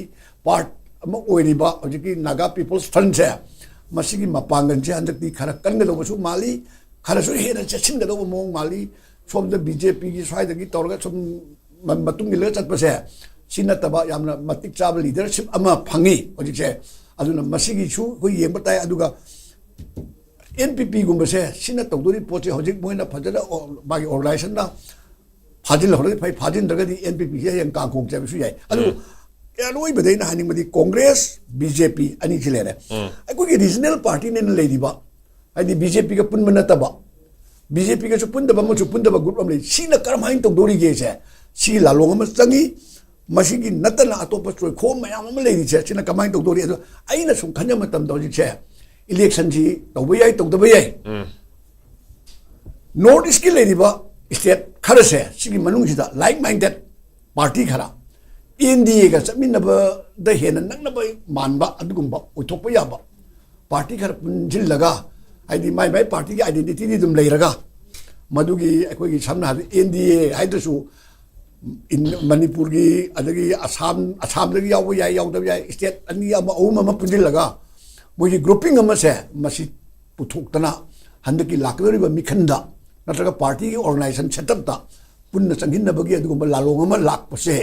ꯄꯥꯔꯠ ꯑꯃ ꯑꯣꯏꯔꯤꯕ ꯍꯧꯖꯤꯛꯀꯤ ꯅꯥꯒꯥ ꯄꯤꯄꯜꯁ ꯐ꯭ꯔꯟꯠꯁꯦ, ꯃꯁꯤꯒꯤ ꯃꯄꯥꯡꯒꯜꯁꯦ ꯍꯟꯗꯛꯇꯤ ꯈꯔ ꯀꯟꯒꯗꯧꯕꯁꯨ ꯃꯥꯜꯂꯤ, ꯈꯔꯁꯨ ꯍꯦꯟꯅ ꯆꯦꯠꯁꯤꯟꯒꯗꯧꯕ ꯃꯑꯣꯡ ꯃꯥꯜꯂꯤ꯫ ꯁꯣꯝꯗ ꯕꯤ ꯖꯦ ꯄꯤꯒꯤ ꯁ꯭ꯋꯥꯏꯗꯒꯤ ꯇꯧꯔꯒ ꯁꯨꯝ ꯃ-, ꯃꯇꯨꯡ ꯏꯜꯂꯒ ꯆꯠꯄꯁꯦ, ꯁꯤ ꯅꯠꯇꯕ ꯌꯥꯝꯅ ꯃꯇꯤꯛ ꯆꯥꯕ ꯂꯤꯗꯔꯁꯤꯞ ꯑꯃ ꯐꯪꯉꯤ ꯍꯧꯖꯤꯛꯁꯦ꯫ ꯑꯗꯨꯅ ꯃꯁꯤꯒꯤꯁꯨ ꯑꯩꯈꯣꯏ ꯌꯦꯡꯕ ꯇꯥꯏ꯫ ꯑꯗꯨꯒ ꯑꯦꯟ ꯄꯤ ꯄꯤꯒꯨꯝꯕꯁꯦ ꯁꯤꯅ ꯇꯧꯗꯣꯔꯤꯕ ꯄꯣꯠꯁꯦ ꯍꯧꯖꯤꯛ ꯃꯣꯏꯅ ꯐꯖꯅ ꯑꯣ-, ꯃꯥꯒꯤ ꯑꯣꯔꯒꯅꯥꯏꯖꯦꯁꯟꯅ ꯐꯥꯖꯤꯜꯍꯧꯔꯗꯤ ꯐꯩ, ꯐꯥꯖꯤꯟꯗ꯭ꯔꯒꯗꯤ ꯑꯦꯟ ꯄꯤ ꯄꯤꯁꯦ ꯍꯌꯦꯡ ꯀꯥꯡꯈꯣꯡ ꯆꯥꯏꯕꯁꯨ ꯌꯥꯏ꯫ ꯑꯗꯨ ꯑꯔꯣꯏꯕꯗ ꯑꯩꯅ ꯍꯥꯏꯅꯤꯡꯕꯗꯤ ꯀꯣꯡꯒ꯭ꯔꯦꯁ, ꯕꯤ ꯖꯦ ꯄꯤ ꯑꯅꯤꯁꯤ ꯂꯩꯔꯦ꯫ ꯑꯩꯈꯣꯏꯒꯤ ꯔꯤꯖꯅꯦꯜ ꯄꯥꯔꯇꯤꯅꯦꯅ ꯂꯩꯔꯤꯕ, ꯍꯥꯏꯗꯤ ꯕꯤ ꯖꯦ ꯄꯤꯒ ꯄꯨꯟꯕ ꯅꯠꯇꯕ, ꯕꯤ ꯖꯦ ꯄꯤꯒꯁꯨ ꯄꯨꯟꯗꯕ ꯑꯃꯁꯨ ꯄꯨꯟꯗꯕ ꯒ꯭ꯔꯨꯞ ꯑꯃ ꯂꯩ꯫ ꯁꯤꯅ ꯀꯔꯝꯍꯥꯏꯅ ꯇꯧꯗꯧꯔꯤꯒꯦꯁꯦ? ꯁꯤ ꯂꯥꯂꯣꯡ ꯑꯃ ꯆꯪꯉꯤ꯫ ꯃꯁꯤꯒꯤ ꯅꯠꯇꯅ ꯑꯇꯣꯞꯄ ꯆꯣꯏꯈꯣꯝ ꯃꯌꯥꯝ ꯑꯃ ꯂꯩꯔꯤꯁꯦ, ꯁꯤꯅ ꯀꯃꯥꯏꯅ ꯇꯧꯗꯧꯔꯤ? ꯑꯗꯣ ꯑꯩꯅ ꯁꯨꯝ ꯈꯟꯖꯕ ꯃꯇꯝꯗ ꯍꯧꯖꯤꯛꯁꯦ ꯏꯂꯦꯛꯁꯟꯁꯤ ꯇꯧꯕ ꯌꯥꯏ, ꯇꯧꯗꯕ ꯌꯥꯏ꯫ ꯅꯣꯔꯠ ꯏꯁꯀꯤ ꯂꯩꯔꯤꯕ ꯁ꯭ꯇꯦꯠ ꯈꯔꯁꯦ, ꯁꯤꯒꯤ ꯃꯅꯨꯡꯁꯤꯗ ꯂꯥꯏꯛ ꯃꯥꯏꯟꯗꯦꯠ ꯄꯥꯔꯇꯤ ꯈꯔ, ꯑꯦꯟ ꯗꯤ ꯑꯦꯒ ꯆꯠꯃꯤꯟꯅꯕꯗ ꯍꯦꯟꯅ ꯅꯛꯅꯕ ꯃꯥꯟꯕ ꯑꯗꯨꯒꯨꯝꯕ ꯑꯣꯏꯊꯣꯛꯄ ꯌꯥꯕ ꯄꯥꯔꯇꯤ ꯈꯔ ꯄꯨꯟꯁꯤꯜꯂꯒ, ꯍꯥꯏꯗꯤ ꯃꯥꯏ ꯃꯥꯏ ꯄꯥꯔꯇꯤꯒꯤ ꯑꯥꯏꯗꯦꯟꯇꯤꯇꯤꯗꯤ ꯑꯗꯨꯝ ꯂꯩꯔꯒ, ꯃꯗꯨꯒꯤ ꯑꯩꯈꯣꯏꯒꯤ ꯁꯝꯅ ꯍꯥꯏꯔꯕꯗ ꯑꯦꯟ ꯗꯤ ꯑꯦ ꯍꯥꯏꯗ꯭ꯔꯁꯨ, ꯏꯟ-, ꯃꯅꯤꯄꯨꯔꯒꯤ, ꯑꯗꯒꯤ ꯑꯁꯥꯝ, ꯑꯁꯥꯝꯗꯒꯤ ꯌꯥꯎꯕ ꯌꯥꯏ, ꯌꯥꯎꯗꯕ ꯌꯥꯏ, ꯁ꯭ꯇꯦꯠ ꯑꯅꯤ ꯑꯃ ꯑꯍꯨꯝ ꯑꯃ ꯄꯨꯟꯁꯤꯜꯂꯒ ꯃꯣꯏꯒꯤ ꯒ꯭ꯔꯨꯞꯄꯤꯡ ꯑꯃꯁꯦ ꯃꯁꯤ ꯄꯨꯊꯣꯛꯇꯅ ꯍꯟꯗꯛꯀꯤ ꯂꯥꯛꯀꯗꯧꯔꯤꯕ ꯃꯤꯈꯟꯗ ꯅꯠꯇ꯭ꯔꯒ ꯄꯥꯔꯇꯤꯒꯤ ꯑꯣꯔꯒꯅꯥꯏꯖꯦꯁꯟ ꯁꯦꯠꯑꯞꯇ ꯄꯨꯟꯅ ꯆꯪꯁꯤꯟꯅꯕꯒꯤ ꯑꯗꯨꯒꯨꯝꯕ ꯂꯥꯂꯣꯡ ꯑꯃ ꯂꯥꯛꯄꯁꯦ,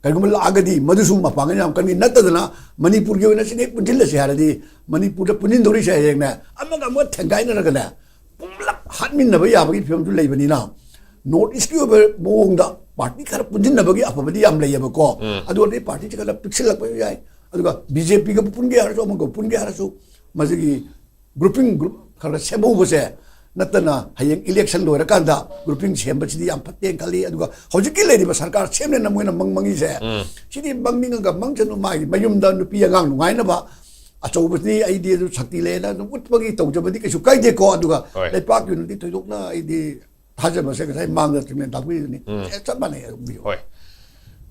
ꯀꯔꯤꯒꯨꯝꯕ ꯂꯥꯛꯑꯒꯗꯤ ꯃꯗꯨꯁꯨ ꯃꯄꯥꯡꯒꯜ ꯌꯥꯝ ꯀꯟꯒꯅꯤ꯫ ꯅꯠꯇꯗꯅ ꯃꯅꯤꯄꯨꯔꯒꯤ ꯑꯣꯏꯅ ꯁꯤꯗ ꯍꯦꯛ ꯄꯨꯟꯁꯤꯜꯂꯁꯤ ꯍꯥꯏꯔꯗꯤ ꯃꯅꯤꯄꯨꯔꯗ ꯄꯨꯟꯁꯤꯟꯗꯧꯔꯤꯁꯦ ꯍꯌꯦꯡꯅꯦ ꯑꯃꯒ ꯑꯃꯒ ꯊꯦꯡꯒꯥꯏꯅꯔꯒꯅꯦ ꯄꯨꯝꯂꯞ ꯍꯥꯠꯃꯤꯟꯅꯕ ꯌꯥꯕꯒꯤ ꯐꯤꯕꯝꯁꯨ ꯂꯩꯕꯅꯤꯅ, ꯅꯣꯔꯠ ꯏꯁꯀꯤ ꯑꯣꯏꯕ ꯃꯑꯣꯡꯗ ꯄꯥꯔꯇꯤ ꯈꯔ ꯄꯨꯟꯁꯤꯟꯅꯕꯒꯤ ꯑꯐꯕꯗꯤ ꯌꯥꯝ ꯂꯩꯌꯦꯕꯀꯣ꯫ ꯑꯗꯨ ꯑꯣꯏꯔꯗꯤ ꯄꯥꯔꯇꯤꯁꯤ ꯈꯔ ꯄꯤꯛꯁꯤꯜꯂꯛꯄ ꯌꯥꯏ꯫ ꯑꯗꯨꯒ ꯕꯤ ꯖꯦ ꯄꯤꯒ ꯄꯨꯟꯒꯦ ꯍꯥꯏꯔꯁꯨ, ꯑꯃꯒ ꯄꯨꯟꯒꯦ ꯍꯥꯏꯔꯁꯨ, ꯃꯁꯤꯒꯤ ꯒ꯭ꯔꯨꯞꯄꯤꯡ ꯒ꯭ꯔꯨꯞ ꯈꯔ ꯈꯔ ꯁꯦꯝꯍꯧꯕꯁꯦ ꯅꯠꯇꯅ ꯍꯌꯦꯡ ꯏꯂꯦꯛꯁꯟ ꯂꯣꯏꯔꯀꯥꯟꯗ ꯒ꯭ꯔꯨꯄꯤꯡ ꯁꯦꯝꯕꯁꯤꯗꯤ ꯌꯥꯝ ꯐꯠꯇꯦꯅ ꯈꯜꯂꯤ꯫ ꯑꯗꯨꯒ ꯍꯧꯖꯤꯛꯀꯤ ꯂꯩꯔꯤꯕ ꯁꯔꯀꯥꯔ ꯁꯦꯝꯂꯦꯅ ꯃꯣꯏꯅ ꯃꯪ ꯃꯪꯉꯤꯁꯦ, ꯁꯤꯗꯤ ꯃꯪꯅꯤꯡꯉꯒ ꯃꯪꯁꯅꯨ, ꯃꯥꯒꯤ ꯃꯌꯨꯝꯗ ꯅꯨꯄꯤ ꯑꯉꯥꯡ ꯅꯨꯡꯉꯥꯏꯅꯕ ꯑꯆꯧꯕꯁꯤꯗꯤ ꯑꯩꯗꯤ ꯑꯗꯨ ꯁꯛꯇꯤ ꯂꯩꯌꯦꯅ ꯑꯗꯨꯝ ꯎꯠꯄꯒꯤ ꯇꯧꯖꯕꯗꯤ ꯀꯩꯁꯨ ꯀꯥꯏꯗꯦꯀꯣ꯫ ꯑꯗꯨꯒ ꯍꯣꯏ꯫ ꯂꯩꯄꯥꯛꯀꯤ ꯑꯣꯏꯅꯗꯤ ꯊꯣꯏꯗꯣꯛꯅ ꯑꯩꯗꯤ ꯊꯥꯖꯕꯁꯦ ꯉꯁꯥꯏ ꯃꯥꯡꯗ ꯇ꯭ꯔꯤꯠꯃꯦꯟ ꯇꯥꯛꯄꯤꯗꯨꯅꯤ꯫ ꯎꯝ꯫ ꯑꯦ, ꯆꯞ ꯃꯥꯟꯅꯩ ꯑꯗꯨꯝ꯫ ꯍꯣꯏ꯫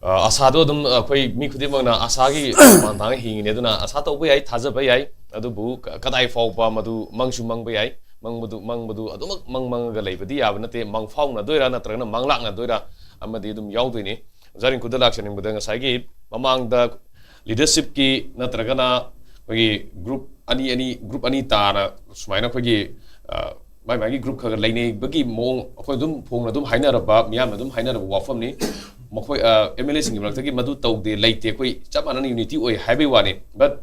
ꯑ, ꯑꯁꯥꯗꯣ ꯑꯗꯨꯝ ꯑꯩꯈꯣꯏ ꯃꯤ ꯈꯨꯗꯤꯡꯃꯛꯅ ꯑꯁꯥꯒꯤ ꯄꯥꯟꯊꯥꯡ ꯍꯤꯡꯉꯤꯅꯦ꯫ ꯑꯗꯨꯅ ꯑꯁꯥ ꯇꯧꯕ ꯌꯥꯏ, ꯊꯥꯖꯕ ꯌꯥꯏ, ꯑꯗꯨꯕꯨ ꯀ-, ꯀꯗꯥꯏ ꯐꯥꯎꯕ ꯃꯗꯨ ꯃꯪꯁꯨ ꯃꯪꯕ ꯌꯥꯏ꯫ ꯃꯪꯕꯗꯨ, ꯃꯪꯕꯗꯨ ꯑꯗꯨꯃꯛ ꯃꯪ ꯃꯪꯉꯒ ꯂꯩꯕꯗꯤ ꯌꯥꯕ ꯅꯠꯇꯦ꯫ ꯃꯪꯐꯥꯎꯅꯗꯣꯏꯔꯥ ꯅꯠꯇ꯭ꯔꯒꯅ ꯃꯪꯂꯥꯛꯅꯗꯣꯏꯔꯥ ꯑꯃꯗꯤ ꯑꯗꯨꯝ ꯌꯥꯎꯗꯣꯏꯅꯤ꯫ ꯑꯣꯖꯥ ꯔꯤꯡꯀꯨꯗ ꯂꯥꯛꯆꯅꯤꯡꯕꯗ ꯉꯁꯥꯏꯒꯤ ꯃꯃꯥꯡꯗ ꯂꯤꯗꯔꯁꯤꯞꯀꯤ ꯅꯠꯇ꯭ꯔꯒꯅ ꯑꯩꯈꯣꯏꯒꯤ ꯒ꯭ꯔꯨꯞ ꯑꯅꯤ ꯑꯅꯤ, ꯒ꯭ꯔꯨꯞ ꯑꯅꯤ ꯇꯥꯅ ꯁꯨꯃꯥꯏꯅ ꯑꯩꯈꯣꯏꯒꯤ, ꯑ, ꯃꯥꯏ ꯃꯥꯒꯤ ꯒ꯭ꯔꯨꯞ ꯈꯔ ꯈꯔ ꯂꯩꯅꯕꯒꯤ ꯃꯑꯣꯡ ꯑꯩꯈꯣꯏ ꯑꯗꯨꯝ ꯐꯣꯡꯅ ꯑꯗꯨꯝ ꯍꯥꯏꯅꯔꯕ, ꯃꯤꯌꯥꯝꯅ ꯑꯗꯨꯝ ꯍꯥꯏꯅꯔꯕ ꯋꯥꯐꯝꯅꯤ꯫ ꯃꯈꯣꯏ, ꯑ, ꯑꯦꯝ ꯑꯦꯜ ꯑꯦꯁꯤꯡꯒꯤ ꯃꯔꯛꯇꯒꯤ ꯃꯗꯨ ꯇꯧꯗꯦ, ꯂꯩꯇꯦ, ꯑꯩꯈꯣꯏ ꯆꯞ ꯃꯥꯟꯅꯅ ꯌꯨꯅꯤꯇꯤ ꯑꯣꯏ ꯍꯥꯏꯕꯒꯤ ꯋꯥꯅꯤ꯫ But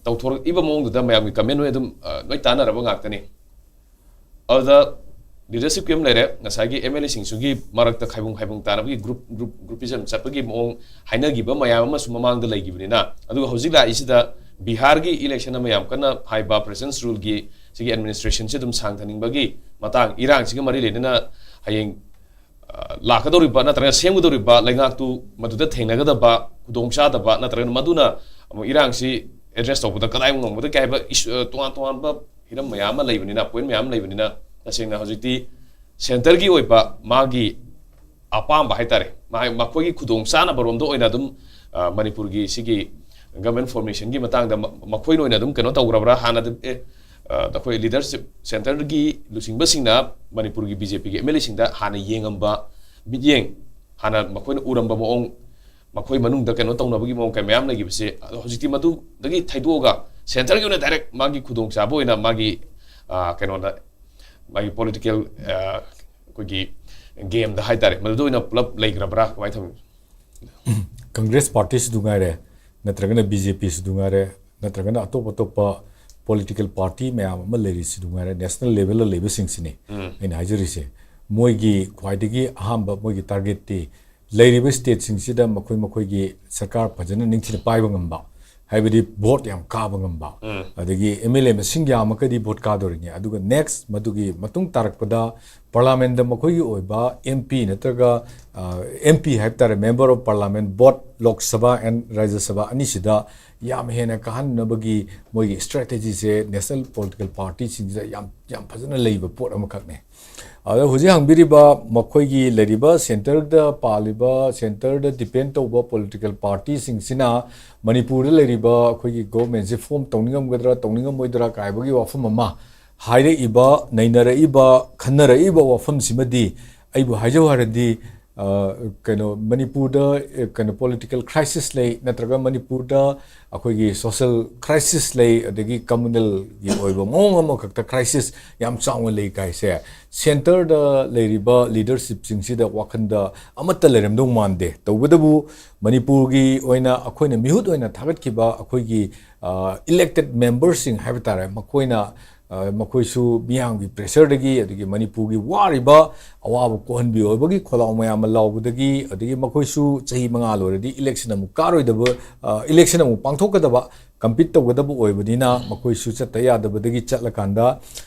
ꯇꯧꯊꯣꯔꯛꯏꯕ ꯃꯑꯣꯡꯗꯨꯗ ꯃꯌꯥꯝꯒꯤ ꯀꯃꯦꯟ ꯑꯣꯏ ꯑꯗꯨꯝ, ꯑ, ꯂꯣꯏ ꯇꯥꯟꯅꯔꯕ ꯉꯥꯛꯇꯅꯤ꯫ ꯑꯗꯨꯗ ꯂꯤꯗꯔꯁꯤꯞꯀꯤ ꯑꯃ ꯂꯩꯔꯦ, ꯉꯁꯥꯏꯒꯤ ꯑꯦꯝ ꯑꯦꯜ ꯑꯦꯁꯤꯡꯁꯤꯒꯤ ꯃꯔꯛꯇ ꯈꯥꯏꯕꯨꯡ ꯈꯥꯏꯕꯨꯡ ꯇꯥꯅꯕꯒꯤ ꯒ꯭ꯔꯨꯞ, ꯒ꯭ꯔꯨꯞ, ꯒ꯭ꯔꯨꯄꯤꯖꯝ ꯆꯠꯄꯒꯤ ꯃꯑꯣꯡ ꯍꯥꯏꯅꯈꯤꯕ ꯃꯌꯥꯝ ꯑꯃꯁꯨ ꯃꯃꯥꯡꯗ ꯂꯩꯈꯤꯕꯅꯤꯅ, ꯑꯗꯨꯒ ꯍꯧꯖꯤꯛ ꯂꯥꯛꯏꯁꯤꯗ ꯕꯤꯍꯥꯔꯒꯤ ꯏꯂꯦꯛꯁꯟ ꯑꯃ ꯌꯥꯝ ꯀꯟꯅ ꯍꯥꯏꯕ ꯄ꯭ꯔꯦꯁꯤꯗꯦꯟꯁ ꯔꯨꯜꯒꯤ ꯁꯤꯒꯤ ꯑꯦꯗꯃꯤꯅꯤꯁꯇ꯭ꯔꯦꯁꯟꯁꯤ ꯑꯗꯨꯝ ꯁꯥꯡꯊꯅꯤꯡꯕꯒꯤ ꯃꯇꯥꯡ, ꯏꯔꯥꯡꯁꯤꯒ ꯃꯔꯤ ꯂꯩꯅꯅ ꯍꯌꯦꯡ, ꯑ, ꯂꯥꯛꯀꯗꯧꯔꯤꯕ ꯅꯠꯇ꯭ꯔꯒ ꯁꯦꯝꯒꯗꯧꯔꯤꯕ ꯂꯩꯉꯥꯛꯇꯨ ꯃꯗꯨꯗ ꯊꯦꯡꯅꯒꯗꯕ ꯈꯨꯗꯣꯡꯆꯥꯗꯕ ꯅꯠꯇ꯭ꯔꯒꯅ ꯃꯗꯨꯅ ꯑꯃꯨꯛ ꯏꯔꯥꯡꯁꯤ ꯑꯦꯗ꯭ꯔꯦꯁ ꯇꯧꯕꯗ ꯀꯗꯥꯏ ꯉꯝꯒꯗꯒꯦ ꯍꯥꯏꯕ ꯏꯁꯨ, ꯑ, ꯇꯣꯉꯥꯟ ꯇꯣꯉꯥꯟꯕ ꯍꯤꯔꯝ ꯃꯌꯥꯝ ꯑꯃ ꯂꯩꯕꯅꯤꯅ, ꯄꯣꯏꯟ ꯃꯌꯥꯝ ꯑꯃ ꯂꯩꯕꯅꯤꯅ, ꯇꯁꯦꯡꯅ ꯍꯧꯖꯤꯛꯇꯤ ꯁꯦꯟꯇꯔꯒꯤ ꯑꯣꯏꯕ ꯃꯥꯒꯤ ꯑꯄꯥꯝꯕ ꯍꯥꯏꯇꯥꯔꯦ, ꯃꯥ-, ꯃꯈꯣꯏꯒꯤ ꯈꯨꯗꯣꯡ ꯆꯥꯅꯕꯔꯣꯝꯗ ꯑꯣꯏꯅ ꯑꯗꯨꯝ, ꯑ, ꯃꯅꯤꯄꯨꯔꯒꯤ ꯁꯤꯒꯤ ꯒꯚꯔꯟꯃꯦꯟ ꯐꯣꯔꯃꯦꯁꯟꯒꯤ ꯃꯇꯥꯡꯗ ꯃ-, ꯃꯈꯣꯏꯅ ꯑꯣꯏꯅ ꯑꯗꯨꯝ ꯀꯩꯅꯣ ꯇꯧꯈ꯭ꯔꯕ꯭ꯔꯥ? ꯍꯥꯟꯅꯗꯤ, ꯑꯦ, ꯑ, ꯑꯩꯈꯣꯏ ꯂꯤꯗꯔꯁꯤꯞ ꯁꯦꯟꯇꯔꯒꯤ ꯂꯨꯆꯤꯡꯕꯁꯤꯡꯅ ꯃꯅꯤꯄꯨꯔꯒꯤ ꯕꯤ ꯖꯦ ꯄꯤꯒꯤ ꯑꯦꯝ ꯑꯦꯜ ꯑꯦꯁꯤꯡꯗ ꯍꯥꯟꯅ ꯌꯦꯡꯉꯝꯕ ꯃꯤꯠꯌꯦꯡ, ꯍꯥꯟꯅ ꯃꯈꯣꯏꯅ ꯎꯔꯝꯕ ꯃꯑꯣꯡ, ꯃꯈꯣꯏ ꯃꯅꯨꯡꯗ ꯀꯩꯅꯣ ꯇꯧꯅꯕꯒꯤ ꯃꯑꯣꯡ ꯀꯌꯥ ꯃꯌꯥꯝ ꯂꯩꯈꯤꯕꯁꯦ, ꯑꯗꯣ ꯍꯧꯖꯤꯛꯇꯤ ꯃꯗꯨꯗꯒꯤ ꯊꯩꯗꯣꯛꯑꯒ ꯁꯦꯟꯇꯔꯒꯤ ꯑꯣꯏꯅ ꯗꯥꯏꯔꯦꯛ ꯃꯥꯒꯤ ꯈꯨꯗꯣꯡꯆꯥꯕ ꯑꯣꯏꯅ ꯃꯥꯒꯤ, ꯑ, ꯀꯩꯅꯣꯗ, ꯃꯥꯒꯤ ꯄꯣꯂꯤꯇꯤꯀꯦꯜ, ꯑ, ꯑꯩꯈꯣꯏꯒꯤ ꯒꯦꯝꯗ ꯍꯥꯏꯇꯥꯔꯦ, ꯃꯗꯨꯗ ꯑꯣꯏꯅ ꯄꯨꯂꯞ ꯂꯩꯈ꯭ꯔꯕ꯭ꯔꯥ, ꯀꯃꯥꯏꯅ ꯇꯧꯏ? ꯀꯪꯒ꯭ꯔꯦꯁ ꯄꯥꯔꯇꯤꯁꯤꯗꯨ ꯉꯥꯏꯔꯦ, ꯅꯠꯇ꯭ꯔꯒꯅ ꯕꯤ ꯖꯦ ꯄꯤꯁꯤꯗꯨ ꯉꯥꯏꯔꯦ, ꯅꯠꯇ꯭ꯔꯒꯅ ꯑꯇꯣꯞ ꯑꯇꯣꯞꯄ ꯄꯣꯂꯤꯇꯤꯀꯦꯜ ꯄꯥꯔꯇꯤ ꯃꯌꯥꯝ ꯑꯃ ꯂꯩꯔꯤꯁꯤꯗꯨ ꯉꯥꯏꯔꯦ, ꯅꯦꯁꯅꯦꯜ ꯂꯦꯚꯦꯜꯗ ꯂꯩꯕꯁꯤꯡꯁꯤꯅꯤ ꯑꯩꯅ ꯍꯥꯏꯖꯔꯤꯁꯦ꯫ ꯃꯣꯏꯒꯤ ꯈ꯭ꯋꯥꯏꯗꯒꯤ ꯑꯍꯥꯟꯕ ꯃꯣꯏꯒꯤ ꯇꯥꯔꯒꯦꯠꯇꯤ ꯂꯩꯔꯤꯕ ꯁ꯭ꯇꯦꯠꯁꯤꯡꯁꯤꯗ ꯃꯈꯣꯏ ꯃꯈꯣꯏꯒꯤ ꯁꯔꯀꯥꯔ ꯐꯖꯅ ꯅꯤꯡꯊꯤꯅ ꯄꯥꯏꯕ ꯉꯝꯕ, ꯍꯥꯏꯕꯗꯤ ꯚꯣꯠ ꯌꯥꯝ ꯀꯥꯕ ꯉꯝꯕ, ꯑꯗꯒꯤ ꯑꯦꯝ ꯑꯦꯜ ꯑꯦ ꯃꯁꯤꯡ ꯌꯥꯝꯃꯒꯗꯤ ꯚꯣꯠ ꯀꯥꯗꯣꯔꯤꯅꯤ꯫ ꯑꯗꯨꯒ ꯅꯦꯛꯁ ꯃꯗꯨꯒꯤ ꯃꯇꯨꯡ ꯇꯥꯔꯛꯄꯗ ꯄꯥꯔꯂꯥꯃꯦꯟꯗ ꯃꯈꯣꯏꯒꯤ ꯑꯣꯏꯕ ꯑꯦꯝ ꯄꯤ ꯅꯠꯇ꯭ꯔꯒ ꯑꯦꯝ ꯄꯤ ꯍꯥꯏꯕ ꯇꯥꯔꯦ, member of parliament, both Lok Sabha and Rajya Sabha ꯑꯅꯤꯁꯤꯗ ꯌꯥꯝ ꯍꯦꯟꯅ ꯀꯥꯍꯟꯅꯕꯒꯤ ꯃꯣꯏꯒꯤ ꯁ꯭ꯇ꯭ꯔꯦꯇꯦꯖꯤꯁꯦ ꯅꯦꯁꯅꯦꯜ ꯄꯣꯂꯤꯇꯤꯀꯦꯜ ꯄꯥꯔꯇꯤꯁꯤꯡꯁꯤꯗ ꯌꯥꯝ ꯌꯥꯝ ꯐꯖꯅ ꯂꯩꯕ ꯄꯣꯠ ꯑꯃꯈꯛꯅꯤ꯫ ꯑꯗꯣ ꯍꯧꯖꯤꯛ ꯍꯪꯕꯤꯔꯤꯕ ꯃꯈꯣꯏꯒꯤ ꯂꯩꯔꯤꯕ ꯁꯦꯟꯇꯔꯗ ꯄꯥꯜꯂꯤꯕ, ꯁꯦꯟꯇꯔꯗ ꯗꯤꯄꯦꯟ ꯇꯧꯕ ꯄꯣꯂꯤꯇꯤꯀꯦꯜ ꯄꯥꯔꯇꯤꯁꯤꯡꯁꯤꯅ ꯃꯅꯤꯄꯨꯔꯗ ꯂꯩꯔꯤꯕ ꯑꯩꯈꯣꯏꯒꯤ ꯒꯣꯚꯔꯟꯃꯦꯟꯁꯦ ꯐꯣꯔꯝ ꯇꯧꯅꯤꯡꯉꯝꯒꯗ꯭ꯔꯥ ꯇꯧꯅꯤꯡꯉꯝꯃꯣꯏꯗ꯭ꯔꯥ ꯀꯥꯏꯕꯒꯤ ꯋꯥꯐꯝ ꯑꯃ ꯍꯥꯏꯔꯛꯏꯕ, ꯅꯩꯅꯔꯛꯏꯕ, ꯈꯟꯅꯔꯛꯏꯕ ꯋꯥꯐꯝꯁꯤꯃꯗꯤ ꯑꯩꯕꯨ ꯍꯥꯏꯖꯧ ꯍꯥꯏꯔꯗꯤ, ꯑ, ꯀꯩꯅꯣ, ꯃꯅꯤꯄꯨꯔꯗ, ꯑ, ꯀꯩꯅꯣ, ꯄꯣꯂꯤꯇꯤꯀꯦꯜ ꯀ꯭ꯔꯥꯏꯁꯤꯁ ꯂꯩ, ꯅꯠꯇ꯭ꯔꯒ ꯃꯅꯤꯄꯨꯔꯗ ꯑꯩꯈꯣꯏꯒꯤ ꯁꯣꯁꯦꯜ ꯀ꯭ꯔꯥꯏꯁꯤꯁ ꯂꯩ, ꯑꯗꯒꯤ ꯀꯝꯃꯨꯅꯦꯜꯒꯤ ꯑꯣꯏꯕ ꯃꯑꯣꯡ ꯑꯃꯈꯛꯇ ꯀ꯭ꯔꯥꯏꯁꯤꯁ ꯌꯥꯝ ꯆꯥꯎꯅ ꯂꯩ ꯀꯥꯏꯁꯦ ꯁꯦꯟꯇꯔꯗ ꯂꯩꯔꯤꯕ ꯂꯤꯗꯔꯁꯤꯞꯁꯤꯡꯁꯤꯗ ꯋꯥꯈꯜꯗ ꯑꯃꯠꯇ ꯂꯩꯔꯝꯗꯧ ꯃꯥꯟꯗꯦ꯫ ꯇꯧꯕꯇꯕꯨ ꯃꯅꯤꯄꯨꯔꯒꯤ ꯑꯣꯏꯅ ꯑꯩꯈꯣꯏꯅ ꯃꯤꯍꯨꯠ ꯑꯣꯏꯅ ꯊꯥꯒꯠꯈꯤꯕ ꯑꯩꯈꯣꯏꯒꯤ, ꯑ, ꯏꯂꯦꯛꯇꯦꯠ ꯃꯦꯝꯕꯔꯁꯤꯡ ꯍꯥꯏꯕ ꯇꯥꯔꯦ, ꯃꯈꯣꯏꯅ, ꯑ, ꯃꯈꯣꯏꯁꯨ ꯃꯤꯌꯥꯝꯒꯤ ꯄ꯭ꯔꯦꯁꯔꯗꯒꯤ, ꯑꯗꯒꯤ ꯃꯅꯤꯄꯨꯔꯒꯤ ꯋꯥꯔꯤꯕ ꯑꯋꯥꯕ ꯀꯣꯛꯍꯟꯕꯤꯌꯨ ꯍꯥꯏꯕꯒꯤ ꯈꯣꯜꯂꯥꯎ ꯃꯌꯥꯝ ꯑꯃ ꯂꯥꯎꯕꯗꯒꯤ, ꯑꯗꯒꯤ ꯃꯈꯣꯏꯁꯨ ꯆꯍꯤ ꯃꯉꯥ ꯂꯣꯏꯔꯗꯤ ꯏꯂꯦꯛꯁꯟ ꯑꯃꯨꯛ ꯀꯥꯔꯣꯏꯗꯕ, ꯑ, ꯏꯂꯦꯛꯁꯟ ꯑꯃꯨꯛ ꯄꯥꯡꯊꯣꯛꯀꯗꯕ, ꯀꯝꯄꯤꯠ ꯇꯧꯒꯗꯕ ꯑꯣꯏꯕꯅꯤꯅ ꯃꯈꯣꯏꯁꯨ ꯆꯠꯇ ꯌꯥꯗꯕꯗꯒꯤ ꯆꯠꯂꯀꯥꯟꯗ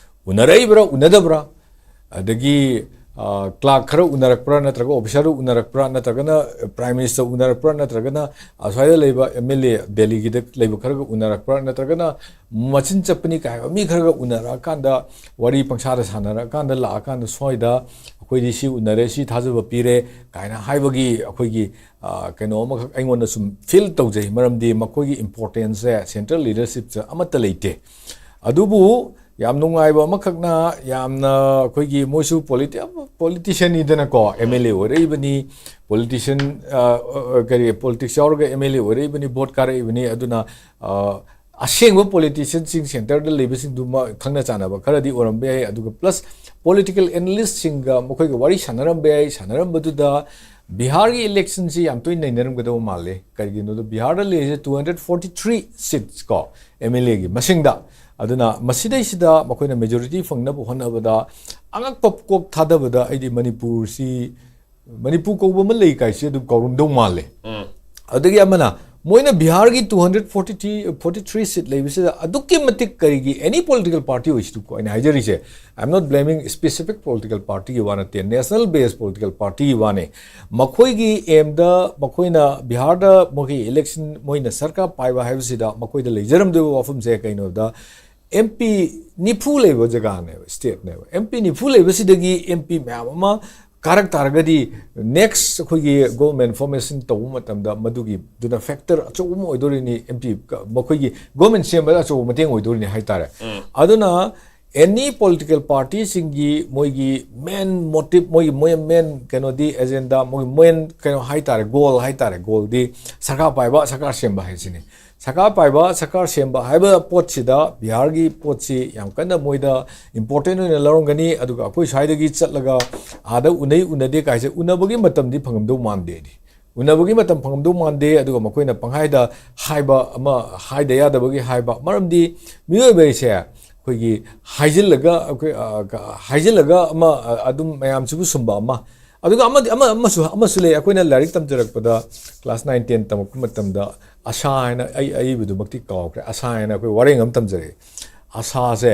ꯎꯅꯔꯛꯏꯕ꯭ꯔꯥ ꯎꯅꯗꯕ꯭ꯔꯥ, ꯑꯗꯒꯤ, ꯑ, ꯀ꯭ꯂꯥꯔꯛ ꯈꯔ ꯎꯅꯔꯛꯄ꯭ꯔꯥ, ꯅꯠꯇ꯭ꯔꯒ ꯑꯣꯐꯤꯁꯥꯔꯗꯨ ꯎꯅꯔꯛꯄ꯭ꯔꯥ, ꯅꯠꯇ꯭ꯔꯒꯅ ꯄ꯭ꯔꯥꯏꯝ ꯃꯤꯅꯤꯁꯇꯔ ꯎꯅꯔꯛꯄ꯭ꯔꯥ, ꯅꯠꯇ꯭ꯔꯒꯅ ꯑꯁ꯭ꯋꯥꯏꯗ ꯂꯩꯕ ꯑꯦꯝ ꯑꯦꯜ ꯑꯦ, ꯗꯦꯜꯂꯤꯒꯤꯗ ꯂꯩꯕ ꯈꯔꯒ ꯎꯅꯔꯛꯄ꯭ꯔꯥ, ꯅꯠꯇ꯭ꯔꯒꯅ ꯃꯆꯤꯟ ꯆꯠꯄꯅꯤ ꯀꯥꯏꯕ ꯃꯤ ꯈꯔꯒ ꯎꯅꯔꯛꯑꯀꯥꯟꯗ, ꯋꯥꯔꯤ ꯄꯪꯁꯥꯗ ꯁꯥꯟꯅꯔꯛꯑꯀꯥꯟꯗ, ꯂꯥꯛꯑꯀꯥꯟꯗ ꯁ꯭ꯋꯥꯏꯗ ꯑꯩꯈꯣꯏꯗꯤ ꯁꯤ ꯎꯅꯔꯦ, ꯁꯤ ꯊꯥꯖꯕ ꯄꯤꯔꯦ ꯀꯥꯏꯅ ꯍꯥꯏꯕꯒꯤ ꯑꯩꯈꯣꯏꯒꯤ, ꯑ, ꯀꯩꯅꯣ ꯑꯃꯈꯛ ꯑꯩꯉꯣꯟꯗ ꯁꯨꯝ ꯐꯤꯜ ꯇꯧꯖꯩ꯫ ꯃꯔꯝꯗꯤ ꯃꯈꯣꯏꯒꯤ ꯏꯝꯄꯣꯔꯇꯦꯟꯁꯁꯦ ꯁꯦꯟꯇ꯭ꯔꯦꯜ ꯂꯤꯗꯔꯁꯤꯞꯁꯦ ꯑꯃꯠꯇ ꯂꯩꯇꯦ꯫ ꯑꯗꯨꯕꯨ ꯌꯥꯝ ꯅꯨꯡꯉꯥꯏꯕ ꯑꯃꯈꯛꯅ, ꯌꯥꯝꯅ ꯑꯩꯈꯣꯏꯒꯤ ꯃꯣꯏꯁꯨ ꯄꯣꯂꯤꯇꯤ-, ꯄꯣꯂꯤꯇꯤꯁꯤꯌꯟꯅꯤꯗꯅꯀꯣ, ꯑꯦꯝ ꯑꯦꯜ ꯑꯦ ꯑꯣꯏꯔꯛꯏꯕꯅꯤ, ꯄꯣꯂꯤꯇꯤꯁꯤꯌꯟ, ꯑ, ꯑ, ꯀꯔꯤ, ꯄꯣꯂꯤꯇꯤꯛꯁ ꯌꯥꯎꯔꯒ ꯑꯦꯝ ꯑꯦꯜ ꯑꯦ ꯑꯣꯏꯔꯛꯏꯕꯅꯤ, ꯚꯣꯠ ꯀꯥꯔꯛꯏꯕꯅꯤ꯫ ꯑꯗꯨꯅ, ꯑ, ꯑꯁꯦꯡꯕ ꯄꯣꯂꯤꯇꯤꯁꯤꯌꯟꯁꯤꯡ ꯁꯦꯟꯇꯔꯗ ꯂꯩꯕꯁꯤꯡꯗꯨꯃ ꯈꯪꯅ ꯆꯥꯟꯅꯕ ꯈꯔꯗꯤ ꯑꯣꯏꯔꯝꯕ ꯌꯥꯏ꯫ ꯑꯗꯨꯒ ꯄ꯭ꯂꯁ ꯄꯣꯂꯤꯇꯤꯀꯦꯜ ꯑꯦꯅꯥꯂꯤꯁꯁꯤꯡꯒ ꯃꯈꯣꯏꯒ ꯋꯥꯔꯤ ꯁꯥꯟꯅꯔꯝꯕ ꯌꯥꯏ꯫ ꯁꯥꯟꯅꯔꯝꯕꯗꯨꯗ ꯕꯤꯍꯥꯔꯒꯤ ꯏꯂꯦꯛꯁꯟꯁꯤ ꯌꯥꯝ ꯇꯣꯏꯅ ꯅꯩꯅꯔꯝꯒꯗꯧꯕ ꯃꯥꯜꯂꯤ꯫ ꯀꯔꯤꯒꯤꯅꯣꯗ ꯕꯤꯍꯥꯔꯗ ꯂꯩꯔꯤꯁꯦ two hundred forty three seats ꯀꯣ, ꯑꯦꯝ ꯑꯦꯜ ꯑꯦꯒꯤ ꯃꯁꯤꯡꯗ꯫ ꯑꯗꯨꯅ ꯃꯁꯤꯗꯩꯁꯤꯗ ꯃꯈꯣꯏꯅ ꯃꯦꯖꯣꯔꯤꯇꯤ ꯐꯪꯅꯕ ꯍꯣꯠꯅꯕꯗ ꯑꯉꯛꯄ ꯀꯣꯛ ꯊꯥꯗꯕꯗ ꯑꯩꯗꯤ ꯃꯅꯤꯄꯨꯔꯁꯤ, ꯃꯅꯤꯄꯨꯔ ꯀꯧꯕ ꯑꯃ ꯂꯩ ꯀꯥꯏꯁꯤ ꯑꯗꯨꯝ ꯀꯧꯔꯝꯗꯧ ꯃꯥꯜꯂꯦ꯫ ꯑꯗꯒꯤ ꯑꯃꯅ ꯃꯣꯏꯅ ꯕꯤꯍꯥꯔꯒꯤ two hundred forty three forty three seat ꯂꯩꯕꯁꯤꯗ ꯑꯗꯨꯛꯀꯤ ꯃꯇꯤꯛ ꯀꯔꯤꯒꯤ any political party ꯑꯣꯏꯁꯤꯗꯨꯀꯣ ꯑꯩꯅ ꯍꯥꯏꯖꯔꯤꯁꯦ, I am not blaming specific political partyꯒꯤ ꯋꯥ ꯅꯠꯇꯦ, national based political partyꯒꯤ ꯋꯥꯅꯦ꯫ ꯃꯈꯣꯏꯒꯤ aimꯗ ꯃꯈꯣꯏꯅ ꯕꯤꯍꯥꯔꯗ ꯃꯈꯣꯏꯒꯤ election ꯃꯣꯏꯅ ꯁꯔꯀꯥꯔ ꯄꯥꯏꯕ ꯍꯥꯏꯕꯁꯤꯗ ꯃꯈꯣꯏꯗ ꯂꯩꯖꯔꯝꯗꯣꯏꯕ ꯋꯥꯐꯝꯁꯦ ꯀꯩꯅꯣꯗ, ꯑꯦꯝ ꯄꯤ ꯅꯤꯐꯨ ꯂꯩꯕ ꯖꯒꯥꯅꯦꯕ, stateꯅꯦꯕ꯫ ꯑꯦꯝ ꯄꯤ ꯅꯤꯐꯨ ꯂꯩꯕꯁꯤꯗꯒꯤ ꯑꯦꯝ ꯄꯤ ꯃꯌꯥꯝ ꯑꯃ ꯀꯥꯔꯛ ꯇꯥꯔꯒꯗꯤ next ꯑꯩꯈꯣꯏꯒꯤ government formation ꯇꯧꯕ ꯃꯇꯝꯗ ꯃꯗꯨꯒꯤꯗꯨꯅ factor ꯑꯆꯧꯕ ꯑꯃ ꯑꯣꯏꯗꯣꯔꯤꯅꯤ꯫ ꯑꯦꯝ ꯄꯤ ꯃꯈꯣꯏꯒꯤ government ꯁꯦꯝꯕꯗ ꯑꯆꯧꯕ ꯃꯇꯦꯡ ꯑꯣꯏꯗꯣꯔꯤꯅꯤ ꯍꯥꯏꯇꯥꯔꯦ꯫ ꯑꯗꯨꯅ any political partyꯁꯤꯡꯒꯤ ꯃꯣꯏꯒꯤ main motive, ꯃꯣꯏꯒꯤ main main ꯀꯩꯅꯣꯗꯤ agenda, ꯃꯣꯏꯒꯤ main ꯀꯩꯅꯣ ꯍꯥꯏꯇꯥꯔꯦ, goal ꯍꯥꯏꯇꯥꯔꯦ, goalꯗꯤ ꯁꯔꯀꯥꯔ ꯄꯥꯏꯕ, ꯁꯔꯀꯥꯔ ꯁꯦꯝꯕ ꯍꯥꯏꯁꯤꯅꯤ꯫ ꯁꯔꯀꯥꯔ ꯄꯥꯏꯕ, ꯁꯔꯀꯥꯔ ꯁꯦꯝꯕ ꯍꯥꯏꯕ ꯄꯣꯠꯁꯤꯗ ꯕꯤꯍꯥꯔꯒꯤ ꯄꯣꯠꯁꯤ ꯌꯥꯝ ꯀꯟꯅ ꯃꯣꯏꯗ important ꯑꯣꯏꯅ ꯂꯧꯔꯝꯒꯅꯤ꯫ ꯑꯗꯨꯒ ꯑꯩꯈꯣꯏ ꯁ꯭ꯋꯥꯏꯗꯒꯤ ꯆꯠꯂꯒ ꯑꯥꯗ ꯎꯅꯩ ꯎꯅꯗꯦ ꯀꯥꯏꯁꯦ ꯎꯅꯕꯒꯤ ꯃꯇꯝꯗꯤ ꯐꯪꯉꯝꯗꯧ ꯃꯥꯟꯗꯦ ꯑꯩꯗꯤ꯫ ꯎꯅꯕꯒꯤ ꯃꯇꯝ ꯐꯪꯉꯝꯗꯧ ꯃꯥꯟꯗꯦ꯫ ꯑꯗꯨꯒ ꯃꯈꯣꯏꯅ ꯄꯪꯍꯥꯏꯗ ꯍꯥꯏꯕ ꯑꯃ, ꯍꯥꯏꯗ ꯌꯥꯗꯕꯒꯤ ꯍꯥꯏꯕ, ꯃꯔꯝꯗꯤ ꯃꯤꯑꯣꯏꯕ ꯍꯥꯏꯁꯦ ꯑꯩꯈꯣꯏꯒꯤ ꯍꯥꯏꯖꯤꯜꯂꯒ, ꯑꯩꯈꯣꯏ, ꯑ, ꯀ-, ꯍꯥꯏꯖꯤꯜꯂꯒ ꯑꯃ, ꯑ, ꯑꯗꯨꯝ ꯃꯌꯥꯝꯁꯤꯕꯨ ꯁꯨꯝꯕ ꯑꯃ꯫ ꯑꯗꯨꯒ ꯑꯃꯗꯤ, ꯑꯃ, ꯑꯃꯁꯨ, ꯑꯃꯁꯨ ꯂꯩ꯫ ꯑꯩꯈꯣꯏꯅ ꯂꯥꯏꯔꯤꯛ ꯇꯝꯖꯔꯛꯄꯗ class nine ten ꯇꯝꯃꯛꯄ ꯃꯇꯝꯗ ꯑꯁꯥ ꯍꯥꯏꯅ, ꯑꯩ ꯑꯏꯕꯗꯨꯃꯛꯇꯤ ꯀꯥꯎꯈ꯭ꯔꯦ, ꯑꯁꯥ ꯍꯥꯏꯅ ꯑꯩꯈꯣꯏ ꯋꯥꯔꯦꯡ ꯑꯃ ꯇꯝꯖꯔꯛꯏ꯫ ꯑꯁꯥꯁꯦ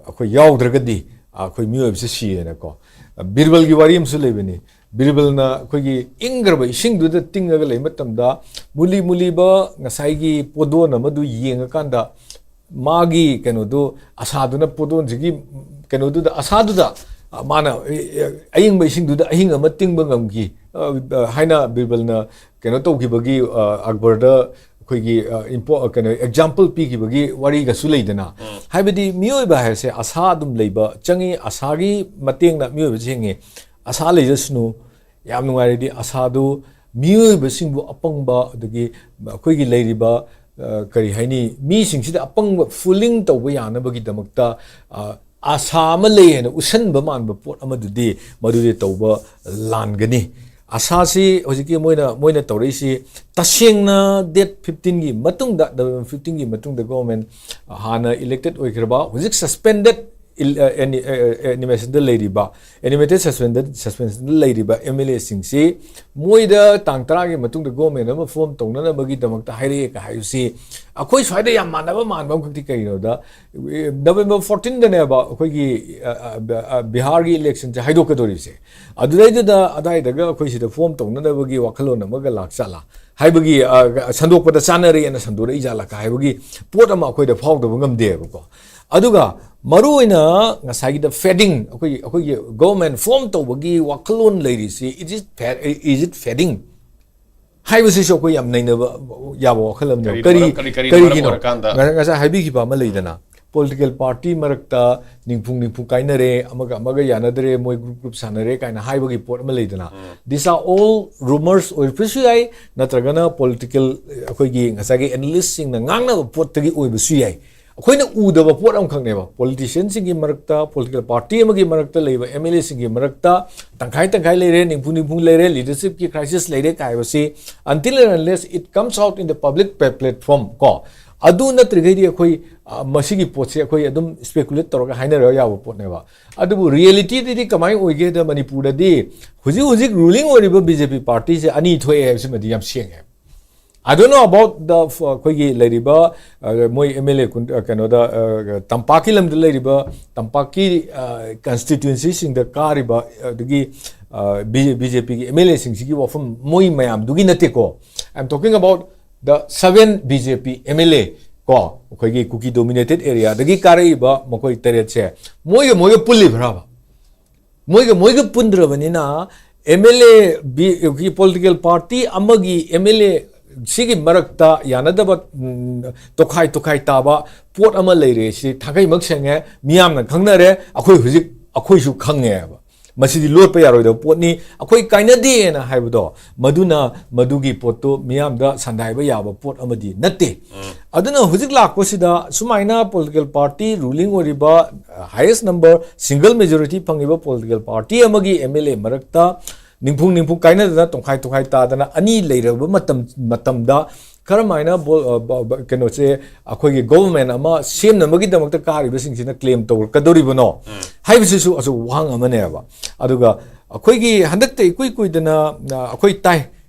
ꯑꯩꯈꯣꯏ ꯌꯥꯎꯗ꯭ꯔꯒꯗꯤ ꯑꯩꯈꯣꯏ ꯃꯤꯑꯣꯏꯕꯁꯦ ꯁꯤꯌꯦꯅꯀꯣ꯫ ꯕꯤꯔꯕꯜꯒꯤ ꯋꯥꯔꯤ ꯑꯃꯁꯨ ꯂꯩꯕꯅꯤ꯫ ꯕꯤꯔꯕꯜꯅ ꯑꯩꯈꯣꯏꯒꯤ ꯏꯪꯈ꯭ꯔꯕ ꯏꯁꯤꯡꯗꯨꯗ ꯇꯤꯡꯉꯒ ꯂꯩꯕ ꯃꯇꯝꯗ ꯃꯨꯂꯤ ꯃꯨꯂꯤꯕ ꯉꯁꯥꯏꯒꯤ ꯄꯣꯗꯣꯟ ꯑꯃꯗꯨ ꯌꯦꯡꯉꯀꯥꯟꯗ ꯃꯥꯒꯤ ꯀꯩꯅꯣꯗꯨ, ꯑꯁꯥꯗꯨꯅ ꯄꯣꯗꯣꯟꯁꯤꯒꯤ ꯀꯩꯅꯣꯗꯨꯗ, ꯑꯁꯥꯗꯨꯗ, ꯑ, ꯃꯥꯅ, ꯑ, ꯑꯌꯤꯡꯕ ꯏꯁꯤꯡꯗꯨꯗ ꯑꯍꯤꯡ ꯑꯃ ꯇꯤꯡꯕ ꯉꯝꯈꯤ, ꯑ, ꯑ, ꯍꯥꯏꯅ ꯕꯤꯔꯕꯜꯅ ꯀꯩꯅꯣ ꯇꯧꯈꯤꯕꯒꯤ, ꯑ, ꯑꯛꯕꯔꯗ ꯑꯩꯈꯣꯏꯒꯤ, ꯑ, ꯏꯝꯄꯣ-, ꯑ, ꯀꯩꯅꯣ, example ꯄꯤꯈꯤꯕꯒꯤ ꯋꯥꯔꯤꯒꯁꯨ ꯂꯩꯗꯅ꯫ ꯍꯥꯏꯕꯗꯤ ꯃꯤꯑꯣꯏꯕ ꯍꯥꯏꯁꯦ ꯑꯁꯥ ꯑꯗꯨꯝ ꯂꯩꯕ ꯆꯪꯉꯤ, ꯑꯁꯥꯒꯤ ꯃꯇꯦꯡꯅ ꯃꯤꯑꯣꯏꯕꯁꯦ ꯍꯤꯡꯉꯤ꯫ ꯑꯁꯥ ꯂꯩꯖꯁꯅꯨ, ꯌꯥꯝ ꯅꯨꯡꯉꯥꯏꯔꯗꯤ ꯑꯁꯥꯗꯨ ꯃꯤꯑꯣꯏꯕꯁꯤꯡꯕꯨ ꯑꯄꯪꯕ, ꯑꯗꯒꯤ ꯑꯩꯈꯣꯏꯒꯤ ꯂꯩꯔꯤꯕ, ꯑ, ꯀꯔꯤ ꯍꯥꯏꯅꯤ, ꯃꯤꯁꯤꯡꯁꯤꯗ ꯑꯄꯪꯕ fooling ꯇꯧꯕ ꯌꯥꯅꯕꯒꯤꯗꯃꯛꯇ, ꯑ, ꯑꯁꯥ ꯑꯃ ꯂꯩ ꯍꯥꯏꯅ ꯎꯠꯁꯟꯕ ꯃꯥꯟꯕ ꯄꯣꯠ ꯑꯃꯗꯨꯗꯤ ꯃꯗꯨꯗꯤ ꯇꯧꯕ ꯂꯥꯟꯒꯅꯤ꯫ ꯑꯁꯥꯁꯤ ꯍꯧꯖꯤꯛꯀꯤ ꯃꯣꯏꯅ, ꯃꯣꯏꯅ ꯇꯧꯔꯛꯏꯁꯤ ꯇꯁꯦꯡꯅ date fifteenꯒꯤ ꯃꯇꯨꯡꯗ, November fifteenꯒꯤ ꯃꯇꯨꯡꯗ government ꯍꯥꯟꯅ elected ꯑꯣꯏꯈ꯭ꯔꯕ, ꯍꯧꯖꯤꯛ suspended animationꯗ ꯂꯩꯔꯤꯕ, animated suspension suspensionꯗ ꯂꯩꯔꯤꯕ MLAꯁꯤꯡꯁꯤ ꯃꯣꯏꯗ ꯇꯥꯡ ꯇꯔꯥꯒꯤ ꯃꯇꯨꯡꯗ government ꯑꯃ form ꯇꯧꯅꯅꯕꯒꯤꯗꯃꯛꯇ ꯍꯥꯏꯔꯛꯑꯦ ꯀ ꯍꯥꯏꯕꯁꯤ ꯑꯩꯈꯣꯏ ꯁ꯭ꯋꯥꯏꯗ ꯌꯥꯝ ꯃꯥꯟꯅꯕ ꯃꯥꯟꯕ ꯑꯃꯈꯛꯇꯤ ꯀꯩꯅꯣꯗ, November fourteenꯗꯅꯦꯕ ꯑꯩꯈꯣꯏꯒꯤ ꯕꯤꯍꯥꯔꯒꯤ electionꯁꯦ ꯍꯥꯏꯗꯣꯛꯀꯗꯧꯔꯤꯁꯦ꯫ ꯑꯗꯨꯗꯩꯗꯨꯗ ꯑꯗꯥꯏꯗꯒ ꯑꯩꯈꯣꯏ ꯁꯤꯗ form ꯇꯧꯅꯅꯕꯒꯤ ꯋꯥꯈꯜꯂꯣꯟ ꯑꯃꯒ ꯂꯥꯛꯆꯠꯂ ꯍꯥꯏꯕꯒꯤ, ꯁꯟꯗꯣꯛꯄꯗ ꯆꯥꯅꯔꯦꯅ ꯁꯟꯗꯣꯔꯛꯏ ꯖꯥꯠꯂ ꯀ ꯍꯥꯏꯕꯒꯤ ꯄꯣꯠ ꯑꯃ ꯑꯩꯈꯣꯏꯗ ꯐꯥꯎꯗꯕ ꯉꯝꯗꯦꯕꯀꯣ꯫ ꯑꯗꯨꯒ ꯃꯔꯨ ꯑꯣꯏꯅ ꯉꯁꯥꯏꯒꯤꯗ fading, ꯑꯩꯈꯣꯏꯒꯤ ꯑꯩꯈꯣꯏꯒꯤ government form ꯇꯧꯕꯒꯤ ꯋꯥꯈꯜꯂꯣꯟ ꯂꯩꯔꯤꯁꯤ, is it fad-, is it fading ꯍꯥꯏꯕꯁꯤꯁꯨ ꯑꯩꯈꯣꯏ ꯌꯥꯝ ꯅꯩꯅꯕ ꯌꯥꯕ ꯋꯥꯈꯜ ꯑꯃꯅꯦꯕ꯫ ꯀꯔꯤꯅ ꯀꯔꯤ ꯃꯔꯝ-, ꯀꯔꯤ ꯀꯔꯤꯒꯤꯅꯣ ꯀꯔꯤꯒꯤꯅꯣ? ꯃꯔꯝ ꯑꯣꯏꯔꯀꯥꯟꯗ? ꯉꯁꯥꯏ ꯉꯁꯥꯏ ꯍꯥꯏꯕꯤꯈꯤꯕ ꯑꯃ ꯂꯩꯗꯅ, political party ꯃꯔꯛꯇ ꯅꯤꯡꯐꯨꯡ ꯅꯤꯡꯐꯨ ꯀꯥꯏꯅꯔꯦ, ꯑꯃꯒ ꯑꯃꯒ ꯌꯥꯅꯗ꯭ꯔꯦ, ꯃꯣꯏ group group ꯁꯥꯟꯅꯔꯦ ꯀꯥꯏꯅ ꯍꯥꯏꯕꯒꯤ ꯄꯣꯠ ꯑꯃ ꯂꯩꯗꯅ꯫ These are all rumors ꯑꯣꯏꯔꯛꯄꯁꯨ ꯌꯥꯏ, ꯅꯠꯇ꯭ꯔꯒꯅ political, ꯑꯩꯈꯣꯏꯒꯤ ꯉꯁꯥꯏꯒꯤ analystꯁꯤꯡꯅ ꯉꯥꯡꯅꯕ ꯄꯣꯠꯇꯒꯤ ꯑꯣꯏꯕꯁꯨ ꯌꯥꯏ꯫ ꯑꯩꯈꯣꯏꯅ ꯎꯗꯕ ꯄꯣꯠ ꯑꯃꯈꯛꯅꯦꯕ꯫ Politicianꯁꯤꯡꯒꯤ ꯃꯔꯛꯇ, political party ꯑꯃꯒꯤ ꯃꯔꯛꯇ ꯂꯩꯕ MLAꯁꯤꯡꯒꯤ ꯃꯔꯛꯇ ꯇꯪꯈꯥꯏ ꯇꯪꯈꯥꯏ ꯂꯩꯔꯦ, ꯅꯤꯡꯐꯨ ꯅꯤꯡꯐꯨ ꯂꯩꯔꯦ, leadershipꯀꯤ crisis ꯂꯩꯔꯦ ꯀꯥꯏꯕꯁꯤ, until and unless it comes out in the public pla-, platform ꯀꯣ, ꯑꯗꯨ ꯅꯠꯇ꯭ꯔꯤꯈꯩꯗꯤ ꯑꯩꯈꯣꯏ, ꯑ, ꯃꯁꯤꯒꯤ ꯄꯣꯠꯁꯦ ꯑꯩꯈꯣꯏ ꯑꯗꯨꯝ speculate ꯇꯧꯔꯒ ꯍꯥꯏꯅꯔꯒ ꯌꯥꯕ ꯄꯣꯠꯅꯦꯕ꯫ ꯑꯗꯨꯕꯨ realityꯗꯗꯤ ꯀꯃꯥꯏꯅ ꯑꯣꯏꯒꯦꯗ, ꯃꯅꯤꯄꯨꯔꯗꯗꯤ ꯍꯧꯖꯤꯛ ꯍꯧꯖꯤꯛ ruling ꯑꯣꯏꯔꯤꯕ BJP partyꯁꯦ ꯑꯅꯤ ꯊꯣꯛꯑꯦ ꯍꯥꯏꯕꯁꯤꯃꯗꯤ ꯌꯥꯝ ꯁꯦꯡꯉꯦ꯫ I don't know about the, ꯑꯩꯈꯣꯏꯒꯤ ꯂꯩꯔꯤꯕ, ꯑ, ꯃꯣꯏ MLA ꯀꯨꯟ-, ꯑ, ꯀꯩꯅꯣꯗ, ꯑ, ꯇꯝꯄꯥꯛꯀꯤ ꯂꯝꯗ ꯂꯩꯔꯤꯕ ꯇꯝꯄꯥꯛꯀꯤ, ꯑ, constituencyꯁꯤꯡꯗ ꯀꯥꯔꯤꯕ, ꯑꯗꯒꯤ, ꯑ, ꯕꯤ-, BJPꯒꯤ MLAꯁꯤꯡꯁꯤꯒꯤ ꯋꯥꯐꯝ ꯃꯣꯏ ꯃꯌꯥꯝꯗꯨꯒꯤ ꯅꯠꯇꯦꯀꯣ꯫ I am talking about the seven BJP MLA ꯀꯣ, ꯑꯩꯈꯣꯏꯒꯤ ꯀꯨꯀꯤ dominated areaꯗꯒꯤ ꯀꯥꯔꯛꯏꯕ ꯃꯈꯣꯏ ꯇꯔꯦꯠꯁꯦ ꯃꯣꯏꯒ ꯃꯣꯏꯒ ꯄꯨꯜꯂꯤꯕ꯭ꯔꯥꯕ? ꯃꯣꯏꯒ ꯃꯣꯏꯒ ꯄꯨꯟꯗ꯭ꯔꯕꯅꯤꯅ MLA ꯕꯤ-, political party ꯑꯃꯒꯤ MLA ꯁꯤꯒꯤ ꯃꯔꯛꯇ ꯌꯥꯅꯗꯕ, ꯎꯝ, ꯇꯣꯈꯥꯏ ꯇꯣꯈꯥꯏ ꯇꯥꯕ ꯄꯣꯠ ꯑꯃ ꯂꯩꯔꯦ꯫ ꯁꯤ ꯊꯥꯡꯈꯩꯃꯛ ꯁꯦꯡꯉꯦ, ꯃꯤꯌꯥꯝꯅ ꯈꯪꯅꯔꯦ, ꯑꯩꯈꯣꯏ ꯍꯧꯖꯤꯛ ꯑꯩꯈꯣꯏꯁꯨ ꯈꯪꯉꯦꯕ꯫ ꯃꯁꯤꯗꯤ ꯂꯣꯠꯄ ꯌꯥꯔꯣꯏꯗꯕ ꯄꯣꯠꯅꯤ꯫ ꯑꯩꯈꯣꯏ ꯀꯥꯏꯅꯗꯦꯅ ꯍꯥꯏꯕꯗꯣ, ꯃꯗꯨꯅ ꯃꯗꯨꯒꯤ ꯄꯣꯠꯇꯨ ꯃꯤꯌꯥꯝꯗ ꯁꯟꯗꯥꯏꯕ ꯌꯥꯕ ꯄꯣꯠ ꯑꯃꯗꯤ ꯅꯠꯇꯦ꯫ ꯑꯗꯨꯅ ꯍꯧꯖꯤꯛ ꯂꯥꯛꯄꯁꯤꯗ ꯁꯨꯃꯥꯏꯅ political party, ruling ꯑꯣꯏꯔꯤꯕ, highest number, single majority ꯐꯪꯉꯤꯕ political party ꯑꯃꯒꯤ MLA ꯃꯔꯛꯇ ꯅꯤꯡꯐꯨ ꯅꯤꯡꯐꯨ ꯀꯥꯏꯅꯗꯅ, ꯇꯣꯡꯈꯥꯏ ꯇꯣꯡꯈꯥꯏ ꯇꯥꯗꯅ ꯑꯅꯤ ꯂꯩꯔꯕ ꯃꯇꯝ, ꯃꯇꯝꯗ ꯀꯔꯝꯍꯥꯏꯅ ꯕꯣꯜ-, ꯑ, ꯕ-, ꯕ-, ꯀꯩꯅꯣꯁꯦ, ꯑꯩꯈꯣꯏꯒꯤ ꯒꯣꯚꯔꯟꯃꯦꯟ ꯑꯃ ꯁꯦꯝꯅꯕꯒꯤꯗꯃꯛꯇ ꯀꯥꯔꯤꯕꯁꯤꯡꯁꯤꯅ ꯀ꯭ꯂꯦꯝ ꯇꯧꯔꯛꯀꯗꯧꯔꯤꯕꯅꯣ ꯍꯥꯏꯕꯁꯤꯁꯨ ꯑꯆꯧꯕ ꯋꯥꯍꯪ ꯑꯃꯅꯦꯕ꯫ ꯑꯗꯨꯒ ꯑꯩꯈꯣꯏꯒꯤ ꯍꯟꯗꯛꯇ ꯏꯀꯨꯏ ꯀꯨꯏꯗꯅ, ꯑ, ꯑꯩꯈꯣꯏ ꯇꯥꯏ,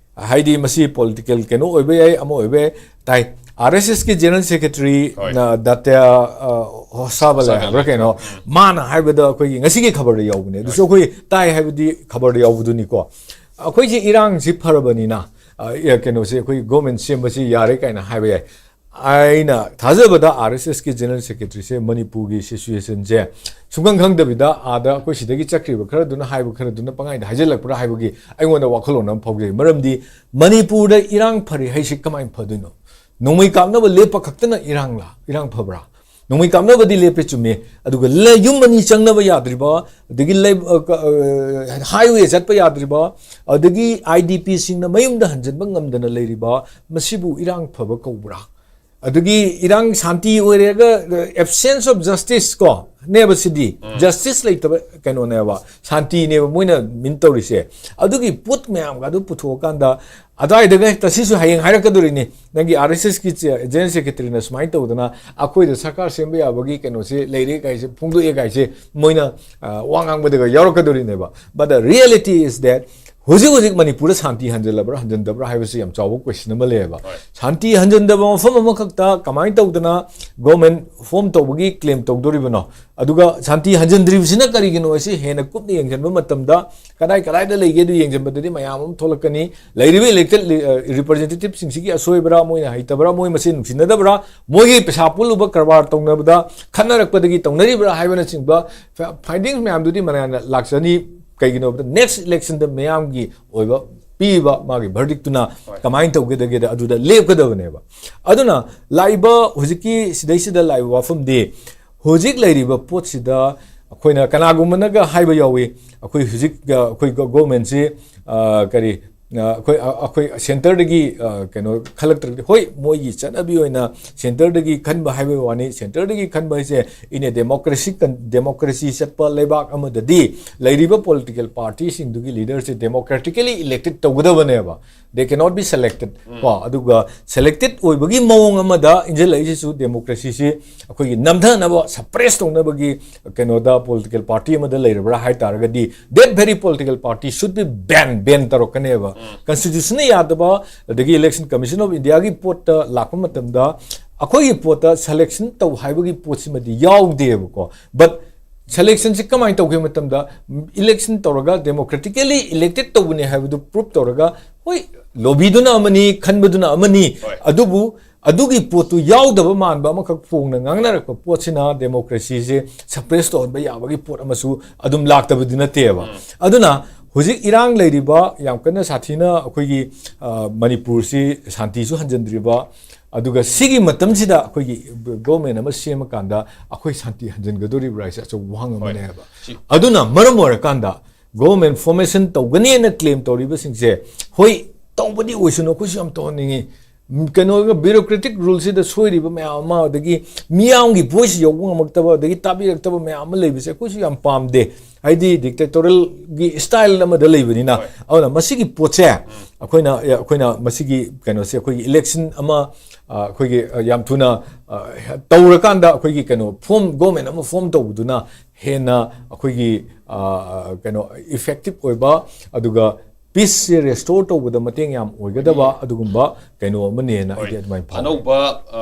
ꯍꯥꯏꯗꯤ ꯃꯁꯤ ꯄꯣꯂꯤꯇꯤꯀꯦꯜ ꯀꯩꯅꯣ ꯑꯣꯏꯕ ꯌꯥꯏ, ꯑꯃ ꯑꯣꯏꯕ ꯌꯥꯏ, ꯇꯥꯏ, ꯑꯥꯔ ꯑꯦꯁ ꯑꯦꯁꯀꯤ ꯖꯦꯅꯔꯦꯜ ꯁꯦꯀ꯭ꯔꯦꯇꯔꯤ, ꯍꯣꯏ꯫ ꯑ, ꯗꯥꯇ꯭ꯌꯥ, ꯑ, ꯍꯣꯁꯥꯕꯂꯦ ꯍꯣꯁꯥꯕꯂꯦ꯫ ꯍꯥꯏꯕ꯭ꯔꯥ ꯀꯩꯅꯣ, ꯎꯝ꯫ ꯃꯥꯅ ꯍꯥꯏꯕꯗ ꯑꯩꯈꯣꯏꯒꯤ ꯉꯁꯤꯒꯤ ꯈꯕꯔꯗ ꯌꯥꯎꯕꯅꯦ, ꯑꯗꯨꯁꯨ ꯍꯣꯏ꯫ ꯑꯩꯈꯣꯏ ꯇꯥꯏ ꯍꯥꯏꯕꯗꯤ ꯈꯕꯔꯗ ꯌꯥꯎꯕꯗꯨꯅꯤꯀꯣ꯫ ꯑꯩꯈꯣꯏꯁꯦ ꯏꯔꯥꯡꯁꯤ ꯐꯔꯕꯅꯤꯅ, ꯑ, ꯏ-, ꯀꯩꯅꯣꯁꯦ, ꯑꯩꯈꯣꯏ ꯒꯣꯔꯃꯦꯟ ꯁꯦꯝꯕꯁꯤ ꯌꯥꯔꯦ ꯀꯥꯏꯅ ꯍꯥꯏꯕ ꯌꯥꯏ꯫ ꯑꯩꯅ ꯊꯥꯖꯕꯗ ꯑꯥꯔ ꯑꯦꯁ ꯑꯦꯁꯀꯤ ꯖꯦꯅꯔꯦꯜ ꯁꯦꯀ꯭ꯔꯦꯇꯔꯤꯁꯦ ꯃꯅꯤꯄꯨꯔꯒꯤ ꯁꯤꯆꯨꯋꯦꯁꯟꯁꯦ ꯁꯨꯡꯈꯪ ꯈꯪꯗꯕꯤꯗ, ꯑꯥꯗ ꯑꯩꯈꯣꯏ ꯁꯤꯗꯒꯤ ꯆꯠꯈ꯭ꯔꯤꯕ ꯈꯔꯗꯨꯅ ꯍꯥꯏꯕ ꯈꯔꯗꯨꯅ ꯄꯪꯍꯥꯏꯗ ꯍꯥꯏꯖꯤꯜꯂꯛꯄ꯭ꯔꯥ ꯍꯥꯏꯕꯒꯤ ꯑꯩꯉꯣꯟꯗ ꯋꯥꯈꯜꯂꯣꯟ ꯑꯃ ꯐꯥꯎꯖꯩ꯫ ꯃꯔꯝꯗꯤ ꯃꯅꯤꯄꯨꯔꯗ ꯏꯔꯥꯡ ꯐꯔꯦ ꯍꯥꯏꯁꯤ ꯀꯃꯥꯏꯅ ꯐꯗꯣꯏꯅꯣ? ꯅꯣꯡꯃꯩ ꯀꯥꯞꯅꯕ ꯂꯦꯞꯄ ꯈꯛꯇꯅ ꯏꯔꯥꯡꯂꯥ? ꯏꯔꯥꯡ ꯐꯕ꯭ꯔꯥ? ꯅꯣꯡꯃꯩ ꯀꯥꯞꯅꯕꯗꯤ ꯂꯦꯞꯄꯦ, ꯆꯨꯝꯃꯦ, ꯑꯗꯨꯒ ꯂꯩ-, ꯌꯨꯝ ꯑꯅꯤ ꯆꯪꯅꯕ ꯌꯥꯗ꯭ꯔꯤꯕ, ꯑꯗꯒꯤ ꯂꯩ-, ꯑ, ꯀ-, ꯑ, ꯍꯥꯏꯋꯦ ꯆꯠꯄ ꯌꯥꯗ꯭ꯔꯤꯕ, ꯑꯗꯒꯤ ꯑꯥꯏ ꯗꯤ ꯄꯤꯁꯤꯡꯅ ꯃꯌꯨꯝꯗ ꯍꯟꯖꯤꯟꯕ ꯉꯝꯗꯅ ꯂꯩꯔꯤꯕ, ꯃꯁꯤꯕꯨ ꯏꯔꯥꯡ ꯐꯕ ꯀꯧꯕ꯭ꯔꯥ? ꯑꯗꯒꯤ ꯏꯔꯥꯡ ꯁꯥꯟꯇꯤ ꯑꯣꯏꯔꯒ, ꯑꯦꯕꯁꯦꯟꯁ ꯑꯣꯐ ꯖꯁꯇꯤꯁ ꯀꯣ ꯅꯦꯕ ꯁꯤꯗꯤ, ꯎꯝ꯫ ꯖꯁꯇꯤꯁ ꯂꯩꯇꯕ ꯀꯩꯅꯣꯅꯦꯕ, ꯁꯥꯟꯇꯤꯅꯦꯕ ꯃꯣꯏꯅ ꯃꯤꯟ ꯇꯧꯔꯤꯁꯦ꯫ ꯑꯗꯨꯒꯤ ꯄꯣꯠ ꯃꯌꯥꯝꯒ ꯑꯗꯨ ꯄꯨꯊꯣꯛꯑꯀꯥꯟꯗ, ꯑꯗꯨꯋꯥꯏꯗꯒ ꯍꯦꯛꯇ ꯁꯤꯁꯨ ꯍꯌꯦꯡ ꯍꯥꯏꯔꯛꯀꯗꯣꯔꯤꯅꯤ, ꯅꯪꯒꯤ ꯑꯥꯔ ꯑꯦꯁ ꯑꯦꯁꯀꯤ ꯖꯦꯅꯔꯦꯜ ꯁꯦꯀ꯭ꯔꯦꯇꯔꯤꯅ ꯁꯨꯃꯥꯏꯅ ꯇꯧꯗꯅ ꯑꯩꯈꯣꯏꯗ ꯁꯔꯀꯥꯔ ꯁꯦꯝꯕ ꯌꯥꯕꯒꯤ ꯀꯩꯅꯣꯁꯦ ꯂꯩꯔꯦ ꯀꯥꯏꯁꯦ ꯐꯣꯡꯗꯣꯛꯑꯦ ꯀꯥꯏꯁꯦ ꯃꯣꯏꯅ, ꯑ, ꯋꯥ ꯉꯥꯡꯕꯗꯒ ꯌꯥꯎꯔꯛꯀꯗꯣꯔꯤꯅꯦꯕ꯫ But the reality is that ꯍꯧꯖꯤꯛ ꯍꯧꯖꯤꯛ ꯃꯅꯤꯄꯨꯔꯗ ꯁꯥꯟꯇꯤ ꯍꯟꯖꯤꯜꯂꯕ꯭ꯔꯥ ꯍꯟꯖꯤꯟꯗꯕ꯭ꯔꯥ ꯍꯥꯏꯕꯁꯤ ꯌꯥꯝ ꯆꯥꯎꯕ ꯀꯣꯏꯁꯟ ꯑꯃ ꯂꯩꯌꯦꯕ꯫ ꯍꯣꯏ꯫ ꯁꯥꯟꯇꯤ ꯍꯟꯖꯤꯟꯗꯕ ꯃꯐꯝ ꯑꯃꯈꯛꯇ ꯀꯃꯥꯏꯅ ꯇꯧꯗꯅ ꯒꯣꯔꯃꯦꯟ ꯐꯣꯝ ꯇꯧꯕꯒꯤ ꯀ꯭ꯂꯦꯝ ꯇꯧꯗꯣꯔꯤꯕꯅꯣ? ꯑꯗꯨꯒ ꯁꯥꯟꯇꯤ ꯍꯟꯖꯤꯟꯗ꯭ꯔꯤꯕꯁꯤꯅ ꯀꯔꯤꯒꯤꯅꯣ ꯍꯥꯏꯁꯤ ꯍꯦꯟꯅ ꯀꯨꯞꯅ ꯌꯦꯡꯁꯤꯟꯕ ꯃꯇꯝꯗ ꯀꯗꯥꯏ ꯀꯗꯥꯏꯗ ꯂꯩꯒꯦ ꯑꯗꯨ ꯌꯦꯡꯁꯤꯟꯕꯗꯗꯤ ꯃꯌꯥꯝ ꯑꯃ ꯊꯣꯛꯂꯛꯀꯅꯤ꯫ ꯂꯩꯔꯤꯕ ꯏꯂꯦꯛꯇꯦꯠ ꯔꯤꯄ꯭ꯔꯖꯦꯟꯇꯦꯇꯤꯞꯁꯤꯡꯁꯤꯒꯤ ꯑꯁꯣꯏꯕ꯭ꯔꯥ, ꯃꯣꯏꯅ ꯍꯩꯇꯕ꯭ꯔꯥ, ꯃꯣꯏ ꯃꯁꯦꯟ ꯅꯨꯡꯁꯤꯅꯗꯕ꯭ꯔꯥ, ꯃꯣꯏꯒꯤ ꯄꯩꯁꯥ ꯄꯨꯜꯂꯨꯕ ꯀꯔꯕꯥꯔ ꯇꯧꯅꯕꯗ ꯈꯠꯅꯔꯛꯄꯗꯒꯤ ꯇꯧꯅꯔꯤꯕ꯭ꯔꯥ ꯍꯥꯏꯕꯅꯆꯤꯡꯕ ꯐꯥꯏꯟꯗꯤꯡꯁ ꯃꯌꯥꯝꯗꯨꯗꯤ ꯃꯌꯥꯝꯅ ꯂꯥꯛꯆꯅꯤ꯫ ꯀꯩꯒꯤꯅꯣ ꯍꯥꯏꯕꯗ ꯅꯦꯛꯁ ꯏꯂꯦꯛꯁꯟꯗ ꯃꯤꯌꯥꯝꯒꯤ ꯑꯣꯏꯕ ꯄꯤꯕ ꯃꯥꯒꯤ ꯚꯔꯗꯤꯛꯇꯨꯅ ꯍꯣꯏ꯫ ꯀꯃꯥꯏꯅ ꯇꯧꯒꯗꯒꯦꯗ ꯑꯗꯨꯗ ꯂꯦꯞꯀꯗꯕꯅꯦꯕ꯫ ꯑꯗꯨꯅ ꯂꯥꯛꯏꯕ ꯍꯧꯖꯤꯛꯀꯤ ꯁꯤꯗꯩꯁꯤꯗ ꯂꯥꯛꯏꯕ ꯋꯥꯐꯝꯗꯤ ꯍꯧꯖꯤꯛ ꯂꯩꯔꯤꯕ ꯄꯣꯠꯁꯤꯗ ꯑꯩꯈꯣꯏꯅ ꯀꯅꯥꯒꯨꯝꯕꯅꯒ ꯍꯥꯏꯕ ꯌꯥꯎꯏ, ꯑꯩꯈꯣꯏ ꯍꯧꯖꯤꯛ, ꯑ, ꯑꯩꯈꯣꯏ ꯒꯣ-, ꯒꯣꯔꯃꯦꯟꯁꯤ, ꯑ, ꯀꯔꯤ, ꯑ, ꯑꯩꯈꯣꯏ ꯑ, ꯑꯩꯈꯣꯏ ꯁꯦꯟꯇꯔꯗꯒꯤ, ꯑ, ꯀꯩꯅꯣ ꯈꯜꯂꯛꯇ꯭ꯔꯒꯗꯤ, ꯍꯣꯏ, ꯃꯣꯏꯒꯤ ꯆꯠꯅꯕꯤ ꯑꯣꯏꯅ ꯁꯦꯟꯇꯔꯗꯒꯤ ꯈꯟꯕ ꯍꯥꯏꯕꯒꯤ ꯋꯥꯅꯤ꯫ ꯁꯦꯟꯇꯔꯗꯒꯤ ꯈꯟꯕ ꯍꯥꯏꯁꯦ, in a democracy con- democracy ꯆꯠꯄ ꯂꯩꯕꯥꯛ ꯑꯃꯗꯗꯤ ꯂꯩꯔꯤꯕ ꯄꯣꯂꯤꯇꯤꯀꯦꯜ ꯄꯥꯔꯇꯤꯁꯤꯡꯗꯨꯒꯤ ꯂꯤꯗꯔꯁꯦ democratically elected ꯇꯧꯒꯗꯕꯅꯦꯕ꯫ They cannot be selected꯫ ꯀꯣ, ꯑꯗꯨꯒ ꯁꯦꯂꯦꯛꯇꯦꯠ ꯑꯣꯏꯕꯒꯤ ꯃꯑꯣꯡ ꯑꯃꯗ ꯏꯟꯁꯤꯜꯂꯛꯏꯁꯤꯁꯨ ꯗꯦꯃꯣꯀ꯭ꯔꯦꯁꯤꯁꯤ ꯑꯩꯈꯣꯏꯒꯤ ꯅꯝꯊꯅꯕ, ꯁꯄ꯭ꯔꯦꯁ ꯇꯧꯅꯕꯒꯤ ꯀꯩꯅꯣꯗ ꯄꯣꯂꯤꯇꯤꯀꯦꯜ ꯄꯥꯔꯇꯤ ꯑꯃꯗ ꯂꯩꯔꯕ꯭ꯔꯥ ꯍꯥꯏ ꯇꯥꯔꯒꯗꯤ, that very political party should be banned, ꯕꯦꯟ ꯇꯧꯔꯛꯀꯅꯦꯕ꯫ ꯀꯟꯁꯇꯤꯇ꯭ꯌꯨꯁꯟꯅ ꯌꯥꯗꯕ, ꯑꯗꯒꯤ Election Commission of Indiaꯒꯤ ꯄꯣꯠꯇ ꯂꯥꯛꯄ ꯃꯇꯝꯗ ꯑꯩꯈꯣꯏꯒꯤ ꯄꯣꯠꯇ ꯁꯦꯂꯦꯛꯁꯟ ꯇꯧ ꯍꯥꯏꯕꯒꯤ ꯄꯣꯠꯁꯤꯃꯗꯤ ꯌꯥꯎꯗꯦꯕꯀꯣ꯫ But ꯁꯦꯂꯦꯛꯁꯟꯁꯤ ꯀꯃꯥꯏꯅ ꯇꯧꯒꯦ ꯃꯇꯝꯗ, ꯏꯂꯦꯛꯁꯟ ꯇꯧꯔꯒ ꯗꯦꯃꯣꯀ꯭ꯔꯦꯇꯤꯀꯦꯂꯤ ꯏꯂꯦꯛꯇꯦꯠ ꯇꯧꯕꯅꯦ ꯍꯥꯏꯕꯗꯨ ꯄ꯭ꯔꯨꯞ ꯇꯧꯔꯒ, ꯍꯣꯏ, ꯂꯣꯕꯤꯗꯨꯅ ꯑꯃꯅꯤ, ꯈꯟꯕꯗꯨꯅ ꯑꯃꯅꯤ, ꯍꯣꯏ꯫ ꯑꯗꯨꯕꯨ ꯑꯗꯨꯒꯤ ꯄꯣꯠꯇꯨ ꯌꯥꯎꯗꯕ ꯃꯥꯟꯕ ꯑꯃꯈꯛ ꯐꯣꯡꯅ ꯉꯥꯡꯅꯔꯛꯄ ꯄꯣꯠꯁꯤꯅ ꯗꯦꯃꯣꯀ꯭ꯔꯦꯁꯤꯁꯦ ꯁꯄ꯭ꯔꯦꯁ ꯇꯧꯍꯟꯕ ꯌꯥꯕꯒꯤ ꯄꯣꯠ ꯑꯃꯁꯨ ꯑꯗꯨꯝ ꯂꯥꯛꯇꯕꯗꯤ ꯅꯠꯇꯦꯕ꯫ ꯑꯗꯨꯅ ꯍꯧꯖꯤꯛ ꯏꯔꯥꯡ ꯂꯩꯔꯤꯕ, ꯌꯥꯝ ꯀꯟꯅ ꯁꯥꯊꯤꯅ ꯑꯩꯈꯣꯏꯒꯤ, ꯑ, ꯃꯅꯤꯄꯨꯔꯁꯤ ꯁꯥꯟꯇꯤꯁꯨ ꯍꯟꯖꯤꯟꯗ꯭ꯔꯤꯕ, ꯑꯗꯨꯒ ꯁꯤꯒꯤ ꯃꯇꯝꯁꯤꯗ ꯑꯩꯈꯣꯏꯒꯤ ꯒꯣꯚꯔꯟꯃꯦꯟ ꯑꯃ ꯁꯦꯝꯃꯀꯥꯟꯗ ꯑꯩꯈꯣꯏ ꯁꯥꯟꯇꯤ ꯍꯟꯖꯤꯟꯒꯗꯧꯔꯤꯕ꯭ꯔꯥ ꯍꯥꯏꯁꯦ ꯑꯆꯧꯕ ꯋꯥꯍꯪ ꯑꯃꯅꯦꯕ꯫ ꯁꯤ ꯑꯗꯨꯅ ꯃꯔꯝ ꯑꯣꯏꯔꯀꯥꯟꯗ ꯒꯣꯚꯔꯟꯃꯦꯟ ꯐꯣꯔꯃꯦꯁꯟ ꯇꯧꯒꯅꯦꯅ ꯀ꯭ꯂꯦꯝ ꯇꯧꯔꯤꯕꯁꯤꯡꯁꯦ, ꯍꯣꯏ, ꯇꯧꯕꯗꯤ ꯑꯣꯏꯁꯅꯨ, ꯑꯩꯈꯣꯏꯁꯨ ꯌꯥꯝ ꯇꯧꯍꯟꯅꯤꯡꯉꯤ꯫ ꯎꯝ, ꯀꯩꯅꯣꯒ, ꯕ꯭ꯌꯨꯔꯣꯀ꯭ꯔꯦꯇꯤꯛ ꯔꯨꯜꯁꯤꯗ ꯁꯣꯏꯔꯤꯕ ꯃꯌꯥꯝ ꯑꯃ, ꯑꯗꯒꯤ ꯃꯤꯌꯥꯝꯒꯤ ꯚꯣꯏꯁ ꯌꯧꯕ ꯉꯝꯃꯛꯇꯕ, ꯑꯗꯒꯤ ꯇꯥꯕꯤꯔꯛꯇꯕ ꯃꯌꯥꯝ ꯑꯃ ꯂꯩꯕꯁꯦ ꯑꯩꯈꯣꯏꯁꯨ ꯌꯥꯝ ꯄꯥꯝꯗꯦ꯫ ꯍꯥꯏꯗꯤ ꯗꯤꯛꯇꯦꯇꯣꯔꯤꯌꯦꯜꯒꯤ ꯁ꯭ꯇꯥꯏꯜ ꯑꯃꯗ ꯂꯩꯕꯅꯤꯅ꯫ ꯍꯣꯏ꯫ ꯑꯗꯨꯅ ꯃꯁꯤꯒꯤ ꯄꯣꯠꯁꯦ ꯑꯩꯈꯣꯏꯅ, ꯑꯩꯈꯣꯏꯅ ꯃꯁꯤꯒꯤ ꯀꯩꯅꯣꯁꯦ, ꯑꯩꯈꯣꯏꯒꯤ ꯏꯂꯦꯛꯁꯟ ꯑꯃ, ꯑ, ꯑꯩꯈꯣꯏꯒꯤ, ꯑ, ꯌꯥꯝ ꯊꯨꯅ, ꯑ, ꯇꯧꯔꯀꯥꯟꯗ ꯑꯩꯈꯣꯏꯒꯤ ꯀꯩꯅꯣ ꯐꯣꯔꯝ, ꯒꯣꯚꯔꯟꯃꯦꯟ ꯑꯃ ꯐꯣꯔꯝ ꯇꯧꯕꯗꯨꯅ ꯍꯦꯟꯅ ꯑꯩꯈꯣꯏꯒꯤ, ꯑ, ꯀꯩꯅꯣ ꯏꯐꯦꯛꯇꯤꯞ ꯑꯣꯏꯕ, ꯑꯗꯨꯒ ꯄꯤꯁꯁꯦ ꯔꯦꯁꯇꯣꯔ ꯇꯧꯕꯗ ꯃꯇꯦꯡ ꯌꯥꯝ ꯑꯣꯏꯒꯗꯕ ꯑꯗꯨꯒꯨꯝꯕ ꯀꯩꯅꯣ ꯑꯃꯅꯦꯅ ꯍꯣꯏ꯫ ꯑꯩꯗꯤ ꯑꯗꯨꯃꯥꯏꯅ ꯐꯥꯎꯏ꯫ ꯑꯅꯧꯕ, ꯑ,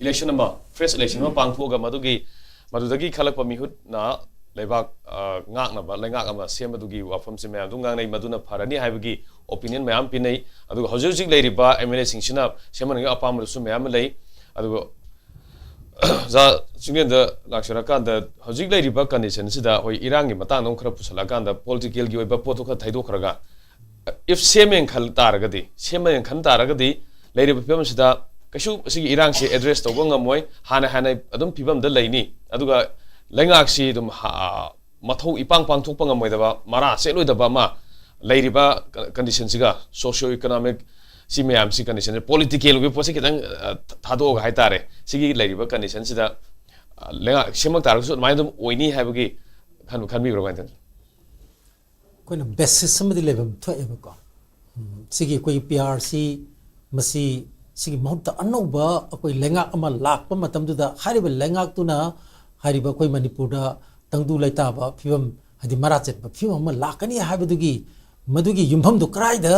ꯏꯂꯦꯛꯁꯟ ꯑꯃ, ꯐ꯭ꯔꯦꯁ ꯏꯂꯦꯛꯁꯟ ꯑꯃ ꯄꯥꯡꯊꯣꯛꯑꯒ ꯃꯗꯨꯒꯤ, ꯃꯗꯨꯗꯒꯤ ꯈꯜꯂꯛꯄ ꯃꯤꯍꯨꯠꯅ ꯂꯩꯕꯥꯛ, ꯑ, ꯉꯥꯛꯅꯕ, ꯂꯩꯉꯥꯛ ꯑꯃ ꯁꯦꯝꯕꯗꯨꯒꯤ ꯋꯥꯐꯝꯁꯤ ꯃꯌꯥꯝ ꯑꯗꯨꯝ ꯉꯥꯡꯅꯩ꯫ ꯃꯗꯨꯅ ꯐꯔꯅꯤ ꯍꯥꯏꯕꯒꯤ ꯑꯣꯄꯤꯅꯤꯌꯟ ꯃꯌꯥꯝ ꯄꯤꯅꯩ꯫ ꯑꯗꯨꯒ ꯍꯧꯖꯤꯛ ꯍꯧꯖꯤꯛ ꯂꯩꯔꯤꯕ ꯑꯦꯝ ꯑꯦꯜ ꯑꯦꯁꯤꯡꯁꯤꯅ ꯁꯦꯝꯍꯟꯅꯤꯡꯕꯒꯤ ꯑꯄꯥꯝꯕꯗꯨꯁꯨ ꯃꯌꯥꯝ ꯑꯃ ꯂꯩ꯫ ꯑꯗꯨꯒ ꯑꯣꯖꯥ ꯆꯤꯡꯂꯦꯟꯗ ꯂꯥꯛꯆꯔꯀꯥꯟꯗ, ꯍꯧꯖꯤꯛ ꯂꯩꯔꯤꯕ ꯀꯟꯗꯤꯁꯟꯁꯤꯗ ꯑꯩꯈꯣꯏ ꯏꯔꯥꯡꯒꯤ ꯃꯇꯥꯡꯗ ꯑꯃꯨꯛ ꯈꯔ ꯄꯨꯁꯜꯂꯛꯑꯀꯥꯟꯗ, ꯄꯣꯂꯤꯇꯤꯀꯦꯜꯒꯤ ꯑꯣꯏꯕ ꯄꯣꯠꯇꯣ ꯈꯔ ꯊꯩꯗꯣꯛꯈ꯭ꯔꯒ, if ꯁꯦꯝꯃꯦꯅ ꯈꯟ ꯇꯥꯔꯒꯗꯤ, ꯁꯦꯝꯃꯦꯅ ꯈꯟ ꯇꯥꯔꯒꯗꯤ, ꯂꯩꯔꯤꯕ ꯐꯤꯕꯝꯁꯤꯗ ꯀꯩꯁꯨ ꯑꯁꯤꯒꯤ ꯏꯔꯥꯡꯁꯤ ꯑꯦꯗ꯭ꯔꯦꯁ ꯇꯧꯕ ꯉꯝꯃꯣꯏ꯫ ꯍꯥꯟꯅ ꯍꯥꯟꯅ ꯑꯗꯨꯝ ꯐꯤꯕꯝꯗ ꯂꯩꯅꯤ꯫ ꯑꯗꯨꯒ ꯂꯩꯉꯥꯛꯁꯤ ꯑꯗꯨꯝ ꯍꯥ-, ꯃꯊꯧ ꯏꯄꯥꯡ ꯄꯥꯡꯊꯣꯛꯄ ꯉꯝꯃꯣꯏꯗꯕ, ꯃꯔꯥ ꯁꯦꯠꯂꯣꯏꯗꯕ ꯑꯃ, ꯂꯩꯔꯤꯕ ꯀꯟꯗꯤꯁꯟꯁꯤꯒ, ꯁꯣꯁꯤꯌꯣ ꯏꯀꯣꯅꯣꯃꯤꯛ ꯁꯤ ꯃꯌꯥꯝꯁꯤ, ꯀꯟꯗꯤꯁꯟꯁꯤ, ꯄꯣꯂꯤꯇꯤꯀꯦꯜꯒꯤ ꯄꯣꯠꯁꯤ ꯈꯤꯇꯪ, ꯑ, ꯊꯥꯗꯣꯛꯑꯒ ꯍꯥꯏꯇꯥꯔꯦ, ꯁꯤꯒꯤ ꯂꯩꯔꯤꯕ ꯀꯟꯗꯤꯁꯟꯁꯤꯗ, ꯑ, ꯂꯩꯉꯥꯛ ꯁꯦꯝꯃꯛ ꯇꯥꯔꯒꯁꯨ ꯑꯗꯨꯃꯥꯏꯅ ꯑꯗꯨꯝ ꯑꯣꯏꯅꯤ ꯍꯥꯏꯕꯒꯤ ꯈꯟ-, ꯈꯟꯕꯤꯕ꯭ꯔꯥ, ꯀꯃꯥꯏꯅ ꯇꯧꯏ? ꯑꯩꯈꯣꯏꯅ ꯕꯦꯁꯤꯁ ꯑꯃꯗꯤ ꯂꯩꯐꯝ ꯊꯣꯛꯑꯦꯕꯀꯣ꯫ ꯎꯝ, ꯁꯤꯒꯤ ꯑꯩꯈꯣꯏꯒꯤ ꯄꯤ ꯑꯥꯔ ꯁꯤ, ꯃꯁꯤ, ꯁꯤꯒꯤ ꯃꯍꯨꯠꯇ ꯑꯅꯧꯕ ꯑꯩꯈꯣꯏ ꯂꯩꯉꯥꯛ ꯑꯃ ꯂꯥꯛꯄ ꯃꯇꯝꯗꯨꯗ, ꯍꯥꯏꯔꯤꯕ ꯂꯩꯉꯥꯛꯇꯨꯅ ꯍꯥꯏꯔꯤꯕ ꯑꯩꯈꯣꯏ ꯃꯅꯤꯄꯨꯔꯗ ꯇꯪꯗꯨ ꯂꯩꯇꯥꯕ ꯐꯤꯕꯝ, ꯍꯥꯏꯗꯤ ꯃꯔꯥ ꯆꯦꯠꯄ ꯐꯤꯕꯝ ꯑꯃ ꯂꯥꯛꯀꯅꯤ ꯍꯥꯏꯕꯗꯨꯒꯤ, ꯃꯗꯨꯒꯤ ꯌꯨꯝꯐꯝꯗꯨ ꯀꯗꯥꯏꯗ,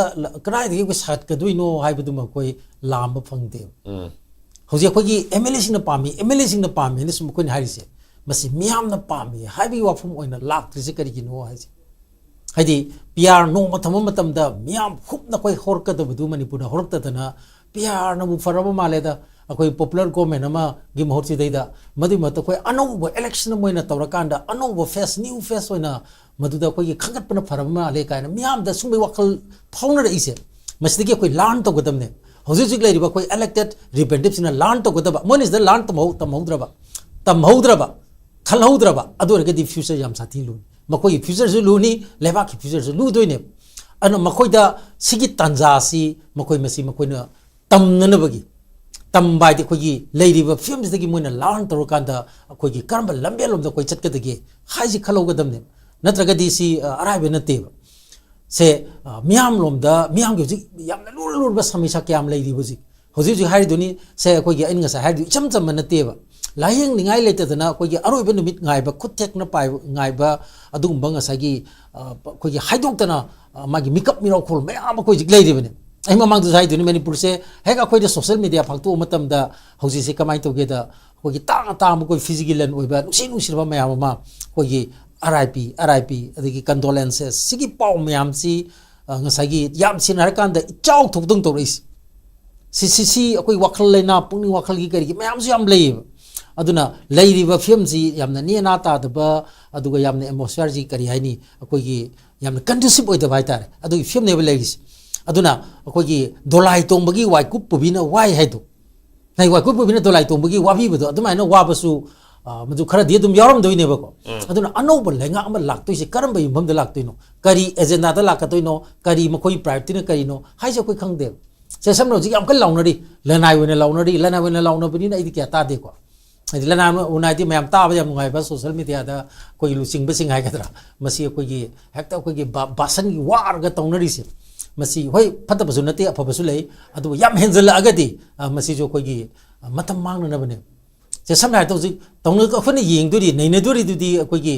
ꯀꯗꯥꯏꯗꯒꯤ ꯑꯩꯈꯣꯏ ꯁꯥꯒꯠꯀꯗꯣꯏꯅꯣ ꯍꯥꯏꯕꯗꯨꯃ ꯑꯩꯈꯣꯏ ꯂꯥꯝꯕ ꯐꯪꯗꯦꯕ꯫ ꯎꯝ꯫ ꯍꯧꯖꯤꯛ ꯑꯩꯈꯣꯏꯒꯤ ꯑꯦꯝ ꯑꯦꯜ ꯑꯦꯁꯤꯡꯅ ꯄꯥꯝꯃꯤ, ꯑꯦꯝ ꯑꯦꯜ ꯑꯦꯁꯤꯡꯅ ꯄꯥꯝꯃꯤ ꯍꯥꯏꯅ ꯁꯨꯝ ꯑꯩꯈꯣꯏꯅ ꯍꯥꯏꯔꯤꯁꯦ, ꯃꯁꯤ ꯃꯤꯌꯥꯝꯅ ꯄꯥꯝꯃꯤ ꯍꯥꯏꯕꯒꯤ ꯋꯥꯐꯝ ꯑꯣꯏꯅ ꯂꯥꯛꯇ꯭ꯔꯤꯁꯦ ꯀꯔꯤꯒꯤꯅꯣ ꯍꯥꯏꯁꯦ꯫ ꯍꯥꯏꯗꯤ ꯄꯤ ꯑꯥꯔ ꯅꯣꯡꯃ ꯊꯝꯕ ꯃꯇꯝꯗ ꯃꯤꯌꯥꯝ ꯍꯨꯞꯅ ꯑꯩꯈꯣꯏ ꯍꯧꯔꯛꯀꯗꯕꯗꯨ ꯃꯅꯤꯄꯨꯔꯗ ꯍꯧꯔꯛꯇꯗꯅ, ꯄꯤ ꯑꯥꯔꯅꯕꯨ ꯐꯔꯕ ꯃꯥꯜꯂꯦꯗ, ꯑꯩꯈꯣꯏ ꯄꯣꯄꯨꯂꯔ ꯒꯣꯔꯃꯦꯟ ꯑꯃꯒꯤ ꯃꯍꯨꯠꯁꯤꯗꯩꯗ, ꯃꯗꯨꯒꯤ ꯃꯍꯨꯠꯇ ꯑꯩꯈꯣꯏ ꯑꯅꯧꯕ ꯏꯂꯦꯛꯁꯟ ꯑꯃ ꯑꯣꯏꯅ ꯇꯧꯔꯀꯥꯟꯗ, ꯑꯅꯧꯕ ꯐꯦꯁ, ꯅ꯭ꯌꯨ ꯐꯦꯁ ꯑꯣꯏꯅ ꯃꯗꯨꯗ ꯑꯩꯈꯣꯏꯒꯤ ꯈꯟꯒꯠꯄꯅ ꯐꯔꯕ ꯃꯥꯜꯂꯦ ꯀꯥꯏꯅ ꯃꯤꯌꯥꯝꯗ ꯁꯨꯝꯕꯒꯤ ꯋꯥꯈꯜ ꯐꯥꯎꯅꯔꯛꯏꯁꯦ, ꯃꯁꯤꯗꯒꯤ ꯑꯩꯈꯣꯏ ꯂꯥꯔꯟ ꯇꯧꯒꯗꯕꯅꯦ꯫ ꯍꯧꯖꯤꯛ ꯍꯧꯖꯤꯛ ꯂꯩꯔꯤꯕ ꯑꯩꯈꯣꯏ ꯏꯂꯦꯛꯇꯦꯠ ꯔꯤꯄ꯭ꯔꯦꯖꯦꯟꯇꯦꯇꯤꯚꯁꯤꯅ ꯂꯥꯔꯟ ꯇꯧꯒꯗꯕ, ꯃꯣꯏꯅ ꯁꯤꯗ ꯂꯥꯔꯟ ꯇꯧꯍꯧ-, ꯇꯝꯍꯧꯗ꯭ꯔꯕ, ꯇꯝꯍꯧꯗ꯭ꯔꯕ, ꯈꯜꯍꯧꯗ꯭ꯔꯕ, ꯑꯗꯨ ꯑꯣꯏꯔꯒꯗꯤ ꯐ꯭ꯌꯨꯆꯔ ꯌꯥꯝ ꯁꯥꯊꯤ ꯂꯨꯅꯤ꯫ ꯃꯈꯣꯏꯒꯤ ꯐ꯭ꯌꯨꯆꯔꯁꯨ ꯂꯨꯅꯤ, ꯂꯩꯕꯥꯛꯀꯤ ꯐ꯭ꯌꯨꯆꯔꯁꯨ ꯂꯨꯗꯣꯏꯅꯦꯕ꯫ ꯑꯗꯨꯅ ꯃꯈꯣꯏꯗ ꯁꯤꯒꯤ ꯇꯥꯟꯖꯥꯁꯤ ꯃꯈꯣꯏ, ꯃꯁꯤ ꯃꯈꯣꯏꯅ ꯇꯝꯅꯅꯕꯒꯤ, ꯇꯝꯕ ꯍꯥꯏꯗꯤ ꯑꯩꯈꯣꯏꯒꯤ ꯂꯩꯔꯤꯕ ꯐꯤꯕꯝꯁꯤꯗꯒꯤ ꯃꯣꯏꯅ ꯂꯥꯔꯟ ꯇꯧꯔꯀꯥꯟꯗ ꯑꯩꯈꯣꯏꯒꯤ ꯀꯔꯝꯕ ꯂꯝꯕꯦꯜꯂꯣꯝꯗ ꯑꯩꯈꯣꯏ ꯆꯠꯀꯗꯒꯦ ꯍꯥꯏꯁꯤ ꯈꯜꯍꯧꯒꯗꯕꯅꯦꯕ꯫ ꯅꯠꯇ꯭ꯔꯒꯗꯤ ꯁꯤ, ꯑ, ꯑꯔꯥꯏꯕ ꯅꯠꯇꯦꯕ꯫ ꯁꯦ, ꯑ, ꯃꯤꯌꯥꯝꯂꯣꯝꯗ, ꯃꯤꯌꯥꯝꯒꯤ ꯍꯧꯖꯤꯛ ꯌꯥꯝꯅ ꯂꯨꯔ ꯂꯨꯔꯕ ꯁꯃꯁ꯭ꯌꯥ ꯀꯌꯥꯝ ꯂꯩꯔꯤꯕ ꯍꯧꯖꯤꯛ꯫ ꯍꯧꯖꯤꯛ ꯍꯧꯖꯤꯛ ꯍꯥꯏꯔꯤꯗꯨꯅꯤ, ꯁꯦ, ꯑꯩꯈꯣꯏꯒꯤ ꯑꯩꯅ ꯉꯁꯥꯏ ꯍꯥꯏꯔꯤꯗꯨ ꯏꯆꯝ ꯆꯝꯕ ꯅꯠꯇꯦꯕ꯫ ꯂꯥꯏꯌꯦꯡꯅꯤꯡꯉꯥꯏ ꯂꯩꯇꯗꯅ ꯑꯩꯈꯣꯏꯒꯤ ꯑꯔꯣꯏꯕ ꯅꯨꯃꯤꯠ ꯉꯥꯏꯕ, ꯈꯨꯠ ꯊꯦꯛꯅ ꯄꯥꯏꯕ, ꯉꯥꯏꯕ, ꯑꯗꯨꯒꯨꯝꯕ ꯉꯁꯥꯏꯒꯤ, ꯑ, ꯑꯩꯈꯣꯏꯒꯤ ꯍꯥꯏꯗꯣꯛꯇꯅ, ꯑ, ꯃꯥꯒꯤ ꯃꯤꯀꯞ ꯃꯤꯔꯥꯎꯈꯣꯜ ꯃꯌꯥꯝ ꯑꯩꯈꯣꯏ ꯍꯧꯖꯤꯛ ꯂꯩꯔꯤꯕꯅꯤ꯫ ꯑꯩ ꯃꯃꯥꯡꯗꯁꯨ ꯍꯥꯏꯗꯨꯅꯤ, ꯃꯅꯤꯄꯨꯔꯁꯦ ꯍꯦꯛ ꯑꯩꯈꯣꯏꯗ ꯁꯣꯁꯦꯜ ꯃꯦꯗꯤꯌꯥ ꯐꯥꯛꯇꯣꯛꯄ ꯃꯇꯝꯗ ꯍꯧꯖꯤꯛꯁꯦ ꯀꯃꯥꯏꯅ ꯇꯧꯒꯦꯗ, ꯑꯩꯈꯣꯏꯒꯤ ꯇꯥꯡꯅ ꯇꯥꯡꯕ ꯑꯩꯈꯣꯏ ꯐꯤꯖꯤꯀꯦꯜ ꯂꯟ ꯑꯣꯏꯕ ꯅꯨꯡꯁꯤ ꯅꯨꯡꯁꯤꯔꯕ ꯃꯌꯥꯝ ꯑꯃ ꯑꯩꯈꯣꯏꯒꯤ R I P, R I P, ꯑꯗꯒꯤ ꯀꯟꯗꯣꯂꯦꯟꯁꯦꯁ, ꯁꯤꯒꯤ ꯄꯥꯎ ꯃꯌꯥꯝꯁꯤ, ꯑ, ꯉꯁꯥꯏꯒꯤ ꯌꯥꯝ ꯁꯦꯡꯅ ꯍꯥꯏꯔꯀꯥꯟꯗ ꯏꯆꯥꯎ ꯊꯣꯛꯇꯪ ꯇꯧꯔꯛꯏꯁꯦ꯫ ꯁꯤ, ꯁꯤ, ꯁꯤ ꯑꯩꯈꯣꯏ ꯋꯥꯈꯜ ꯂꯩꯅꯥ, ꯄꯨꯛꯅꯤꯡ ꯋꯥꯈꯜꯒꯤ ꯀꯔꯤꯒꯤ ꯃꯌꯥꯝꯁꯨ ꯌꯥꯝ ꯂꯩꯌꯦꯕ꯫ ꯑꯗꯨꯅ ꯂꯩꯔꯤꯕ ꯐꯤꯕꯝꯁꯤ ꯌꯥꯝꯅ ꯅꯦꯅꯥ ꯇꯥꯗꯕ, ꯑꯗꯨꯒ ꯌꯥꯝꯅ ꯑꯦꯠꯃꯣꯁꯐꯤꯌꯔꯁꯤ ꯀꯔꯤ ꯍꯥꯏꯅꯤ, ꯑꯩꯈꯣꯏꯒꯤ ꯌꯥꯝꯅ ꯀꯟꯗꯨꯁꯤꯞ ꯑꯣꯏꯗꯕ ꯍꯥꯏꯇꯥꯔꯦ, ꯑꯗꯨꯒꯤ ꯐꯤꯕꯝꯅꯦꯕ ꯂꯩꯔꯤꯁꯦ꯫ ꯑꯗꯨꯅ ꯑꯩꯈꯣꯏꯒꯤ ꯗꯣꯂꯥꯏ ꯇꯣꯡꯕꯒꯤ ꯋꯥꯏꯀꯨꯞ ꯄꯨꯕꯤꯅ ꯋꯥꯏ ꯍꯥꯏꯗꯣ, ꯉꯁꯥꯏ ꯋꯥꯏꯀꯨꯞ ꯄꯨꯕꯤꯅ ꯗꯣꯂꯥꯏ ꯇꯣꯡꯕꯒꯤ ꯋꯥꯕꯤꯕꯗꯣ, ꯑꯗꯨꯃꯥꯏꯅ ꯋꯥꯕꯁꯨ ꯑ, ꯃꯗꯨ ꯈꯔꯗꯤ ꯑꯗꯨꯝ ꯌꯥꯎꯔꯝꯗꯣꯏꯅꯦꯕꯀꯣ꯫ ꯑꯗꯨꯅ ꯑꯅꯧꯕ ꯂꯩꯉꯥꯛ ꯑꯃ ꯂꯥꯛꯇꯣꯏꯁꯦ ꯀꯔꯝꯕ ꯌꯨꯝꯐꯝꯗ ꯂꯥꯛꯇꯣꯏꯅꯣ, ꯀꯔꯤ ꯑꯦꯖꯦꯟꯗꯥꯗ ꯂꯥꯛꯀꯗꯣꯏꯅꯣ, ꯀꯔꯤ ꯃꯈꯣꯏꯒꯤ ꯄ꯭ꯔꯥꯏꯌꯣꯔꯤꯇꯤꯅ ꯀꯔꯤꯅꯣ ꯍꯥꯏꯁꯦ ꯑꯩꯈꯣꯏ ꯈꯪꯗꯦꯕ꯫ ꯁꯦ ꯁꯝꯅ ꯍꯧꯖꯤꯛ ꯌꯥꯝ ꯀꯟꯅ ꯂꯥꯎꯅꯔꯤ, ꯂꯅꯥꯏ ꯑꯣꯏꯅ ꯂꯥꯎꯅꯔꯤ, ꯂꯅꯥꯏ ꯑꯣꯏꯅ ꯂꯥꯎꯅꯕꯅꯤꯅ ꯑꯩꯗꯤ ꯀꯌꯥ ꯇꯥꯗꯦꯀꯣ꯫ ꯍꯥꯏꯗꯤ ꯂꯅꯥꯏ ꯑꯣꯏꯅ ꯍꯥꯏꯗꯤ ꯃꯌꯥꯝ ꯇꯥꯕꯗ ꯌꯥꯝ ꯅꯨꯡꯉꯥꯏꯕ ꯁꯣꯁꯦꯜ ꯃꯦꯗꯤꯌꯥꯗ ꯑꯩꯈꯣꯏꯒꯤ ꯂꯨꯆꯤꯡꯕꯁꯤꯡ ꯍꯥꯏꯒꯗ꯭ꯔꯥ, ꯃꯁꯤ ꯑꯩꯈꯣꯏꯒꯤ ꯍꯦꯛꯇ ꯑꯩꯈꯣꯏꯒꯤ ꯕꯥ-, ꯕꯥꯁꯟꯒꯤ ꯋꯥꯔꯒ ꯇꯧꯅꯔꯤꯁꯦ, ꯃꯁꯤ ꯍꯣꯏ ꯐꯠꯇꯕꯁꯨ ꯅꯠꯇꯦ, ꯑꯐꯕꯁꯨ ꯂꯩ, ꯑꯗꯨꯕꯨ ꯌꯥꯝ ꯍꯦꯟꯖꯜꯂꯛꯑꯒꯗꯤ, ꯑ, ꯃꯁꯤꯁꯨ ꯑꯩꯈꯣꯏꯒꯤ, ꯑ, ꯃꯇꯝ ꯃꯥꯡꯅꯅꯕꯅꯦ꯫ ꯁꯦ ꯁꯝꯅ ꯍꯥꯏꯔꯕꯗ ꯍꯧꯖꯤꯛ ꯇꯧꯅ-, ꯑꯩꯈꯣꯏꯅ ꯌꯦꯡꯗꯣꯔꯤ, ꯅꯩꯅꯗꯣꯔꯤꯗꯨꯗꯤ ꯑꯩꯈꯣꯏꯒꯤ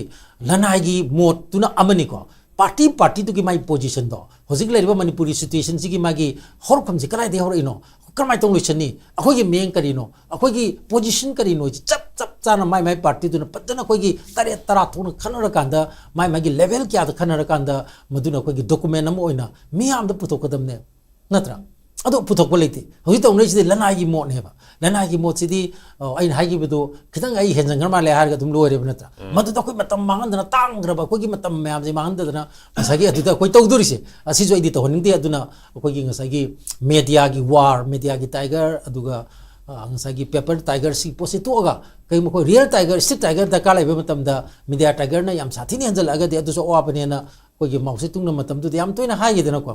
ꯂꯅꯥꯏꯒꯤ ꯃꯣꯠꯇꯨꯅ ꯑꯃꯅꯤꯀꯣ, ꯄꯥꯔꯇꯤ ꯄꯥꯔꯇꯤꯗꯨꯒꯤ ꯃꯥꯒꯤ ꯄꯣꯖꯤꯁꯟꯗꯣ, ꯍꯧꯖꯤꯛ ꯂꯩꯔꯤꯕ ꯃꯅꯤꯄꯨꯔꯤ ꯁꯤꯆꯨꯋꯦꯁꯟꯁꯤꯒꯤ ꯃꯥꯒꯤ ꯍꯧꯔꯛꯐꯝꯁꯤ ꯀꯗꯥꯏꯗꯒꯤ ꯍꯧꯔꯛꯏꯅꯣ, ꯀꯔꯝꯍꯥꯏꯅ ꯇꯧꯅ ꯂꯣꯏꯁꯟꯅꯤ, ꯑꯩꯈꯣꯏꯒꯤ ꯃꯤꯠꯌꯦꯡ ꯀꯔꯤꯅꯣ, ꯑꯩꯈꯣꯏꯒꯤ ꯄꯣꯖꯤꯁꯟ ꯀꯔꯤꯅꯣ ꯍꯥꯏꯁꯤ ꯆꯞ ꯆꯞ ꯆꯥꯅ ꯃꯥꯏ ꯃꯥꯏ ꯄꯥꯔꯇꯤꯗꯨꯅ ꯐꯖꯅ ꯑꯩꯈꯣꯏꯒꯤ ꯇꯔꯦꯠ ꯇꯔꯥ ꯊꯣꯛꯅ ꯈꯟꯅꯔꯀꯥꯟꯗ, ꯃꯥꯏ ꯃꯥꯒꯤ ꯂꯦꯚꯦꯜ ꯀꯌꯥꯗ ꯈꯟꯅꯔꯀꯥꯟꯗ ꯃꯗꯨꯅ ꯑꯩꯈꯣꯏꯒꯤ ꯗꯣꯀꯨꯃꯦꯟ ꯑꯃ ꯑꯣꯏꯅ ꯃꯤꯌꯥꯝꯗ ꯄꯨꯊꯣꯛꯀꯗꯕꯅꯦ, ꯅꯠꯇ꯭ꯔꯥ? ꯑꯗꯣ ꯄꯨꯊꯣꯛꯄ ꯂꯩꯇꯦ꯫ ꯍꯧꯖꯤꯛ ꯇꯧꯅꯔꯤꯁꯤꯗꯤ ꯂꯅꯥꯏꯒꯤ ꯃꯣꯠꯅꯦꯕ꯫ ꯂꯅꯥꯏꯒꯤ ꯃꯣꯠꯁꯤꯗꯤ, ꯑ, ꯑꯩꯅ ꯍꯥꯏꯈꯤꯕꯗꯣ ꯈꯤꯇꯪ ꯑꯩ ꯍꯦꯟꯖꯟꯈ꯭ꯔ ꯃꯥꯜꯂꯦ ꯍꯥꯏꯔꯒ ꯑꯗꯨꯝ ꯂꯣꯏꯔꯦꯕ, ꯅꯠꯇ꯭ꯔꯥ? ꯃꯗꯨꯗ ꯑꯩꯈꯣꯏ ꯃꯇꯝ ꯃꯥꯡꯍꯟꯗꯅ, ꯇꯥꯡꯈ꯭ꯔꯕ ꯑꯩꯈꯣꯏꯒꯤ ꯃꯇꯝ ꯃꯌꯥꯝꯁꯦ ꯃꯥꯡꯍꯟꯗꯗꯅ ꯉꯁꯥꯏꯒꯤ ꯑꯗꯨꯗ ꯑꯩꯈꯣꯏ ꯇꯧꯗꯣꯔꯤꯁꯦ, ꯑꯁꯤꯁꯨ ꯑꯩꯗꯤ ꯇꯧꯍꯟꯅꯤꯡꯗꯦ꯫ ꯑꯗꯨꯅ ꯑꯩꯈꯣꯏꯒꯤ ꯉꯁꯥꯏꯒꯤ ꯃꯦꯗꯤꯌꯥꯒꯤ ꯋꯥꯔ, ꯃꯦꯗꯤꯌꯥꯒꯤ ꯇꯥꯏꯒꯔ, ꯑꯗꯨꯒ, ꯑ, ꯉꯁꯥꯏꯒꯤ ꯄꯦꯄꯔ ꯇꯥꯏꯒꯔ, ꯁꯤ ꯄꯣꯠꯁꯤ ꯇꯣꯛꯑꯒ ꯀꯔꯤꯒꯨꯝꯕ ꯑꯩꯈꯣꯏ ꯔꯤꯌꯦꯜ ꯇꯥꯏꯒꯔ, ꯁ꯭ꯇ꯭ꯔꯤꯠ ꯇꯥꯏꯒꯔ ꯗꯔꯀꯥꯔ ꯂꯩꯕ ꯃꯇꯝꯗ ꯃꯦꯗꯤꯌꯥ ꯇꯥꯏꯒꯔꯅ ꯌꯥꯝ ꯁꯥꯊꯤꯅ ꯍꯦꯟꯖꯜꯂꯛꯑꯒꯗꯤ ꯑꯗꯨꯁꯨ ꯑꯋꯥꯕꯅꯦꯅ ꯑꯩꯈꯣꯏꯒꯤ ꯃꯥꯎ ꯁꯦ ꯇꯨꯡꯅ ꯃꯇꯝꯗꯨꯗ ꯌꯥꯝ ꯇꯣꯏꯅ ꯍꯥꯏꯈꯤꯗꯅꯀꯣ꯫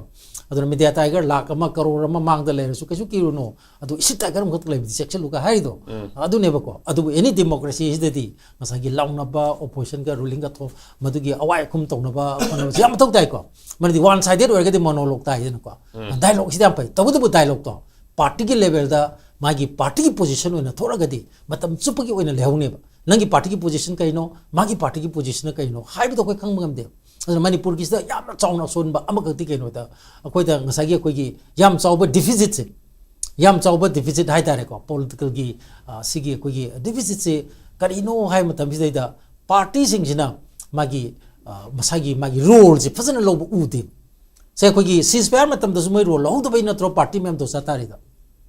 ꯑꯗꯨꯅ ꯃꯦꯗꯤꯌꯥ ꯇꯥꯏꯒꯔ ꯂꯥꯛ ꯑꯃ, ꯀꯔꯣꯔ ꯑꯃ ꯃꯥꯡꯗ ꯂꯩꯔꯁꯨ ꯀꯩꯁꯨ ꯀꯤꯔꯨꯅꯨ, ꯑꯗꯨ ꯁ꯭ꯇ꯭ꯔꯤꯠ ꯇꯥꯏꯒꯔ ꯑꯃꯈꯛ ꯂꯩꯕꯗꯤ ꯆꯦꯛꯁꯤꯜꯂꯨꯒ ꯍꯥꯏꯔꯤꯗꯣ ꯑꯗꯨꯅꯦꯕꯀꯣ꯫ ꯑꯗꯨꯕꯨ ꯑꯦꯅꯤ ꯗꯦꯃꯣꯀ꯭ꯔꯦꯁꯤꯁꯤꯗꯗꯤ ꯉꯁꯥꯏꯒꯤ ꯂꯥꯎꯅꯕ, ꯑꯣꯄꯣꯖꯤꯁꯟꯒ ꯔꯨꯂꯤꯡꯒ ꯊꯣꯛ-, ꯃꯗꯨꯒꯤ ꯑꯋꯥꯏ ꯑꯈꯨꯝ ꯇꯧꯅꯕ ꯈꯣꯠꯅꯕꯁꯤ ꯌꯥꯝ ꯃꯊꯧ ꯇꯥꯏꯀꯣ꯫ ꯃꯔꯝꯗꯤ ꯋꯥꯟ ꯁꯥꯏꯗꯦꯠ ꯑꯣꯏꯔꯒꯗꯤ ꯃꯣꯅꯣꯂꯣꯛ ꯇꯥꯏꯗꯅꯀꯣ꯫ ꯗꯥꯏꯂꯣꯛꯁꯤꯗꯤ ꯌꯥꯝ ꯐꯩ, ꯇꯧꯕꯇꯕꯨ ꯗꯥꯏꯂꯣꯛꯇꯣ ꯄꯥꯔꯇꯤꯒꯤ ꯂꯦꯚꯦꯜꯗ ꯃꯥꯒꯤ ꯄꯥꯔꯇꯤꯒꯤ ꯄꯣꯖꯤꯁꯟ ꯑꯣꯏꯅ ꯊꯣꯛꯂꯒꯗꯤ ꯃꯇꯝ ꯆꯨꯞꯄꯒꯤ ꯑꯣꯏꯅ ꯂꯩꯍꯧꯅꯦꯕ꯫ ꯅꯪꯒꯤ ꯄꯥꯔꯇꯤꯒꯤ ꯄꯣꯖꯤꯁꯟ ꯀꯩꯅꯣ, ꯃꯥꯒꯤ ꯄꯥꯔꯇꯤꯒꯤ ꯄꯣꯖꯤꯁꯟꯅ ꯀꯩꯅꯣ ꯍꯥꯏꯕꯗꯣ ꯑꯩꯈꯣꯏ ꯈꯪꯕ ꯉꯝꯗꯦꯕ꯫ ꯑꯗꯨꯅ ꯃꯅꯤꯄꯨꯔꯒꯤꯁꯤꯗ ꯌꯥꯝꯅ ꯆꯥꯎꯅ ꯑꯁꯣꯟꯕ ꯑꯃꯈꯛꯇꯤ ꯀꯩꯅꯣꯗ, ꯑꯩꯈꯣꯏꯗ ꯉꯁꯥꯏꯒꯤ ꯑꯩꯈꯣꯏꯒꯤ ꯌꯥꯝ ꯆꯥꯎꯕ ꯗꯤꯐꯤꯁꯤꯠꯁꯦ, ꯌꯥꯝ ꯆꯥꯎꯕ ꯗꯤꯐꯤꯁꯤꯠ ꯍꯥꯏꯇꯥꯔꯦꯀꯣ, ꯄꯣꯂꯤꯇꯤꯀꯦꯜꯒꯤ, ꯑ, ꯁꯤꯒꯤ ꯑꯩꯈꯣꯏꯒꯤ ꯗꯤꯐꯤꯁꯤꯠꯁꯦ ꯀꯔꯤꯅꯣ ꯍꯥꯏꯕ ꯃꯇꯝꯁꯤꯗꯩꯗ ꯄꯥꯔꯇꯤꯁꯤꯡꯁꯤꯅ ꯃꯥꯒꯤ, ꯑ, ꯃꯁꯥꯒꯤ ꯃꯥꯒꯤ ꯔꯣꯜꯁꯦ ꯐꯖꯅ ꯂꯧꯕ ꯎꯗꯦ꯫ ꯁꯦ, ꯑꯩꯈꯣꯏꯒꯤ ꯁꯤꯖ ꯐꯌꯥꯔ ꯃꯇꯝꯗꯁꯨ ꯃꯣꯏ ꯔꯣꯜ ꯂꯧꯍꯧꯗꯕꯩ ꯅꯠꯇ꯭ꯔꯣ ꯄꯥꯔꯇꯤ ꯃꯌꯥꯝꯗꯣ ꯆꯠ ꯇꯥꯔꯤꯗꯣ?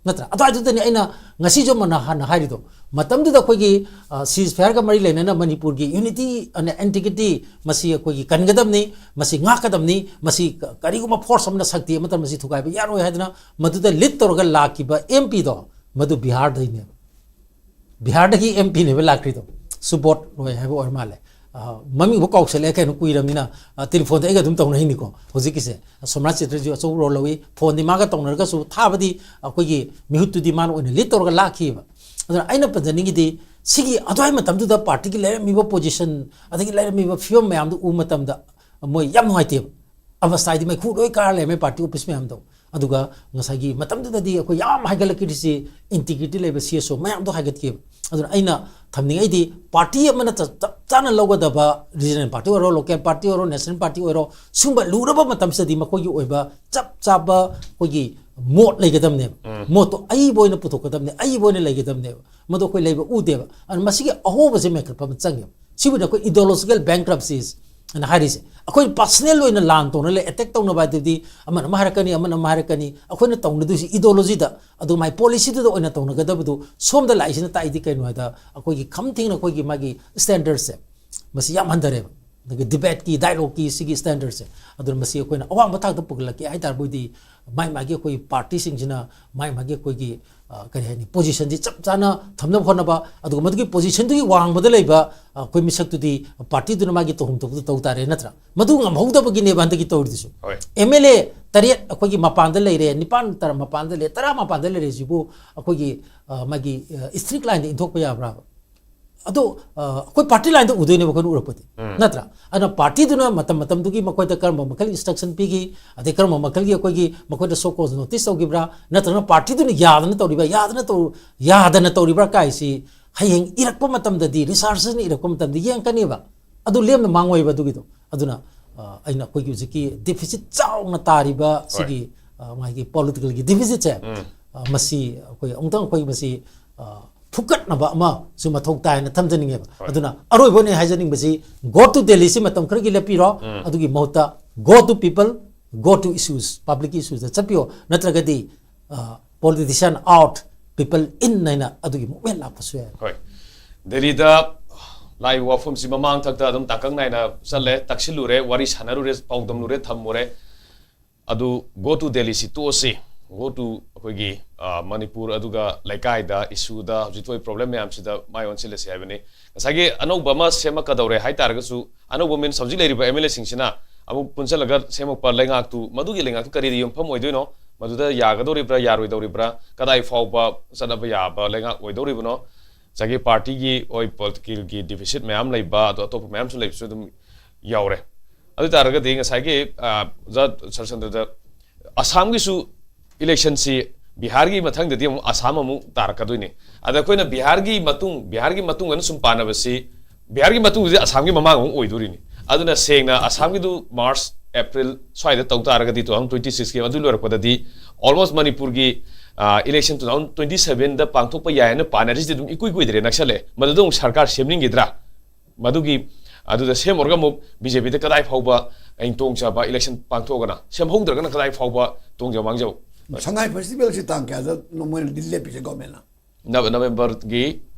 ꯅꯠꯇ꯭ꯔꯥ? ꯑꯗꯨꯋꯥꯏꯗꯨꯗꯅꯤ ꯑꯩꯅ ꯉꯁꯤꯁꯨ ꯑꯃꯨꯛ ꯍꯟꯅ ꯍꯥꯏꯔꯤꯗꯣ꯫ ꯃꯇꯝꯗꯨꯗ ꯑꯩꯈꯣꯏꯒꯤ, ꯑ, ꯁꯤꯖ ꯐꯌꯥꯔꯒ ꯃꯔꯤ ꯂꯩꯅꯅ ꯃꯅꯤꯄꯨꯔꯒꯤ unity and integrity ꯃꯁꯤ ꯑꯩꯈꯣꯏꯒꯤ ꯀꯟꯒꯗꯕꯅꯤ, ꯃꯁꯤ ꯉꯥꯛꯀꯗꯕꯅꯤ, ꯃꯁꯤ ꯀ-, ꯀꯔꯤꯒꯨꯝꯕ ꯐꯣꯔꯁ ꯑꯃꯅ, ꯁꯛꯇꯤ ꯑꯃꯠꯇꯅ ꯃꯁꯤ ꯊꯨꯒꯥꯏꯕ ꯌꯥꯔꯣꯏ ꯍꯥꯏꯗꯅ ꯃꯗꯨꯗ ꯂꯤꯗ ꯇꯧꯔꯒ ꯂꯥꯛꯈꯤꯕ ꯑꯦꯝ ꯄꯤꯗꯣ ꯃꯗꯨ ꯕꯤꯍꯥꯔꯗꯩꯅꯦꯕ꯫ ꯕꯤꯍꯥꯔꯗꯒꯤ ꯑꯦꯝ ꯄꯤꯅꯦꯕ ꯂꯥꯛꯈ꯭ꯔꯤꯗꯣ, ꯁꯨꯕꯣꯠ ꯔꯣꯏ ꯍꯥꯏꯕ ꯑꯣꯏꯔ ꯃꯥꯜꯂꯦ꯫ ꯑ, ꯃꯃꯤꯡꯕꯨ ꯀꯥꯎꯁꯜꯂꯛꯑꯦ, ꯀꯩꯅꯣ, ꯀꯨꯏꯔꯕꯅꯤꯅ꯫ ꯑ, ꯇꯦꯂꯤꯐꯣꯟꯗ ꯑꯩꯒ ꯑꯗꯨꯝ ꯇꯧꯅꯩꯅꯤꯀꯣ꯫ ꯍꯧꯖꯤꯛꯀꯤꯁꯦ ꯁꯣꯝꯅꯥꯊ ꯆꯦꯇꯔꯖꯤ ꯑꯆꯧꯕ ꯔꯣꯜ ꯂꯧꯏ꯫ ꯐꯣꯟꯗꯤ ꯃꯥꯒ ꯇꯧꯅꯔꯒꯁꯨ ꯊꯥꯕꯗꯤ ꯑꯩꯈꯣꯏꯒꯤ ꯃꯤꯍꯨꯠꯇꯨꯗꯤ ꯃꯥꯅ ꯑꯣꯏꯅ ꯂꯤꯗ ꯇꯧꯔꯒ ꯂꯥꯛꯈꯤꯑꯕ꯫ ꯑꯗꯨꯅ ꯑꯩꯅ ꯄꯟꯖꯅꯤꯡꯉꯤꯗꯤ, ꯁꯤꯒꯤ ꯑꯗꯨꯋꯥꯏ ꯃꯇꯝꯗꯨꯗ ꯄꯥꯔꯇꯤꯒꯤ ꯂꯩꯔꯝꯃꯤꯕ ꯄꯣꯖꯤꯁꯟ, ꯑꯗꯒꯤ ꯂꯩꯔꯝꯃꯤꯕ ꯐꯤꯕꯝ ꯃꯌꯥꯝꯗꯨ ꯎꯕ ꯃꯇꯝꯗ ꯃꯣꯏ ꯌꯥꯝ ꯅꯨꯡꯉꯥꯏꯇꯦꯕ꯫ ꯑꯕꯁꯊꯥ ꯍꯥꯏꯗꯤ ꯃꯩꯈꯨ ꯂꯣꯏ ꯀꯥꯔ ꯂꯩꯔꯝꯃꯦ ꯄꯥꯔꯇꯤ ꯑꯣꯐꯤꯁ ꯃꯌꯥꯝꯗꯣ꯫ ꯑꯗꯨꯒ ꯉꯁꯥꯏꯒꯤ ꯃꯇꯝꯗꯨꯗꯗꯤ ꯑꯩꯈꯣꯏ ꯌꯥꯝ ꯍꯥꯏꯒꯠꯂꯛꯈꯤꯔꯤꯁꯤ ꯏꯟꯇꯤꯒ꯭ꯔꯤꯇꯤ ꯂꯩꯕ ꯁꯤ ꯑꯦꯁ ꯑꯣ ꯃꯌꯥꯝꯗꯣ ꯍꯥꯏꯒꯠꯈꯤꯕ꯫ ꯑꯗꯨꯅ ꯑꯩꯅ ꯊꯝꯅꯤꯡꯉꯩꯗꯤ, ꯄꯥꯔꯇꯤ ꯑꯃꯅ ꯆꯞ ꯆꯞ ꯆꯥꯅ ꯂꯧꯒꯗꯕ, ꯔꯤꯖꯅꯦꯜ ꯄꯥꯔꯇꯤ ꯑꯣꯏꯔꯣ, ꯂꯣꯀꯦꯜ ꯄꯥꯔꯇꯤ ꯑꯣꯏꯔꯣ, ꯅꯦꯁꯅꯦꯜ ꯄꯥꯔꯇꯤ ꯑꯣꯏꯔꯣ, ꯁꯨꯝꯕ ꯂꯨꯔꯕ ꯃꯇꯝꯁꯤꯗꯗꯤ ꯃꯈꯣꯏꯒꯤ ꯑꯣꯏꯕ ꯆꯞ ꯆꯥꯕ ꯑꯩꯈꯣꯏꯒꯤ ꯃꯣꯠ ꯂꯩꯒꯗꯕꯅꯦꯕ꯫ ꯃꯣꯠꯇꯣ ꯑꯏꯕ ꯑꯣꯏꯅ ꯄꯨꯊꯣꯛꯀꯗꯕꯅꯦ, ꯑꯏꯕ ꯑꯣꯏꯅ ꯂꯩꯒꯗꯕꯅꯦꯕ꯫ ꯃꯗꯨ ꯑꯩꯈꯣꯏ ꯂꯩꯕ ꯎꯗꯦꯕ꯫ ꯑꯗꯨꯅ ꯃꯁꯤꯒꯤ ꯑꯍꯣꯕꯁꯦ ꯃꯦꯟꯈꯠꯄ ꯑꯃ ꯆꯪꯉꯦꯕ꯫ ꯁꯤꯕꯨꯗꯤ ꯑꯩꯈꯣꯏ ideological bankruptcies ꯑꯅ ꯍꯥꯏꯔꯤꯁꯦ꯫ ꯑꯩꯈꯣꯏ ꯄꯥꯔꯁꯅꯦꯜ ꯑꯣꯏꯅ ꯂꯥꯟ ꯇꯧꯅ ꯂꯩ, ꯑꯦꯇꯦꯛ ꯇꯧꯅꯕ ꯍꯥꯏꯗꯨꯗꯤ ꯑꯃꯅ ꯑꯃ ꯍꯥꯏꯔꯛꯀꯅꯤ, ꯑꯃꯅ ꯑꯃ ꯍꯥꯏꯔꯛꯀꯅꯤ꯫ ꯑꯩꯈꯣꯏꯅ ꯇꯧꯅꯗꯣꯏꯁꯤ ideologyꯗ, ꯑꯗꯨ ꯃꯥꯏ ꯄꯣꯂꯤꯁꯤꯗꯨꯗ ꯑꯣꯏꯅ ꯇꯧꯅꯒꯗꯕꯗꯨ ꯁꯣꯝꯗ ꯂꯥꯛꯏꯁꯤꯅ ꯇꯥꯛꯏꯗꯤ ꯀꯩꯅꯣ ꯍꯥꯏꯗ, ꯑꯩꯈꯣꯏꯒꯤ ꯈꯝ ꯊꯦꯡꯅ ꯑꯩꯈꯣꯏꯒꯤ ꯃꯥꯒꯤ ꯁ꯭ꯇꯦꯟꯗꯔꯠꯁꯦ ꯃꯁꯤ ꯌꯥꯝ ꯍꯟꯊꯔꯦꯕ꯫ ꯑꯗꯒꯤ ꯗꯤꯕꯦꯠꯀꯤ, ꯗꯥꯏꯂꯣꯒꯀꯤ ꯁꯤꯒꯤ ꯁ꯭ꯇꯦꯟꯗꯔꯠꯁꯦ꯫ ꯑꯗꯨꯅ ꯃꯁꯤ ꯑꯩꯈꯣꯏꯅ ꯑꯋꯥꯡꯕ ꯊꯥꯛꯇ ꯄꯨꯈꯠꯂꯛꯀꯦ ꯍꯥꯏ ꯇꯥꯔꯕꯣꯏꯗꯤ, ꯃꯥꯏ ꯃꯥꯒꯤ ꯑꯩꯈꯣꯏ ꯄꯥꯔꯇꯤꯁꯤꯡꯁꯤꯅ ꯃꯥꯏ ꯃꯥꯒꯤ ꯑꯩꯈꯣꯏꯒꯤ, ꯑ, ꯀꯔꯤ ꯍꯥꯏꯅꯤ, ꯄꯣꯖꯤꯁꯟꯁꯤ ꯆꯞ ꯆꯥꯅ ꯊꯝꯅꯕ ꯍꯣꯠꯅꯕ, ꯑꯗꯨꯒ ꯃꯗꯨꯒꯤ ꯄꯣꯖꯤꯁꯟꯗꯨꯒꯤ ꯋꯥꯡꯃꯗ ꯂꯩꯕ, ꯑ, ꯑꯩꯈꯣꯏ ꯃꯤꯁꯛꯇꯨꯗꯤ ꯄꯥꯔꯇꯤꯗꯨꯅ ꯃꯥꯒꯤ ꯇꯧꯐꯝ ꯊꯣꯛꯄꯗꯨ ꯇꯧ ꯇꯥꯔꯦ, ꯅꯠꯇ꯭ꯔꯥ? ꯃꯗꯨ ꯉꯝꯍꯧꯗꯕꯒꯤꯅꯦꯕ ꯍꯟꯗꯛꯀꯤ ꯇꯧꯔꯤꯗꯨꯁꯨ꯫ ꯍꯣꯏ꯫ ꯑꯦꯝ ꯑꯦꯜ ꯑꯦ ꯇꯔꯦꯠ ꯑꯩꯈꯣꯏꯒꯤ ꯃꯄꯥꯟꯗ ꯂꯩꯔꯦ, ꯅꯤꯄꯥꯟ ꯇꯔꯥ ꯃꯄꯥꯟꯗ ꯂꯩꯔꯦ, ꯇꯔꯥ ꯃꯄꯥꯟꯗ ꯂꯩꯔꯦ ꯁꯤꯕꯨ ꯑꯩꯈꯣꯏꯒꯤ, ꯑ, ꯃꯥꯒꯤ, ꯑ, ꯏꯁꯇ꯭ꯔꯤꯛ ꯂꯥꯏꯟꯗ ꯏꯟꯊꯣꯛꯄ ꯌꯥꯕ꯭ꯔꯥꯕ? ꯑꯗꯣ, ꯑ, ꯑꯩꯈꯣꯏ ꯄꯥꯔꯇꯤ ꯂꯥꯏꯟꯗ ꯎꯗꯣꯏꯅꯦꯕ ꯑꯩꯈꯣꯏꯅ ꯎꯔꯛꯄꯗꯤ, ꯅꯠꯇ꯭ꯔꯥ? ꯑꯗꯨꯅ ꯄꯥꯔꯇꯤꯗꯨꯅ ꯃꯇꯝ ꯃꯇꯝꯗꯨꯒꯤ ꯃꯈꯣꯏꯗ ꯀꯔꯝꯕ ꯃꯈꯜꯒꯤ ꯏꯟꯁꯇ꯭ꯔꯛꯁꯟ ꯄꯤꯈꯤ, ꯑꯗꯩ ꯀꯔꯝꯕ ꯃꯈꯜꯒꯤ ꯑꯩꯈꯣꯏꯒꯤ ꯃꯈꯣꯏꯗ ꯁꯣ ꯀꯣꯖ ꯅꯣꯇꯤꯁ ꯇꯧꯈꯤꯕ꯭ꯔꯥ, ꯅꯠꯇ꯭ꯔꯒꯅ ꯄꯥꯔꯇꯤꯗꯨꯅ ꯌꯥꯗꯅ ꯇꯧꯔꯤꯕ꯭ꯔꯥ, ꯌꯥꯗꯅ ꯇꯧ-, ꯌꯥꯗꯅ ꯇꯧꯔꯤꯕ꯭ꯔꯥ ꯀꯥꯏꯁꯤ ꯍꯌꯦꯡ ꯏꯔꯛꯄ ꯃꯇꯝꯗꯗꯤ, ꯔꯤꯁꯥꯔꯁꯁꯤꯅ ꯏꯔꯛꯄ ꯃꯇꯝꯗ ꯌꯦꯡꯉꯛꯀꯅꯦꯕ꯫ ꯑꯗꯨ ꯂꯦꯝꯅ ꯃꯥꯡꯉꯣꯏꯕ ꯑꯗꯨꯒꯤꯗꯣ꯫ ꯑꯗꯨꯅ, ꯑ, ꯑꯩꯅ ꯑꯩꯈꯣꯏꯒꯤ ꯍꯧꯖꯤꯛꯀꯤ ꯗꯤꯐꯤꯁꯤꯠ ꯆꯥꯎꯅ ꯇꯥꯔꯤꯕ ꯁꯤꯒꯤ, ꯑ, ꯃꯥꯒꯤ ꯄꯣꯂꯤꯇꯤꯀꯦꯜꯒꯤ ꯗꯤꯐꯤꯁꯤꯠꯁꯦ, ꯑ, ꯃꯁꯤ ꯑꯩꯈꯣꯏ ꯑꯃꯨꯛꯇꯪ ꯑꯩꯈꯣꯏ ꯃꯁꯤ, ꯑ, ꯐꯨꯀꯠꯅꯕ ꯑꯃꯁꯨ ꯃꯊꯧ ꯇꯥꯏꯅ ꯊꯝꯖꯅꯤꯡꯉꯦꯕ꯫ ꯑꯗꯨꯅ ꯑꯔꯣꯏꯕ ꯑꯣꯏꯅ ꯍꯥꯏꯖꯅꯤꯡꯕꯁꯤ, go to Delhi ꯁꯤ ꯃꯇꯝ ꯈꯔꯒꯤ ꯂꯦꯞꯄꯤꯔꯣ, ꯑꯗꯨꯒꯤ ꯃꯍꯨꯠꯇ go to people, go to issues, public issues ꯇ ꯆꯠꯄꯤꯌꯣ, ꯅꯠꯇ꯭ꯔꯒꯗꯤ, ꯑ, politician out, people in ꯍꯥꯏꯅ ꯑꯗꯨꯒꯤ movement ꯂꯥꯛꯄꯁꯨ ꯌꯥꯏ꯫ ꯍꯣꯏ꯫ ꯗꯦꯜꯂꯤꯗ ꯂꯥꯛꯏꯕ ꯋꯥꯐꯝꯁꯤ ꯃꯃꯥꯡ ꯊꯛꯇ ꯑꯗꯨꯝ ꯇꯥꯡꯀꯛ ꯅꯥꯏꯅ ꯆꯠꯂꯦ, ꯇꯛꯁꯤꯜꯂꯨꯔꯦ, ꯋꯥꯔꯤ ꯁꯥꯟꯅꯔꯨꯔꯦ, ꯄꯥꯎꯗꯝꯂꯨꯔꯦ, ꯊꯝꯃꯨꯔꯦ꯫ ꯑꯗꯨ go to Delhi ꯁꯤ ꯇꯣꯛꯑꯁꯤ꯫ Go to ꯑꯩꯈꯣꯏꯒꯤ ꯃꯅꯤꯄꯨꯔ ꯑꯗꯨꯒ ꯂꯩꯀꯥꯏꯗ, ꯏꯁꯨꯗ, ꯍꯧꯖꯤꯛ ꯊꯣꯛꯏ ꯄ꯭ꯔꯣꯕ꯭ꯂꯦꯝ ꯃꯌꯥꯝꯁꯤꯗ ꯃꯥꯏ ꯑꯣꯟꯁꯤꯜꯂꯁꯤ ꯍꯥꯏꯕꯅꯤ꯫ ꯉꯁꯥꯏꯒꯤ ꯑꯅꯧꯕ ꯑꯃ ꯁꯦꯝꯃꯛꯀꯗꯧꯔꯦ ꯍꯥꯏ ꯇꯥꯔꯒꯁꯨ, ꯑꯅꯧꯕ ꯃꯤꯟꯁ ꯍꯧꯖꯤꯛ ꯂꯩꯔꯤꯕ ꯑꯦꯝ ꯑꯦꯜ ꯑꯦꯁꯤꯡꯁꯤꯅ ꯑꯃꯨꯛ ꯄꯨꯟꯁꯤꯜꯂꯒ ꯁꯦꯝꯃꯛꯄ ꯂꯩꯉꯥꯛꯇꯨ, ꯃꯗꯨꯒꯤ ꯂꯩꯉꯥꯛꯇꯨ ꯀꯔꯤꯗ ꯌꯨꯝꯐꯝ ꯑꯣꯏꯗꯣꯏꯅꯣ, ꯃꯗꯨꯗ ꯌꯥꯒꯗꯧꯔꯤꯕ꯭ꯔꯥ ꯌꯥꯔꯣꯏꯗꯧꯔꯤꯕ꯭ꯔꯥ, ꯀꯗꯥꯏ ꯐꯥꯎꯕ ꯆꯠꯅꯕ ꯌꯥꯕ ꯂꯩꯉꯥꯛ ꯑꯣꯏꯗꯧꯔꯤꯕꯅꯣ, ꯉꯁꯥꯏꯒꯤ ꯄꯥꯔꯇꯤꯒꯤ ꯑꯣꯏ ꯄꯣꯂꯤꯇꯤꯀꯦꯜꯒꯤ ꯗꯤꯐꯤꯁꯤꯠ ꯃꯌꯥꯝ ꯂꯩꯕ, ꯑꯗꯣ ꯑꯇꯣꯞꯄ ꯃꯌꯥꯝꯁꯨ ꯂꯩꯕꯁꯨ ꯑꯗꯨꯝ ꯌꯥꯎꯔꯦ꯫ ꯑꯗꯨ ꯇꯥꯔꯒꯗꯤ ꯉꯁꯥꯏꯒꯤ ꯑꯣꯖꯥ ꯁꯔꯆꯟꯗ꯭ꯔꯗ ꯑꯁꯥꯝꯒꯤꯁꯨ ꯏꯂꯦꯛꯁꯟꯁꯤ ꯕꯤꯍꯥꯔꯒꯤ ꯃꯊꯪꯗꯗꯤ ꯑꯃꯨꯛ ꯑꯁꯥꯝ ꯑꯃꯨꯛ ꯇꯥꯔꯛꯀꯗꯣꯏꯅꯤ꯫ ꯑꯗ ꯑꯩꯈꯣꯏꯅ ꯕꯤꯍꯥꯔꯒꯤ ꯃꯇꯨꯡ, ꯕꯤꯍꯥꯔꯒꯤ ꯃꯇꯨꯡ ꯑꯅ ꯁꯨꯝ ꯄꯥꯅꯕꯁꯤ, ꯕꯤꯍꯥꯔꯒꯤ ꯃꯇꯨꯡꯗꯗꯤ ꯑꯁꯥꯝꯒꯤ ꯃꯃꯥꯡ ꯑꯃꯨꯛ ꯑꯣꯏꯗꯣꯔꯤꯅꯤ꯫ ꯑꯗꯨꯅ ꯁꯦꯡꯅ ꯑꯁꯥꯝꯒꯤꯗꯨ ꯃꯥꯔꯆ, ꯑꯦꯄ꯭ꯔꯤꯜ ꯁ꯭ꯋꯥꯏꯗ ꯇꯧ ꯇꯥꯔꯒꯗꯤ, ꯇꯨ ꯊꯥꯎꯖꯟ ꯇ꯭ꯋꯦꯟꯇꯤ ꯁꯤꯛꯁꯀꯤ ꯑꯗꯨ ꯂꯣꯏꯔꯛꯄꯗꯗꯤ almost ꯃꯅꯤꯄꯨꯔꯒꯤ ꯏꯂꯦꯛꯁꯟ ꯇꯨ ꯊꯥꯎꯖꯟ ꯇ꯭ꯋꯦꯟꯇꯤ ꯁꯚꯦꯟꯗ ꯄꯥꯡꯊꯣꯛꯄ ꯌꯥꯏ ꯍꯥꯏꯅ ꯄꯥꯅꯔꯤꯁꯤꯗꯤ ꯑꯗꯨꯝ ꯏꯀꯨꯏ ꯀꯨꯏꯗ꯭ꯔꯦ, ꯅꯛꯁꯜꯂꯦ꯫ ꯃꯗꯨꯗ ꯑꯃꯨꯛ ꯁꯔꯀꯥꯔ ꯁꯦꯝꯅꯤꯡꯈꯤꯗ꯭ꯔꯥ? ꯃꯗꯨꯒꯤ, ꯑꯗꯨꯗ ꯁꯦꯝꯃꯨꯔꯒ ꯑꯃꯨꯛ ꯕꯤ ꯖꯦ ꯄꯤꯗ ꯀꯗꯥꯏ ꯐꯥꯎꯕ ꯑꯩꯅ ꯇꯣꯡꯖꯕ, ꯏꯂꯦꯛꯁꯟ ꯄꯥꯡꯊꯣꯛꯑꯒꯅ, ꯁꯦꯝꯍꯧꯗ꯭ꯔꯒꯅ ꯀꯗꯥꯏ ꯐꯥꯎꯕ ꯇꯣꯡꯖ ꯃꯥꯡꯖꯕ? ꯁꯉꯥꯏ ꯐꯦꯁꯇꯤꯚꯦꯜꯁꯤ ꯇꯥꯡ ꯀꯌꯥꯗ ꯃꯣꯏꯅ ꯗꯤꯜ ꯂꯦꯞꯄꯤꯁꯦ ꯒꯣꯔꯃꯦꯟꯅ? ꯅꯕꯦꯝꯕꯔꯒꯤ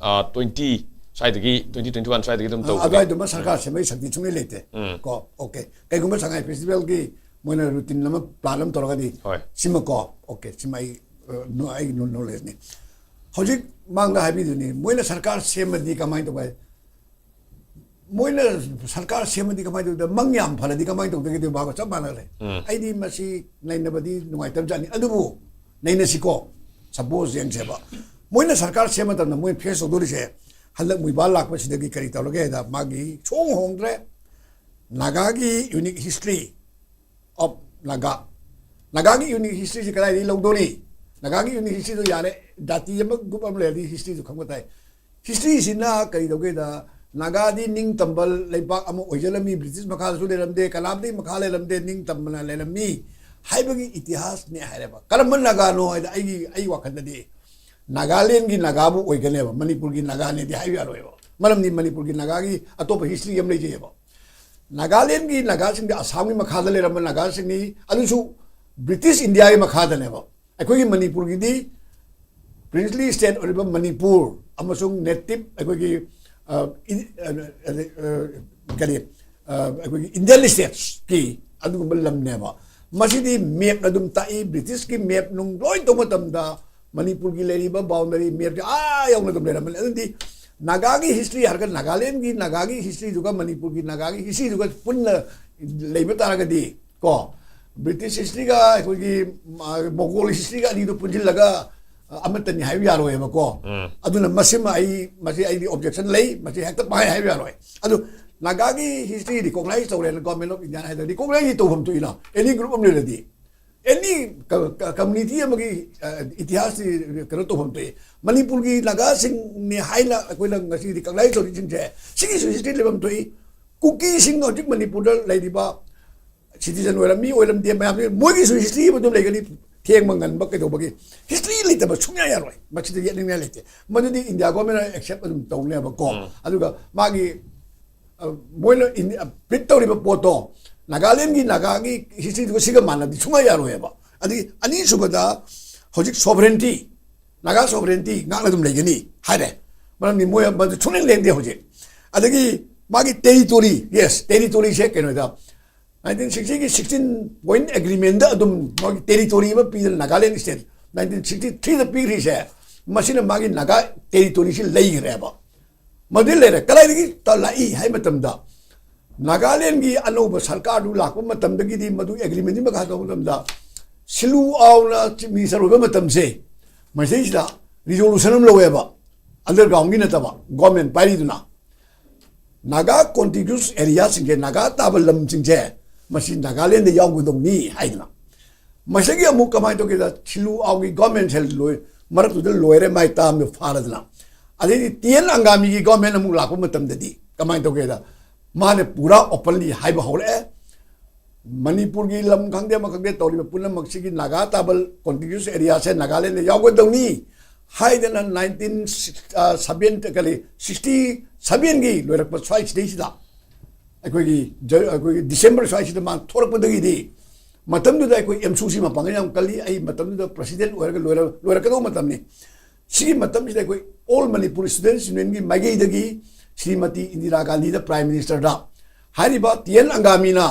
ꯇ꯭ꯋꯦꯟꯇꯤ ꯁ꯭ꯋꯥꯏꯗꯒꯤ, ꯇ꯭ꯋꯦꯟꯇꯤ ꯇ꯭ꯋꯦꯟꯇꯤ ꯋꯥꯟ ꯁ꯭ꯋꯥꯏꯗꯒꯤ ꯑꯗꯨꯝ ꯇꯧꯕꯅꯦ꯫ ꯑꯗꯨꯋꯥꯏꯗꯨꯃ ꯁꯔꯀꯥꯔ ꯁꯦꯝꯕꯒꯤ ꯁꯛꯇꯤ ꯁꯨꯡꯂꯩ ꯂꯩꯇꯦ꯫ ꯎꯝ꯫ ꯀꯣ, ꯑꯣꯀꯦ꯫ ꯀꯩꯒꯨꯝꯕ ꯁꯉꯥꯏ ꯐꯦꯁꯇꯤꯚꯦꯜꯒꯤ ꯃꯣꯏꯅ ꯔꯨꯇꯤꯟ ꯑꯃ, ꯄ꯭ꯂꯥꯟ ꯑꯃ ꯇꯧꯔꯒꯗꯤ, ꯍꯣꯏ꯫ ꯁꯤꯃꯀꯣ, ꯑꯣꯀꯦ, ꯁꯤꯃ ꯑꯩ, ꯑ, ꯅꯣ-, ꯑꯩ ꯅꯣ-, ꯅꯣꯂꯦꯖꯅꯤ꯫ ꯍꯧꯖꯤꯛ ꯃꯥꯡꯗ ꯍꯥꯏꯕꯤꯗꯨꯅꯤ, ꯃꯣꯏꯅ ꯁꯔꯀꯥꯔ ꯁꯦꯝꯃꯗꯤ ꯀꯃꯥꯏꯅ ꯇꯧꯕ ꯍꯥꯏ? ꯃꯣꯏꯅ ꯁꯔꯀꯥꯔ ꯁꯦꯝꯃꯗꯤ ꯀꯃꯥꯏꯅ ꯇꯧꯗ? ꯃꯪ ꯌꯥꯝ ꯐꯔꯗꯤ ꯀꯃꯥꯏꯅ ꯇꯧꯗꯒꯦ? ꯑꯗꯨ ꯚꯥꯕ ꯆꯞ ꯃꯥꯟꯅꯔꯦ꯫ ꯎꯝ꯫ ꯑꯩꯗꯤ ꯃꯁꯤ ꯅꯩꯅꯕꯗꯤ ꯅꯨꯡꯉꯥꯏꯇꯕꯖꯥꯠꯅꯤ, ꯑꯗꯨꯕꯨ ꯅꯩꯅꯁꯤꯀꯣ꯫ ꯁꯄꯣꯖ ꯌꯦꯡꯁꯦꯕ, ꯃꯣꯏꯅ ꯁꯔꯀꯥꯔ ꯁꯦꯝꯕ ꯃꯇꯝꯗ ꯃꯣꯏ ꯐꯦꯁ ꯇꯧꯗꯣꯔꯤꯁꯦ, ꯍꯟꯗꯛ ꯃꯨꯏꯕꯥꯜ ꯂꯥꯛꯄꯁꯤꯗꯒꯤ ꯀꯔꯤ ꯇꯧꯔꯒꯦ ꯍꯥꯏꯗ, ꯃꯥꯒꯤ ꯁꯨꯍꯣꯡ ꯍꯣꯡꯗ꯭ꯔꯦ꯫ ꯅꯥꯒꯥꯒꯤ ꯌꯨꯅꯤꯛ ꯍꯤꯁꯇ꯭ꯔꯤ ꯑꯣꯐ ꯅꯥꯒꯥ, ꯅꯥꯒꯥꯒꯤ ꯌꯨꯅꯤꯛ ꯍꯤꯁꯇ꯭ꯔꯤꯁꯤ ꯀꯗꯥꯏꯗꯒꯤ ꯂꯧꯗꯣꯔꯤ? ꯅꯥꯒꯥꯒꯤ ꯌꯨꯅꯤꯛ ꯍꯤꯁꯇ꯭ꯔꯤꯗꯨ ꯌꯥꯔꯦ, ꯖꯥꯇꯤ ꯑꯃ, ꯒ꯭ꯔꯨꯞ ꯑꯃ ꯂꯩꯔꯗꯤ ꯍꯤꯁꯇ꯭ꯔꯤꯗꯨ ꯈꯪꯕ ꯇꯥꯏ꯫ ꯍꯤꯁꯇ꯭ꯔꯤꯁꯤꯅ ꯀꯔꯤ ꯇꯧꯒꯦꯗ, ꯅꯥꯒꯥꯗꯤ ꯅꯤꯡꯇꯝꯕ ꯂꯩꯕꯥꯛ ꯑꯃ ꯑꯣꯏꯖꯔꯝꯃꯤ, ꯕ꯭ꯔꯤꯇꯤꯁ ꯃꯈꯥꯗꯁꯨ ꯂꯩꯔꯝꯗꯦ, ꯀꯅꯥꯝꯇꯒꯤ ꯃꯈꯥ ꯂꯩꯔꯝꯗꯦ, ꯅꯤꯡꯇꯝꯕꯅ ꯂꯩꯔꯝꯃꯤ ꯍꯥꯏꯕꯒꯤ ꯏꯇꯤꯍꯥꯁꯅꯦ ꯍꯥꯏꯔꯦꯕ꯫ ꯀꯔꯝꯕ ꯅꯥꯒꯥꯅꯣ ꯍꯥꯏꯗ, ꯑꯩꯒꯤ, ꯑꯩ ꯋꯥꯈꯜꯗꯗꯤ ꯅꯥꯒꯥꯂꯦꯟꯒꯤ ꯅꯥꯒꯥꯕꯨ ꯑꯣꯏꯒꯅꯦꯕ, ꯃꯅꯤꯄꯨꯔꯒꯤ ꯅꯥꯒꯥꯅꯦꯗꯤ ꯍꯥꯏꯕ ꯌꯥꯔꯣꯏꯕ꯫ ꯃꯔꯝꯗꯤ ꯃꯅꯤꯄꯨꯔꯒꯤ ꯅꯥꯒꯥꯒꯤ ꯑꯇꯣꯞꯄ ꯍꯤꯁꯇ꯭ꯔꯤ ꯑꯃ ꯂꯩꯖꯩꯑꯕ꯫ ꯅꯥꯒꯥꯂꯦꯟꯒꯤ ꯅꯥꯒꯥꯁꯤꯡꯗꯤ ꯑꯁꯥꯝꯒꯤ ꯃꯈꯥꯗ ꯂꯩꯔꯝꯕ ꯅꯥꯒꯥꯁꯤꯡꯅꯤ, ꯑꯗꯨꯁꯨ ꯕ꯭ꯔꯤꯇꯤꯁ ꯏꯟꯗꯤꯌꯥꯒꯤ ꯃꯈꯥꯗꯅꯦꯕ꯫ ꯑꯩꯈꯣꯏꯒꯤ ꯃꯅꯤꯄꯨꯔꯒꯤꯗꯤ ꯄ꯭ꯔꯤꯟꯁꯂꯤ ꯁ꯭ꯇꯦꯠ ꯑꯣꯏꯔꯤꯕ ꯃꯅꯤꯄꯨꯔ ꯑꯃꯁꯨꯡ ꯅꯦꯇꯤꯞ ꯑꯩꯈꯣꯏꯒꯤ, ꯑ, ꯏꯟ-, ꯑ, ꯑ, ꯑ, ꯀꯔꯤ, ꯑ, ꯑꯩꯈꯣꯏꯒꯤ ꯏꯟꯗꯤꯌꯟ ꯁ꯭ꯇꯦꯠꯁꯀꯤ ꯑꯗꯨꯒꯨꯝꯕ ꯂꯝꯅꯦꯕ꯫ ꯃꯁꯤꯗꯤ ꯃꯦꯞꯅ ꯑꯗꯨꯝ ꯇꯥꯛꯏ꯫ ꯕ꯭ꯔꯤꯇꯤꯁꯀꯤ ꯃꯦꯞ ꯅꯨꯡ ꯂꯣꯏ ꯇꯧꯕ ꯃꯇꯝꯗ ꯃꯅꯤꯄꯨꯔꯒꯤ ꯂꯩꯔꯤꯕ ꯕꯥꯎꯟꯗꯔꯤ ꯃꯦꯞꯁꯦ ꯑꯥ ꯌꯧꯅ ꯑꯗꯨꯝ ꯂꯩꯔꯝꯃꯅꯤ꯫ ꯑꯗꯨꯗꯤ ꯅꯥꯒꯥꯒꯤ ꯍꯤꯁꯇ꯭ꯔꯤ ꯍꯥꯏꯔꯒ ꯅꯥꯒꯥꯂꯦꯟꯒꯤ, ꯅꯥꯒꯥꯒꯤ ꯍꯤꯁꯇ꯭ꯔꯤꯗꯨꯒ ꯃꯅꯤꯄꯨꯔꯒꯤ ꯅꯥꯒꯥꯒꯤ ꯍꯤꯁꯇ꯭ꯔꯤꯗꯨꯒ ꯄꯨꯟꯅ ꯂꯩꯕ ꯇꯥꯔꯒꯗꯤ ꯀꯣ, ꯕ꯭ꯔꯤꯇꯤꯁ ꯍꯤꯁꯇ꯭ꯔꯤꯒ ꯑꯩꯈꯣꯏꯒꯤ, ꯃ-, ꯃꯣꯒꯣꯜ ꯍꯤꯁꯇ꯭ꯔꯤꯒ ꯑꯅꯤꯗꯨ ꯄꯨꯟꯁꯤꯜꯂꯒ, ꯑ, ꯑꯃꯠꯇꯅꯤ ꯍꯥꯏꯕ ꯌꯥꯔꯣꯏꯕꯀꯣ꯫ ꯎꯝ꯫ ꯑꯗꯨꯅ ꯃꯁꯤꯃ ꯑꯩ, ꯃꯁꯤ ꯑꯩꯗꯤ ꯑꯣꯕꯖꯦꯛꯁꯟ ꯂꯩ, ꯃꯁꯤ ꯍꯦꯛꯇ ꯄꯪꯍꯥꯏ ꯍꯥꯏꯕ ꯌꯥꯔꯣꯏ꯫ ꯑꯗꯨ ꯅꯥꯒꯥꯒꯤ ꯍꯤꯁꯇ꯭ꯔꯤ ꯔꯤꯀꯣꯒꯅꯥꯏꯁ ꯇꯧꯔꯦꯅ ꯒꯣꯔꯃꯦꯟ ꯑꯣꯐ ꯏꯟꯗꯤꯌꯥꯅ ꯍꯥꯏꯗꯅ ꯔꯤꯀꯣꯒꯅꯥꯏꯁ ꯇꯧꯐꯝ ꯊꯣꯛꯏꯅ ꯑꯦꯅꯤ ꯒ꯭ꯔꯨꯞ ꯑꯃ ꯂꯩꯔꯗꯤ, ꯑꯦꯅꯤ ꯀ-, ꯀ-, ꯀꯝꯃ꯭ꯌꯨꯅꯤꯇꯤ ꯑꯃꯒꯤ, ꯑ, ꯏꯇꯤꯍꯥꯁꯇꯤ ꯀꯩꯅꯣ ꯇꯧꯐꯝ ꯊꯣꯛꯏ꯫ ꯃꯅꯤꯄꯨꯔꯒꯤ ꯅꯥꯒꯥꯁꯤꯡꯅꯤ ꯍꯥꯏꯅ ꯑꯩꯈꯣꯏꯅ ꯉꯁꯤ ꯔꯤꯀꯣꯒꯅꯥꯏꯁ ꯇꯧꯔꯤꯁꯤꯡꯁꯦ ꯁꯤꯒꯤꯁꯨ ꯍꯤꯁꯇ꯭ꯔꯤ ꯂꯩꯐꯝ ꯊꯣꯛꯏ꯫ ꯀꯨꯀꯤꯁꯤꯡ ꯍꯧꯖꯤꯛ ꯃꯅꯤꯄꯨꯔꯗ ꯂꯩꯔꯤꯕ ꯁꯤꯇꯤꯖꯟ ꯑꯣꯏꯔꯝꯃꯤ, ꯑꯣꯏꯔꯝꯗꯦ, ꯃꯌꯥꯝꯁꯤ ꯃꯣꯏꯒꯤꯁꯨ ꯍꯤꯁꯇ꯭ꯔꯤ ꯑꯃ ꯑꯗꯨꯝ ꯂꯩꯒꯅꯤ꯫ ꯊꯦꯡꯕ ꯉꯟꯕ ꯀꯩꯗꯧꯕꯒꯤ ꯍꯤꯁꯇ꯭ꯔꯤ ꯂꯩꯇꯕ ꯁꯨꯡꯌꯥ ꯌꯥꯔꯣꯏ꯫ ꯃꯁꯤꯗ ꯌꯦꯠꯅꯤꯡꯉꯥꯏ ꯂꯩꯇꯦ꯫ ꯃꯗꯨꯗꯤ ꯏꯟꯗꯤꯌꯥ ꯒꯣꯔꯃꯦꯟꯅ ꯑꯦꯛꯁꯦꯞ ꯑꯗꯨꯝ ꯇꯧꯅꯦꯕꯀꯣ꯫ ꯎꯝ꯫ ꯑꯗꯨꯒ ꯃꯥꯒꯤ, ꯑ, ꯃꯣꯏꯅ ꯏꯟꯗꯤ-, ꯑ, ꯄ꯭ꯔꯤꯟꯠ ꯇꯧꯔꯤꯕ ꯄꯣꯠꯇꯣ ꯅꯥꯒꯥꯂꯦꯟꯒꯤ, ꯅꯥꯒꯥꯒꯤ ꯍꯤꯁꯇ꯭ꯔꯤꯗꯨꯒ ꯁꯤꯒ ꯃꯥꯟꯅꯗꯤ ꯁꯨꯡꯌꯥ ꯌꯥꯔꯣꯏꯑꯕ꯫ ꯑꯗꯒꯤ ꯑꯅꯤꯁꯨꯕꯗ ꯍꯧꯖꯤꯛ ꯁꯣꯚꯔꯦꯟꯇꯤ, ꯅꯥꯒꯥ ꯁꯣꯚꯔꯦꯟꯇꯤ ꯉꯥꯛꯅ ꯑꯗꯨꯝ ꯂꯩꯒꯅꯤ ꯍꯥꯏꯔꯦ꯫ ꯃꯔꯝꯗꯤ ꯃꯣꯏ ꯃꯗꯨ ꯁꯨꯡꯂꯦꯡ ꯂꯦꯡꯗꯦ ꯍꯧꯖꯤꯛ꯫ ꯑꯗꯒꯤ ꯃꯥꯒꯤ ꯇꯦꯔꯤꯇꯣꯔꯤ, ꯌꯦꯁ, ꯇꯦꯔꯤꯇꯣꯔꯤꯁꯦ ꯀꯩꯅꯣꯗ ꯅꯥꯏꯟꯇꯤꯟ ꯁꯤꯛꯁꯇꯤꯒꯤ ꯁꯤꯛꯁꯇꯤꯟ ꯄꯣꯏꯟꯠ ꯑꯦꯒ꯭ꯔꯤꯃꯦꯟꯗ ꯑꯗꯨꯝ ꯃꯥꯒꯤ ꯇꯦꯔꯤꯇꯣꯔꯤ ꯑꯃ ꯄꯤꯗꯅ ꯅꯥꯒꯥꯂꯦꯟ ꯁ꯭ꯇꯦꯠ ꯅꯥꯏꯟꯇꯤꯟ ꯁꯤꯛꯁꯇꯤ ꯊ꯭ꯔꯤꯗ ꯄꯤꯈ꯭ꯔꯤꯁꯦ, ꯃꯁꯤꯅ ꯃꯥꯒꯤ ꯅꯥꯒꯥ ꯇꯦꯔꯤꯇꯣꯔꯤꯁꯤ ꯂꯩꯈ꯭ꯔꯦꯕ꯫ ꯃꯗꯨꯗꯤ ꯂꯩꯔꯦ꯫ ꯀꯗꯥꯏꯗꯒꯤ ꯇ-, ꯂꯥꯛꯏ ꯍꯥꯏ ꯃꯇꯝꯗ, ꯅꯥꯒꯥꯂꯦꯟꯒꯤ ꯑꯅꯧꯕ ꯁꯔꯀꯥꯔꯗꯨ ꯂꯥꯛꯄ ꯃꯇꯝꯗꯒꯤꯗꯤ ꯃꯗꯨ ꯑꯦꯒ꯭ꯔꯤꯃꯦꯟꯒꯤ ꯃꯈꯥ ꯇꯧꯕ ꯃꯇꯝꯗ, ꯁꯤꯂꯨ ꯑꯥꯎꯅ ꯆꯤꯐ ꯃꯤꯅꯤꯁꯇꯔ ꯑꯣꯏꯕ ꯃꯇꯝꯁꯦ, ꯃꯁꯤꯗꯩꯁꯤꯗ ꯔꯤꯖꯣꯂꯨꯁꯟ ꯑꯃ ꯂꯧꯋꯦꯕ, ꯑꯟꯗꯔꯒ꯭ꯔꯥꯎꯟꯒꯤ ꯅꯠꯇꯕ, ꯒꯣꯔꯃꯦꯟ ꯄꯥꯏꯔꯤꯗꯨꯅ꯫ ꯅꯥꯒꯥ ꯀꯣꯟꯇꯤꯒ꯭ꯌꯨꯁ ꯑꯦꯔꯤꯌꯥꯁꯤꯡꯁꯦ, ꯅꯥꯒꯥ ꯇꯥꯕ ꯂꯝꯁꯤꯡꯁꯦ, ꯃꯁꯤ ꯅꯥꯒꯥꯂꯦꯟꯗ ꯌꯥꯎꯒꯗꯧꯅꯤ ꯍꯥꯏꯗꯅ꯫ ꯃꯁꯤꯒꯤ ꯑꯃꯨꯛ ꯀꯃꯥꯏꯅ ꯇꯧꯒꯦꯗ, ꯁꯤꯂꯨ ꯑꯥꯎꯒꯤ ꯒꯣꯔꯃꯦꯟꯁꯦ ꯂꯣꯏ-, ꯃꯔꯛꯇꯨꯗ ꯂꯣꯏꯔꯦ, ꯃꯥꯏ ꯇꯥꯝꯗ ꯐꯥꯔꯗꯅ꯫ ꯑꯗꯩꯗꯤ ꯇꯤ ꯑꯦꯟ ꯑꯪꯒꯥꯃꯤꯒꯤ ꯒꯣꯔꯃꯦꯟ ꯑꯃꯨꯛ ꯂꯥꯛꯄ ꯃꯇꯝꯗꯗꯤ ꯀꯃꯥꯏꯅ ꯇꯧꯒꯦꯗ, ꯃꯥꯅ ꯄꯨꯔꯥ ꯑꯣꯄꯟꯂꯤ ꯍꯥꯏꯕ ꯍꯧꯔꯛꯑꯦ꯫ ꯃꯅꯤꯄꯨꯔꯒꯤ ꯂꯝ ꯈꯪꯗꯦ ꯑꯃ ꯈꯪꯗꯦ ꯇꯧꯔꯤꯕ ꯄꯨꯝꯅꯃꯛꯁꯤꯒꯤ ꯅꯥꯒꯥ ꯇꯥꯕ ꯀꯣꯟꯇꯤꯒ꯭ꯌꯨꯁ ꯑꯦꯔꯤꯌꯥꯁꯦ ꯅꯥꯒꯥꯂꯦꯟꯗ ꯌꯥꯎꯒꯗꯧꯅꯤ ꯍꯥꯏꯗꯅ ꯅꯥꯏꯟꯇꯤꯟ ꯁꯚꯦꯟ, ꯀꯔꯤ, ꯁꯤꯛꯁꯇꯤ ꯁꯚꯦꯟꯒꯤ ꯂꯣꯏꯔꯛꯄ ꯁ꯭ꯋꯥꯏꯁꯤꯗꯩꯁꯤꯗ, ꯑꯩꯈꯣꯏꯒꯤ ꯖ-, ꯑꯩꯈꯣꯏꯒꯤ ꯗꯤꯁꯦꯝꯕꯔ ꯁ꯭ꯋꯥꯏꯁꯤꯗ ꯃꯥ ꯊꯣꯛꯂꯛꯄꯗꯒꯤꯗꯤ, ꯃꯇꯝꯗꯨꯗ ꯑꯩꯈꯣꯏ ꯑꯦꯝꯁꯨꯁꯤ ꯃꯄꯥꯡꯒꯜ ꯌꯥꯝ ꯀꯜꯂꯤ꯫ ꯑꯩ ꯃꯇꯝꯗꯨꯗ ꯄ꯭ꯔꯁꯤꯗꯦꯟ ꯑꯣꯏꯔꯒ ꯂꯣꯏꯔ-, ꯂꯣꯏꯔꯛꯀꯗꯧꯕ ꯃꯇꯝꯅꯤ꯫ ꯁꯤꯒꯤ ꯃꯇꯝꯁꯤꯗ ꯑꯩꯈꯣꯏ ꯑꯣꯜ ꯃꯅꯤꯄꯨꯔ ꯁ꯭ꯇꯨꯗꯦꯟꯠꯁ ꯌꯨꯅꯤꯌꯟꯒꯤ ꯃꯥꯏꯀꯩꯗꯒꯤ ꯁ꯭ꯔꯤꯃꯇꯤ ꯏꯟꯗꯤꯔꯥ ꯒꯥꯟꯙꯤꯗ ꯄ꯭ꯔꯥꯏꯝ ꯃꯤꯅꯤꯁꯇꯔꯗ ꯍꯥꯏꯔꯤꯕ ꯇꯤ ꯑꯦꯟ ꯑꯪꯒꯥꯃꯤꯅ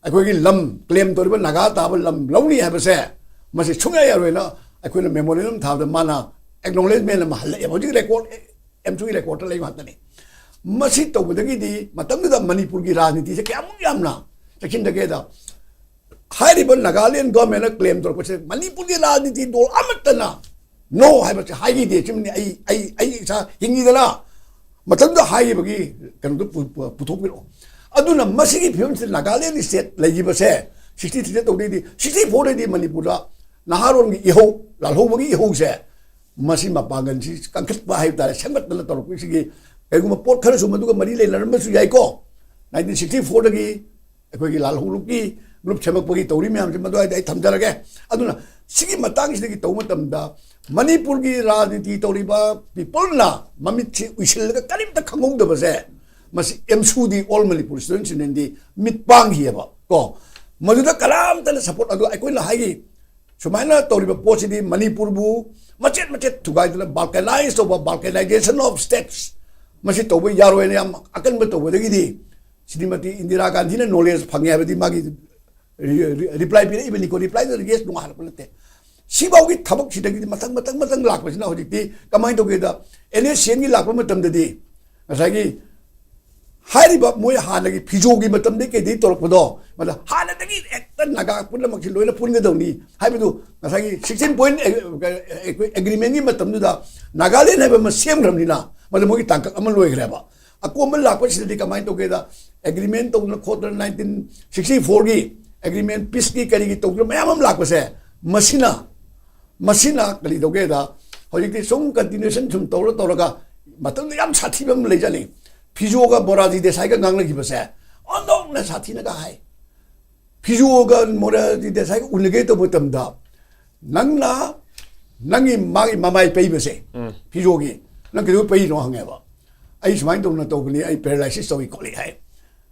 ꯑꯩꯈꯣꯏꯒꯤ ꯂꯝ, ꯀ꯭ꯂꯦꯝ ꯇꯧꯔꯤꯕ ꯅꯥꯒꯥ ꯇꯥꯕ ꯂꯝ ꯂꯧꯅꯤ ꯍꯥꯏꯕꯁꯦ, ꯃꯁꯤ ꯁꯨꯡꯌꯥ ꯌꯥꯔꯣꯏꯅ ꯑꯩꯈꯣꯏꯅ ꯃꯦꯃꯣꯔꯦꯟꯗꯝ ꯊꯥꯕꯗ ꯃꯥꯅ ꯑꯦꯛꯅꯣꯂꯦꯖꯃꯦꯟ ꯑꯃ ꯍꯜꯂꯛꯑꯦꯕ꯫ ꯍꯧꯖꯤꯛ ꯔꯦꯀꯣꯔꯗ, ꯑꯦꯝ ꯁꯨꯒꯤ ꯔꯦꯀꯣꯔꯗꯇ ꯂꯩꯕ ꯉꯥꯛꯇꯅꯤ꯫ ꯃꯁꯤ ꯇꯧꯕꯗꯒꯤꯗꯤ ꯃꯇꯝꯗꯨꯗ ꯃꯅꯤꯄꯨꯔꯒꯤ ꯔꯥꯖꯅꯤꯇꯤꯁꯦ ꯀꯌꯥꯃꯨꯛ ꯌꯥꯝꯅ ꯆꯦꯛꯁꯤꯟꯗꯒꯦꯗ, ꯍꯥꯏꯔꯤꯕ ꯅꯥꯒꯥꯂꯦꯟ ꯒꯣꯔꯃꯦꯟꯅ ꯀ꯭ꯂꯦꯝ ꯇꯧꯔꯛꯄꯁꯦ ꯃꯅꯤꯄꯨꯔꯒꯤ ꯔꯥꯖꯅꯤꯇꯤ ꯗꯣꯜ ꯑꯃꯠꯇꯅ ꯅꯣ ꯍꯥꯏꯕꯁꯦ ꯍꯥꯏꯈꯤꯗꯦ꯫ ꯆꯨꯝꯅꯤ, ꯑꯩ, ꯑꯩ, ꯑꯩ ꯏꯁꯥ ꯍꯤꯡꯉꯤꯗꯅ, ꯃꯇꯝꯗꯨꯗ ꯍꯥꯏꯈꯤꯕꯒꯤ ꯀꯩꯅꯣꯗꯣ ꯄꯨ-, ꯄꯨ-, ꯄꯨꯊꯣꯛꯄꯤꯔꯛꯑꯣ꯫ ꯑꯗꯨꯅ ꯃꯁꯤꯒꯤ ꯐꯤꯕꯝꯁꯤꯗ ꯅꯥꯒꯥꯂꯦꯟꯒꯤ ꯁ꯭ꯇꯦꯠ ꯂꯩꯈꯤꯕꯁꯦ, ꯁꯤꯛꯁꯇꯤ ꯊ꯭ꯔꯤꯗ ꯇꯧꯗꯣꯏꯗꯤ, ꯁꯤꯛꯁꯇꯤ ꯐꯣꯔꯗꯗꯤ ꯃꯅꯤꯄꯨꯔꯗ ꯅꯍꯥꯔꯣꯟꯒꯤ ꯏꯍꯧ, ꯂꯥꯜꯍꯧꯕꯒꯤ ꯏꯍꯧꯁꯦ, ꯃꯁꯤ ꯃꯄꯥꯡꯒꯜꯁꯤ ꯀꯟꯈꯠꯄ ꯍꯥꯏꯕ ꯇꯥꯔꯦ, ꯁꯦꯝꯒꯠꯇꯅ ꯇꯧꯔꯛꯄꯁꯤꯒꯤ ꯀꯩꯒꯨꯝꯕ ꯄꯣꯠ ꯈꯔꯁꯨ ꯃꯗꯨꯒ ꯃꯔꯤ ꯂꯩꯅꯔꯝꯕꯁꯨ ꯌꯥꯏꯀꯣ꯫ ꯅꯥꯏꯟꯇꯤꯟ ꯁꯤꯛꯁꯇꯤ ꯐꯣꯔꯗꯒꯤ ꯑꯩꯈꯣꯏꯒꯤ ꯂꯥꯜꯍꯧꯂꯨꯞꯀꯤ ꯒ꯭ꯔꯨꯞ ꯁꯦꯝꯃꯛꯄꯒꯤ ꯇꯧꯔꯤ ꯃꯌꯥꯝꯁꯦ ꯃꯗꯨꯋꯥꯏꯗ ꯑꯩ ꯊꯝꯖꯔꯒꯦ꯫ ꯑꯗꯨꯅ ꯁꯤꯒꯤ ꯃꯇꯥꯡꯁꯤꯗꯒꯤ ꯇꯧꯕ ꯃꯇꯝꯗ ꯃꯅꯤꯄꯨꯔꯒꯤ ꯔꯥꯖꯅꯤꯇꯤ ꯇꯧꯔꯤꯕ ꯄꯤꯄꯜꯅ ꯃꯃꯤꯠꯁꯤ ꯎꯏꯁꯤꯜꯂꯒ ꯀꯔꯤꯝꯇ ꯈꯪꯍꯧꯗꯕꯁꯦ, ꯃꯁꯤ ꯑꯦꯝꯁꯨꯗꯤ, ꯑꯣꯜ ꯃꯅꯤꯄꯨꯔ ꯁ꯭ꯇꯨꯗꯦꯟꯠꯁ ꯌꯨꯅꯤꯌꯟꯗꯤ ꯃꯤꯠ ꯄꯥꯡꯈꯤꯑꯕ ꯀꯣ꯫ ꯃꯗꯨꯗ ꯀꯅꯥꯝꯇꯅ ꯁꯄꯣꯔꯠ, ꯑꯗꯨ ꯑꯩꯈꯣꯏꯅ ꯍꯥꯏꯈꯤ, ꯁꯨꯃꯥꯏꯅ ꯇꯧꯔꯤꯕ ꯄꯣꯠꯁꯤꯗꯤ ꯃꯅꯤꯄꯨꯔꯕꯨ ꯃꯆꯦꯠ ꯃꯆꯦꯠ ꯊꯨꯒꯥꯏꯗꯅ balkanized ꯇꯧꯕ, balkanization of states, ꯃꯁꯤ ꯇꯧꯕ ꯌꯥꯔꯣꯏꯅ ꯌꯥꯝ ꯑꯀꯟꯕ ꯇꯧꯕꯗꯒꯤꯗꯤ ꯁ꯭ꯔꯤꯃꯇꯤ ꯏꯟꯗꯤꯔꯥ ꯒꯥꯟꯙꯤꯅ ꯅꯣꯂꯦꯖ ꯐꯪꯉꯦ ꯍꯥꯏꯕꯗꯤ ꯃꯥꯒꯤ ꯔꯤ-, ꯔꯤ-, ꯔꯤꯄ꯭ꯂꯥꯏ ꯄꯤꯔꯛꯏꯕꯅꯤꯀꯣ꯫ ꯔꯤꯄ꯭ꯂꯥꯏꯗꯨꯗ ꯌꯦꯁ ꯅꯣ ꯍꯥꯏꯔꯛꯄ ꯅꯠꯇꯦ꯫ ꯁꯤꯐꯥꯎꯒꯤ ꯊꯕꯛꯁꯤꯗꯒꯤꯗꯤ ꯃꯊꯪ, ꯃꯊꯪ, ꯃꯊꯪ ꯂꯥꯛꯄꯁꯤꯅ ꯍꯧꯖꯤꯛꯇꯤ ꯀꯃꯥꯏꯅ ꯇꯧꯒꯦꯗ, ꯑꯦꯟ ꯑꯦꯁ ꯁꯤ ꯑꯦꯟꯒꯤ ꯂꯥꯛꯄ ꯃꯇꯝꯗꯗꯤ ꯉꯁꯥꯏꯒꯤ ꯍꯥꯏꯔꯤꯕ ꯃꯣꯏ ꯍꯥꯟꯅꯒꯤ ꯐꯤꯖꯣꯒꯤ ꯃꯇꯝꯗꯒꯤ ꯀꯩꯗꯒꯤ ꯇꯧꯔꯛꯄꯗꯣ, ꯃꯗ ꯍꯥꯟꯅꯗꯒꯤ ꯍꯦꯛꯇ ꯅꯥꯒꯥ ꯄꯨꯝꯅꯃꯛꯁꯤ ꯂꯣꯏꯅ ꯄꯨꯟꯒꯗꯧꯅꯤ ꯍꯥꯏꯕꯗꯨ ꯉꯁꯥꯏꯒꯤ ꯁꯤꯛꯁꯇꯤꯟ ꯄꯣꯏꯟ ꯑꯦꯒ꯭ꯔꯤꯃꯦꯟꯒꯤ ꯃꯇꯝꯗꯨꯗ ꯅꯥꯒꯥꯂꯦꯟ ꯍꯥꯏꯕ ꯑꯃ ꯁꯦꯝꯈ꯭ꯔꯕꯅꯤꯅ, ꯃꯗꯨ ꯃꯣꯏꯒꯤ ꯇꯥꯡꯀꯛ ꯑꯃ ꯂꯣꯏꯈ꯭ꯔꯦꯕ꯫ ꯑꯀꯣꯝꯕ ꯂꯥꯛꯄꯁꯤꯗꯗꯤ ꯀꯃꯥꯏꯅ ꯇꯧꯒꯦꯗ, ꯑꯦꯒ꯭ꯔꯤꯃꯦꯟ ꯇꯧꯗꯅ ꯈꯣꯠꯇꯅ ꯅꯥꯏꯟꯇꯤꯟ ꯁꯤꯛꯁꯇꯤ ꯐꯣꯔꯒꯤ ꯑꯦꯒ꯭ꯔꯤꯃꯦꯟ, ꯄꯤꯁꯀꯤ ꯀꯔꯤꯒꯤ ꯇꯧꯗꯅ ꯃꯌꯥꯝ ꯑꯃ ꯂꯥꯛꯄꯁꯦ, ꯃꯁꯤꯅ, ꯃꯁꯤꯅ ꯀꯔꯤ ꯇꯧꯒꯦꯗ, ꯍꯧꯖꯤꯛꯇꯤ ꯁꯨꯝ ꯀꯟꯇꯤꯅ꯭ꯌꯨꯁꯟ ꯁꯨꯝ ꯇꯧꯔ ꯇꯧꯔꯒ ꯃꯇꯝꯗ ꯌꯥꯝ ꯁꯥꯊꯤꯕ ꯑꯃ ꯂꯩꯖꯠꯅꯤ꯫ ꯐꯤꯖꯣꯒ ꯃꯣꯔꯥꯔꯖꯤ ꯗꯦꯁꯥꯏꯒ ꯉꯥꯡꯅꯈꯤꯕꯁꯦ ꯑꯣꯟꯊꯣꯛꯅ ꯁꯥꯊꯤꯅꯒ ꯍꯥꯏ꯫ ꯐꯤꯖꯣꯒ ꯃꯣꯔꯥꯔꯖꯤ ꯗꯦꯁꯥꯏꯒ ꯎꯅꯒꯦ ꯇꯧꯕ ꯃꯇꯝꯗ ꯅꯪꯅ ꯅꯪꯒꯤ ꯃꯥꯒꯤ ꯃꯃꯥꯏ ꯄꯩꯕꯁꯦ, ꯎꯝ꯫ ꯐꯤꯖꯣꯒꯤ, "ꯅꯪ ꯀꯩꯗꯧꯕꯩ ꯄꯩꯔꯤꯅꯣ?" ꯍꯪꯉꯦꯕ꯫ "ꯑꯩ ꯁꯨꯃꯥꯏꯅ ꯇꯧꯅ ꯇꯧꯕꯅꯤ, ꯑꯩ ꯄꯦꯔꯥꯂꯥꯏꯁꯤꯁ ꯇꯧꯏ ꯈꯣꯠꯂꯤ" ꯍꯥꯏ꯫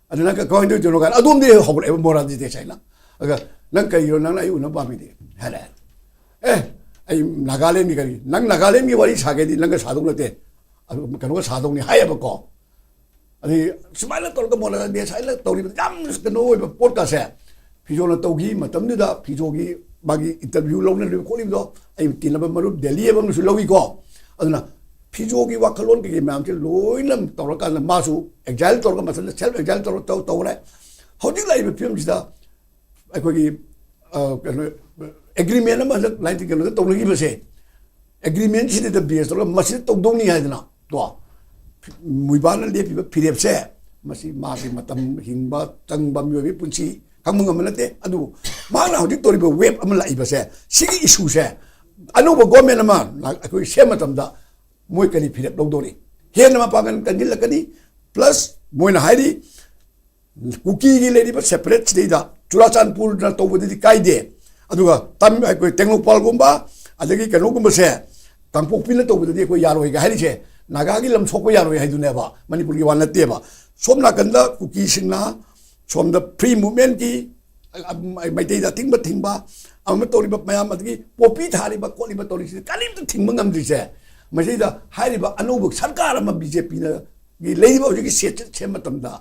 "ꯑꯗꯨ ꯅꯪ ꯀ-, ꯀꯃꯥꯏꯅ ꯇꯧꯗꯣꯏꯅꯣ?" ꯀꯥꯏꯅ ꯑꯗꯣꯝꯗꯤ ꯍꯧꯔꯛꯑꯦꯕ ꯃꯣꯔꯥꯔꯖꯤ ꯗꯦꯁꯥꯏꯅ꯫ ꯑꯗꯨꯒ, "ꯅꯪ ꯀꯩꯒꯤꯅꯣ ꯅꯪꯅ ꯑꯩ ꯎꯅꯕ ꯄꯥꯝꯃꯤꯗꯤ?" ꯍꯥꯏꯔꯦ꯫ "ꯑꯦ, ꯑꯩ ꯅꯥꯒꯥꯂꯦꯟꯒꯤ ꯀꯔꯤ, ꯅꯪ ꯅꯥꯒꯥꯂꯦꯟꯒꯤ ꯋꯥꯔꯤ ꯁꯥꯒꯦꯗꯤ ꯅꯪꯒ ꯁꯥꯗꯧ ꯅꯠꯇꯦ, ꯑꯗꯨ ꯀꯩꯅꯣꯒ ꯁꯥꯗꯧꯅꯤ" ꯍꯥꯏꯌꯦꯕꯀꯣ꯫ ꯑꯗꯩ ꯁꯨꯃꯥꯏꯅ ꯇꯧꯔꯒ ꯃꯣꯅꯣꯒꯥꯃꯤ ꯁꯨꯃꯥꯏꯅ ꯇꯧꯔꯤꯕ ꯌꯥꯝꯅ ꯀꯩꯅꯣ ꯑꯣꯏꯕ ꯄꯣꯠꯀꯥꯁꯦ ꯐꯤꯖꯣꯅ ꯇꯧꯈꯤ ꯃꯇꯝꯗꯨꯗ ꯐꯤꯖꯣꯒꯤ ꯃꯥꯒꯤ ꯏꯟꯇꯔꯚ꯭ꯌꯨ ꯂꯧꯅꯔꯤꯕ ꯈꯣꯠꯂꯤꯕꯗꯣ ꯑꯩ ꯇꯤꯟꯅꯕ ꯃꯔꯨꯞ ꯗꯦꯜꯂꯤ ꯍꯥꯏꯕ ꯑꯃꯁꯨ ꯂꯧꯏꯀꯣ꯫ ꯑꯗꯨꯅ ꯐꯤꯖꯣꯒꯤ ꯋꯥꯈꯜꯂꯣꯟ ꯀꯩꯀꯩ ꯃꯌꯥꯝꯁꯦ ꯂꯣꯏꯅ ꯇꯧꯔꯀꯥꯟꯗ ꯃꯥꯁꯨ ꯑꯦꯛꯖꯥꯏꯜ ꯇꯧꯔꯒ ꯃꯊꯟꯇ ꯁꯦꯜꯐ ꯑꯦꯛꯖꯥꯏꯜ ꯇꯧꯔ ꯇꯧ- ꯇꯧꯔꯦ꯫ ꯍꯧꯖꯤꯛ ꯂꯥꯛꯏꯕ ꯐꯤꯕꯝꯁꯤꯗ ꯑꯩꯈꯣꯏꯒꯤ ꯑ, ꯀꯩꯅꯣ ꯑꯦꯒ꯭ꯔꯤꯃꯦꯟ ꯑꯃ ꯍꯟꯗꯛ ꯂꯥꯏꯟ ꯀꯩꯅꯣꯗ ꯇꯧꯅꯈꯤꯕꯁꯦ ꯑꯦꯒ꯭ꯔꯤꯃꯦꯟꯁꯤꯗ ꯕꯦꯁ ꯇꯧꯔꯒ ꯃꯁꯤꯗ ꯇꯧꯗꯧꯅꯤ ꯍꯥꯏꯗꯅ ꯀꯣ ꯃꯨꯏꯕꯥꯅ ꯂꯦꯞꯄꯤꯕ ꯐꯤꯔꯦꯞꯁꯦ ꯃꯁꯤ ꯃꯥꯒꯤ ꯃꯇꯝ ꯍꯤꯡꯕ ꯆꯪꯕ ꯃꯤꯑꯣꯏꯕꯒꯤ ꯄꯨꯟꯁꯤ ꯈꯪꯕ ꯉꯝꯕ ꯅꯠꯇꯦ꯫ ꯑꯗꯨꯕꯨ ꯃꯥꯅ ꯍꯧꯖꯤꯛ ꯇꯧꯔꯤꯕ ꯋꯦꯕ ꯑꯃ ꯂꯥꯛꯏꯕꯁꯦ ꯁꯤꯒꯤ ꯏꯁꯨꯁꯦ ꯑꯅꯧꯕ ꯒꯣꯔꯃꯦꯟ ꯑꯃ ꯂꯥꯛ- ꯑꯩꯈꯣꯏ ꯁꯦꯝ ꯃꯇꯝꯗ ꯃꯣꯏ ꯀꯔꯤ ꯐꯤꯔꯦꯞ ꯂꯧꯗꯣꯔꯤ? ꯍꯦꯟꯅ ꯃꯄꯥꯡꯒꯜ ꯀꯟꯁꯤꯜꯂꯛꯀꯅꯤ꯫ ꯄ꯭ꯂꯁ ꯃꯣꯏꯅ ꯍꯥꯏꯔꯤ ꯀꯨꯀꯤꯒꯤ ꯂꯩꯔꯤꯕ ꯁꯦꯄꯔꯦꯠ ꯁꯤꯗꯩꯗ ꯆꯨꯔꯥꯆꯥꯟꯄꯨꯔꯅ ꯇꯧꯕꯗꯗꯤ ꯀꯥꯏꯗꯦ, ꯑꯗꯨꯒ ꯇꯝ ꯑꯩꯈꯣꯏ ꯇꯦꯡꯅꯧꯄꯜꯒꯨꯝꯕ ꯑꯗꯒꯤ ꯀꯩꯅꯣꯒꯨꯝꯕꯁꯦ ꯀꯥꯡꯄꯣꯛꯄꯤꯅ ꯇꯧꯕꯗꯗꯤ ꯑꯩꯈꯣꯏ ꯌꯥꯔꯣꯏꯒ ꯍꯥꯏꯔꯤꯁꯦ ꯅꯥꯒꯥꯒꯤ ꯂꯝ ꯁꯣꯛꯄ ꯌꯥꯔꯣꯏ ꯍꯥꯏꯗꯨꯅꯦꯕ, ꯃꯅꯤꯄꯨꯔꯒꯤ ꯋꯥ ꯅꯠꯇꯦꯕ꯫ ꯁꯣꯝ ꯅꯥꯀꯟꯗ ꯀꯨꯀꯤꯁꯤꯡꯅ ꯁꯣꯝꯗ ꯐ꯭ꯔꯤ ꯃꯨꯚꯃꯦꯟꯠꯀꯤ ꯃꯩꯇꯩꯗ ꯑꯊꯤꯡꯕ ꯊꯤꯡꯕ ꯑꯃ ꯇꯧꯔꯤꯕ ꯃꯌꯥꯝ ꯑꯗꯒꯤ ꯄꯣꯄꯤ ꯊꯥꯔꯤꯕ ꯈꯣꯠꯂꯤꯕ ꯇꯧꯔꯤꯁꯤꯗꯤ ꯀꯔꯤꯝꯇ ꯊꯤꯡꯕ ꯉꯝꯗ꯭ꯔꯤꯁꯦ ꯃꯁꯤꯗ ꯍꯥꯏꯔꯤꯕ ꯑꯅꯧꯕ ꯁꯔꯀꯥꯔ ꯑꯃ ꯕꯤ ꯖꯦ ꯄꯤꯅ ꯂꯩꯔꯤꯕ ꯍꯧꯖꯤꯛꯀꯤ ꯁꯦꯠꯁꯦ ꯁꯦꯝꯕ ꯃꯇꯝꯗ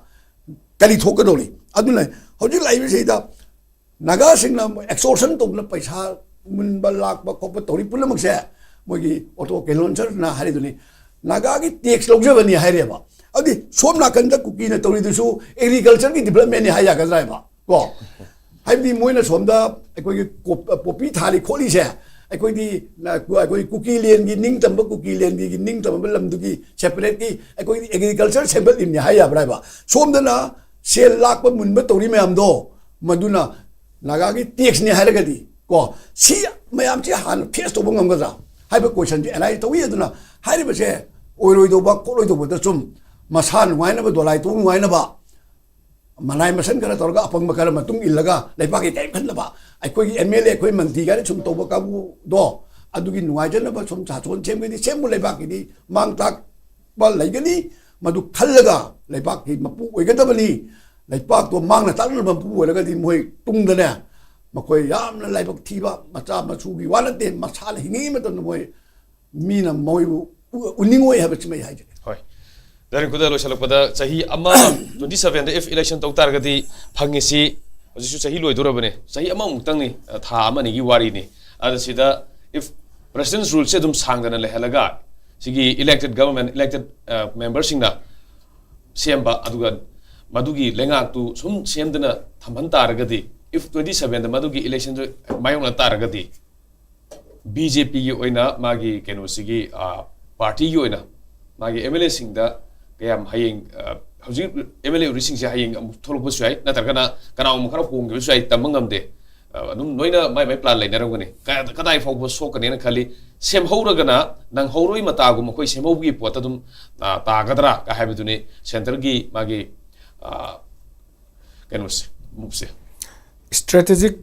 ꯀꯔꯤ ꯊꯣꯛꯀꯗꯧꯔꯤ? ꯑꯗꯨꯅ ꯍꯧꯖꯤꯛ ꯂꯥꯛꯏꯕꯁꯤꯗ ꯅꯥꯒꯥꯁꯤꯡꯅ ꯑꯦꯛꯁꯇꯣꯔꯁꯟ ꯇꯧꯗꯅ ꯄꯩꯁꯥ ꯃꯨꯟꯕ ꯂꯥꯛꯄ ꯈꯣꯠꯄ ꯇꯧꯔꯤ ꯄꯨꯝꯅꯃꯛꯁꯦ ꯃꯣꯏꯒꯤ ꯑꯣꯇꯣ ꯀꯦꯅꯣꯟꯁꯔꯅ ꯍꯥꯏꯔꯤꯗꯨꯅꯤ ꯅꯥꯒꯥꯒꯤ ꯇꯦꯛꯁ ꯂꯧꯖꯕꯅꯤ ꯍꯥꯏꯔꯦꯕ꯫ ꯑꯗꯨꯗꯤ ꯁꯣꯝ ꯅꯥꯀꯟꯗ ꯀꯨꯀꯤꯅ ꯇꯧꯔꯤꯗꯨꯁꯨ ꯑꯦꯒ꯭ꯔꯤꯀꯜꯆꯔꯒꯤ ꯗꯤꯕꯂꯞꯃꯦꯟꯅꯤ ꯍꯥꯏ ꯌꯥꯒꯗ꯭ꯔꯥ ꯍꯥꯏꯕ ꯀꯣ? ꯍꯥꯏꯕꯗꯤ ꯃꯣꯏꯅ ꯁꯣꯝꯗ ꯑꯩꯈꯣꯏꯒꯤ ꯀꯣꯞ- ꯄꯣꯄꯤ ꯊꯥꯔꯤ ꯈꯣꯠꯂꯤꯁꯦ ꯑꯩꯈꯣꯏꯗꯤ ꯑꯩꯈꯣꯏ ꯀꯨꯀꯤ ꯂꯦꯟꯒꯤ ꯅꯤꯡꯇꯝꯕ ꯀꯨꯀꯤ ꯂꯦꯟꯒꯤ ꯅꯤꯡꯇꯝꯕ ꯂꯝꯗꯨꯒꯤ ꯁꯦꯄꯔꯦꯠꯀꯤ ꯑꯩꯈꯣꯏꯒꯤ ꯑꯦꯒ꯭ꯔꯤꯀꯜꯆꯔ ꯁꯦꯝꯒꯠꯂꯤꯕꯅꯤ ꯍꯥꯏ ꯌꯥꯕ꯭ꯔꯥ ꯍꯥꯏꯕ? ꯁꯣꯝꯗꯅ ꯁꯦꯜ ꯂꯥꯛꯄ ꯃꯨꯟꯕ ꯇꯧꯔꯤ ꯃꯌꯥꯝꯗꯣ ꯃꯗꯨꯅ ꯅꯥꯒꯥꯒꯤ ꯇꯦꯛꯁꯅꯤ ꯍꯥꯏꯔꯒꯗꯤ ꯀꯣ ꯁꯤ ꯃꯌꯥꯝꯁꯤ ꯍꯥꯟꯅ ꯐꯦꯁ ꯇꯧꯕ ꯉꯝꯒꯗ꯭ꯔꯥ ꯍꯥꯏꯕ ꯀꯣꯏꯁꯟꯁꯤ ꯑꯦꯔꯥꯏꯁ ꯇꯧꯏ꯫ ꯑꯗꯨꯅ ꯍꯥꯏꯔꯤꯕꯁꯦ ꯑꯣꯏꯔꯣꯏꯗꯧꯕ ꯈꯣꯠꯂꯣꯏꯗꯧꯕꯗ ꯁꯨꯝ ꯃꯁꯥ ꯅꯨꯡꯉꯥꯏꯅꯕ ꯗꯣꯂꯥꯏ ꯇꯧ ꯅꯨꯡꯉꯥꯏꯅꯕ ꯃꯅꯥꯏ ꯃꯁꯟ ꯈꯔ ꯇꯧꯔꯒ ꯑꯄꯪꯕ ꯈꯔ ꯃꯇꯨꯡ ꯏꯜꯂꯒ ꯂꯩꯕꯥꯛꯀꯤ ꯀꯔꯤꯝ ꯈꯟꯗꯕ ꯑꯩꯈꯣꯏꯒꯤ ꯑꯦꯝ ꯑꯦꯜ ꯑꯦ ꯑꯩꯈꯣꯏ ꯃꯟꯇ꯭ꯔꯤ ꯀꯥꯏꯅ ꯁꯨꯝ ꯇꯧꯕ ꯀꯥꯡꯕꯨꯗꯣ ꯑꯗꯨꯒꯤ ꯅꯨꯡꯉꯥꯏꯖꯅꯕ ꯁꯨꯝ ꯁꯥꯁꯣꯟ ꯁꯦꯝꯒꯅꯤ ꯁꯦꯝꯕ ꯂꯩꯕꯥꯛꯀꯤꯗꯤ ꯃꯥꯡ ꯇꯥꯛꯄ ꯂꯩꯒꯅꯤ꯫ ꯃꯗꯨ ꯈꯜꯂꯒ ꯂꯩꯕꯥꯛꯀꯤ ꯃꯄꯨ ꯑꯣꯏꯒꯗꯕꯅꯤ꯫ ꯂꯩꯕꯥꯛꯇꯣ ꯃꯥꯡꯅ ꯇꯥꯛꯅꯕ ꯃꯄꯨ ꯑꯣꯏꯔꯒꯗꯤ ꯃꯣꯏ ꯇꯨꯡꯗꯅꯦ ꯃꯈꯣꯏ ꯌꯥꯝꯅ ꯂꯥꯏꯕꯛ ꯊꯤꯕ ꯃꯆꯥ ꯃꯁꯨꯒꯤ ꯋꯥ ꯅꯠꯇꯦ ꯃꯁꯥꯅ ꯍꯤꯡꯉꯤꯉꯩ ꯃꯇꯝꯗ ꯃꯣꯏ ꯃꯤꯅ ꯃꯣꯏꯕꯨ ꯎ- ꯎꯅꯤꯡꯉꯣꯏ ꯍꯥꯏꯕꯁꯤꯃ ꯑꯩ ꯍꯥꯏꯖꯒꯦ꯫ ꯍꯣꯏ꯫ ꯙꯔꯃꯀꯨꯗ ꯂꯣꯏꯁꯤꯜꯂꯛꯄꯗ ꯆꯍꯤ ꯑꯃ, twenty sevenꯗ if election ꯇꯧ ꯇꯥꯔꯒꯗꯤ ꯐꯪꯉꯤꯁꯤ ꯍꯧꯖꯤꯛꯁꯨ ꯆꯍꯤ ꯂꯣꯏꯗꯣꯔꯕꯅꯤ, ꯆꯍꯤ ꯑꯃꯃꯨꯛꯇꯪꯅꯤ, ꯊꯥ ꯑꯃ ꯑꯅꯤꯒꯤ ꯋꯥꯔꯤꯅꯤ꯫ ꯑꯗ ꯁꯤꯗ if president's ruleꯁꯦ ꯑꯗꯨꯝ ꯁꯥꯡꯗꯅ ꯂꯩꯍꯜꯂꯒ ꯁꯤꯒꯤ elected government, elected memberꯁꯤꯡꯅ ꯁꯦꯝꯕ, ꯑꯗꯨꯒ ꯃꯗꯨꯒꯤ ꯂꯩꯉꯥꯛꯇꯨ ꯁꯨꯝ ꯁꯦꯝꯗꯅ ꯊꯝꯍꯟ ꯇꯥꯔꯒꯗꯤ, if twenty sevenꯗ ꯃꯗꯨꯒꯤ electionꯗꯨ ꯃꯥꯌꯣꯛꯅ ꯇꯥꯔꯒꯗꯤ, ꯕꯤ ꯖꯦ ꯄꯤꯒꯤ ꯑꯣꯏꯅ ꯃꯥꯒꯤ ꯀꯩꯅꯣꯁꯤꯒꯤ, ꯑ, partyꯒꯤ ꯑꯣꯏꯅ ꯃꯥꯒꯤ ꯑꯦꯝ ꯑꯦꯜ ꯑꯦꯁꯤꯡꯗ ꯀꯌꯥꯝ ꯍꯌꯦꯡ, ꯑ, ꯍꯧꯖꯤꯛ ꯑꯦꯝ ꯑꯦꯜ ꯑꯦ ꯑꯣꯏꯔꯤꯁꯤꯡꯁꯦ ꯍꯌꯦꯡ ꯑꯃꯨꯛ ꯊꯣꯛꯂꯛꯄꯁꯨ ꯌꯥꯏ, ꯅꯠꯇ꯭ꯔꯒꯅ ꯀꯅꯥꯒꯨꯝꯕ ꯈꯔ ꯍꯣꯡꯈꯤꯕꯁꯨ ꯌꯥꯏ, ꯇꯝꯕ ꯉꯝꯗꯦ꯫ ꯑ, ꯑꯗꯨꯝ ꯂꯣꯏꯅ ꯃꯥꯏ ꯃꯥꯏ plan ꯂꯩꯅꯔꯝꯒꯅꯤ꯫ ꯀ-, ꯀꯗꯥꯏ ꯐꯥꯎꯕ ꯁꯣꯛꯀꯅꯦꯅ ꯈꯜꯂꯤ꯫ ꯁꯦꯝꯍꯧꯔꯒꯅ ꯅꯪꯍꯧꯔꯣꯏ ꯃꯇꯥꯒꯨꯝ ꯑꯩꯈꯣꯏ ꯁꯦꯝꯍꯧꯕꯒꯤ ꯄꯣꯠꯇ ꯑꯗꯨꯝ, ꯑ, ꯇꯥꯒꯗ꯭ꯔꯥ ꯀ ꯍꯥꯏꯕꯗꯨꯅꯤ centreꯒꯤ ꯃꯥꯒꯤ, ꯑ, ꯀꯩꯅꯣꯁꯦ, moveꯁꯦ꯫ Strategic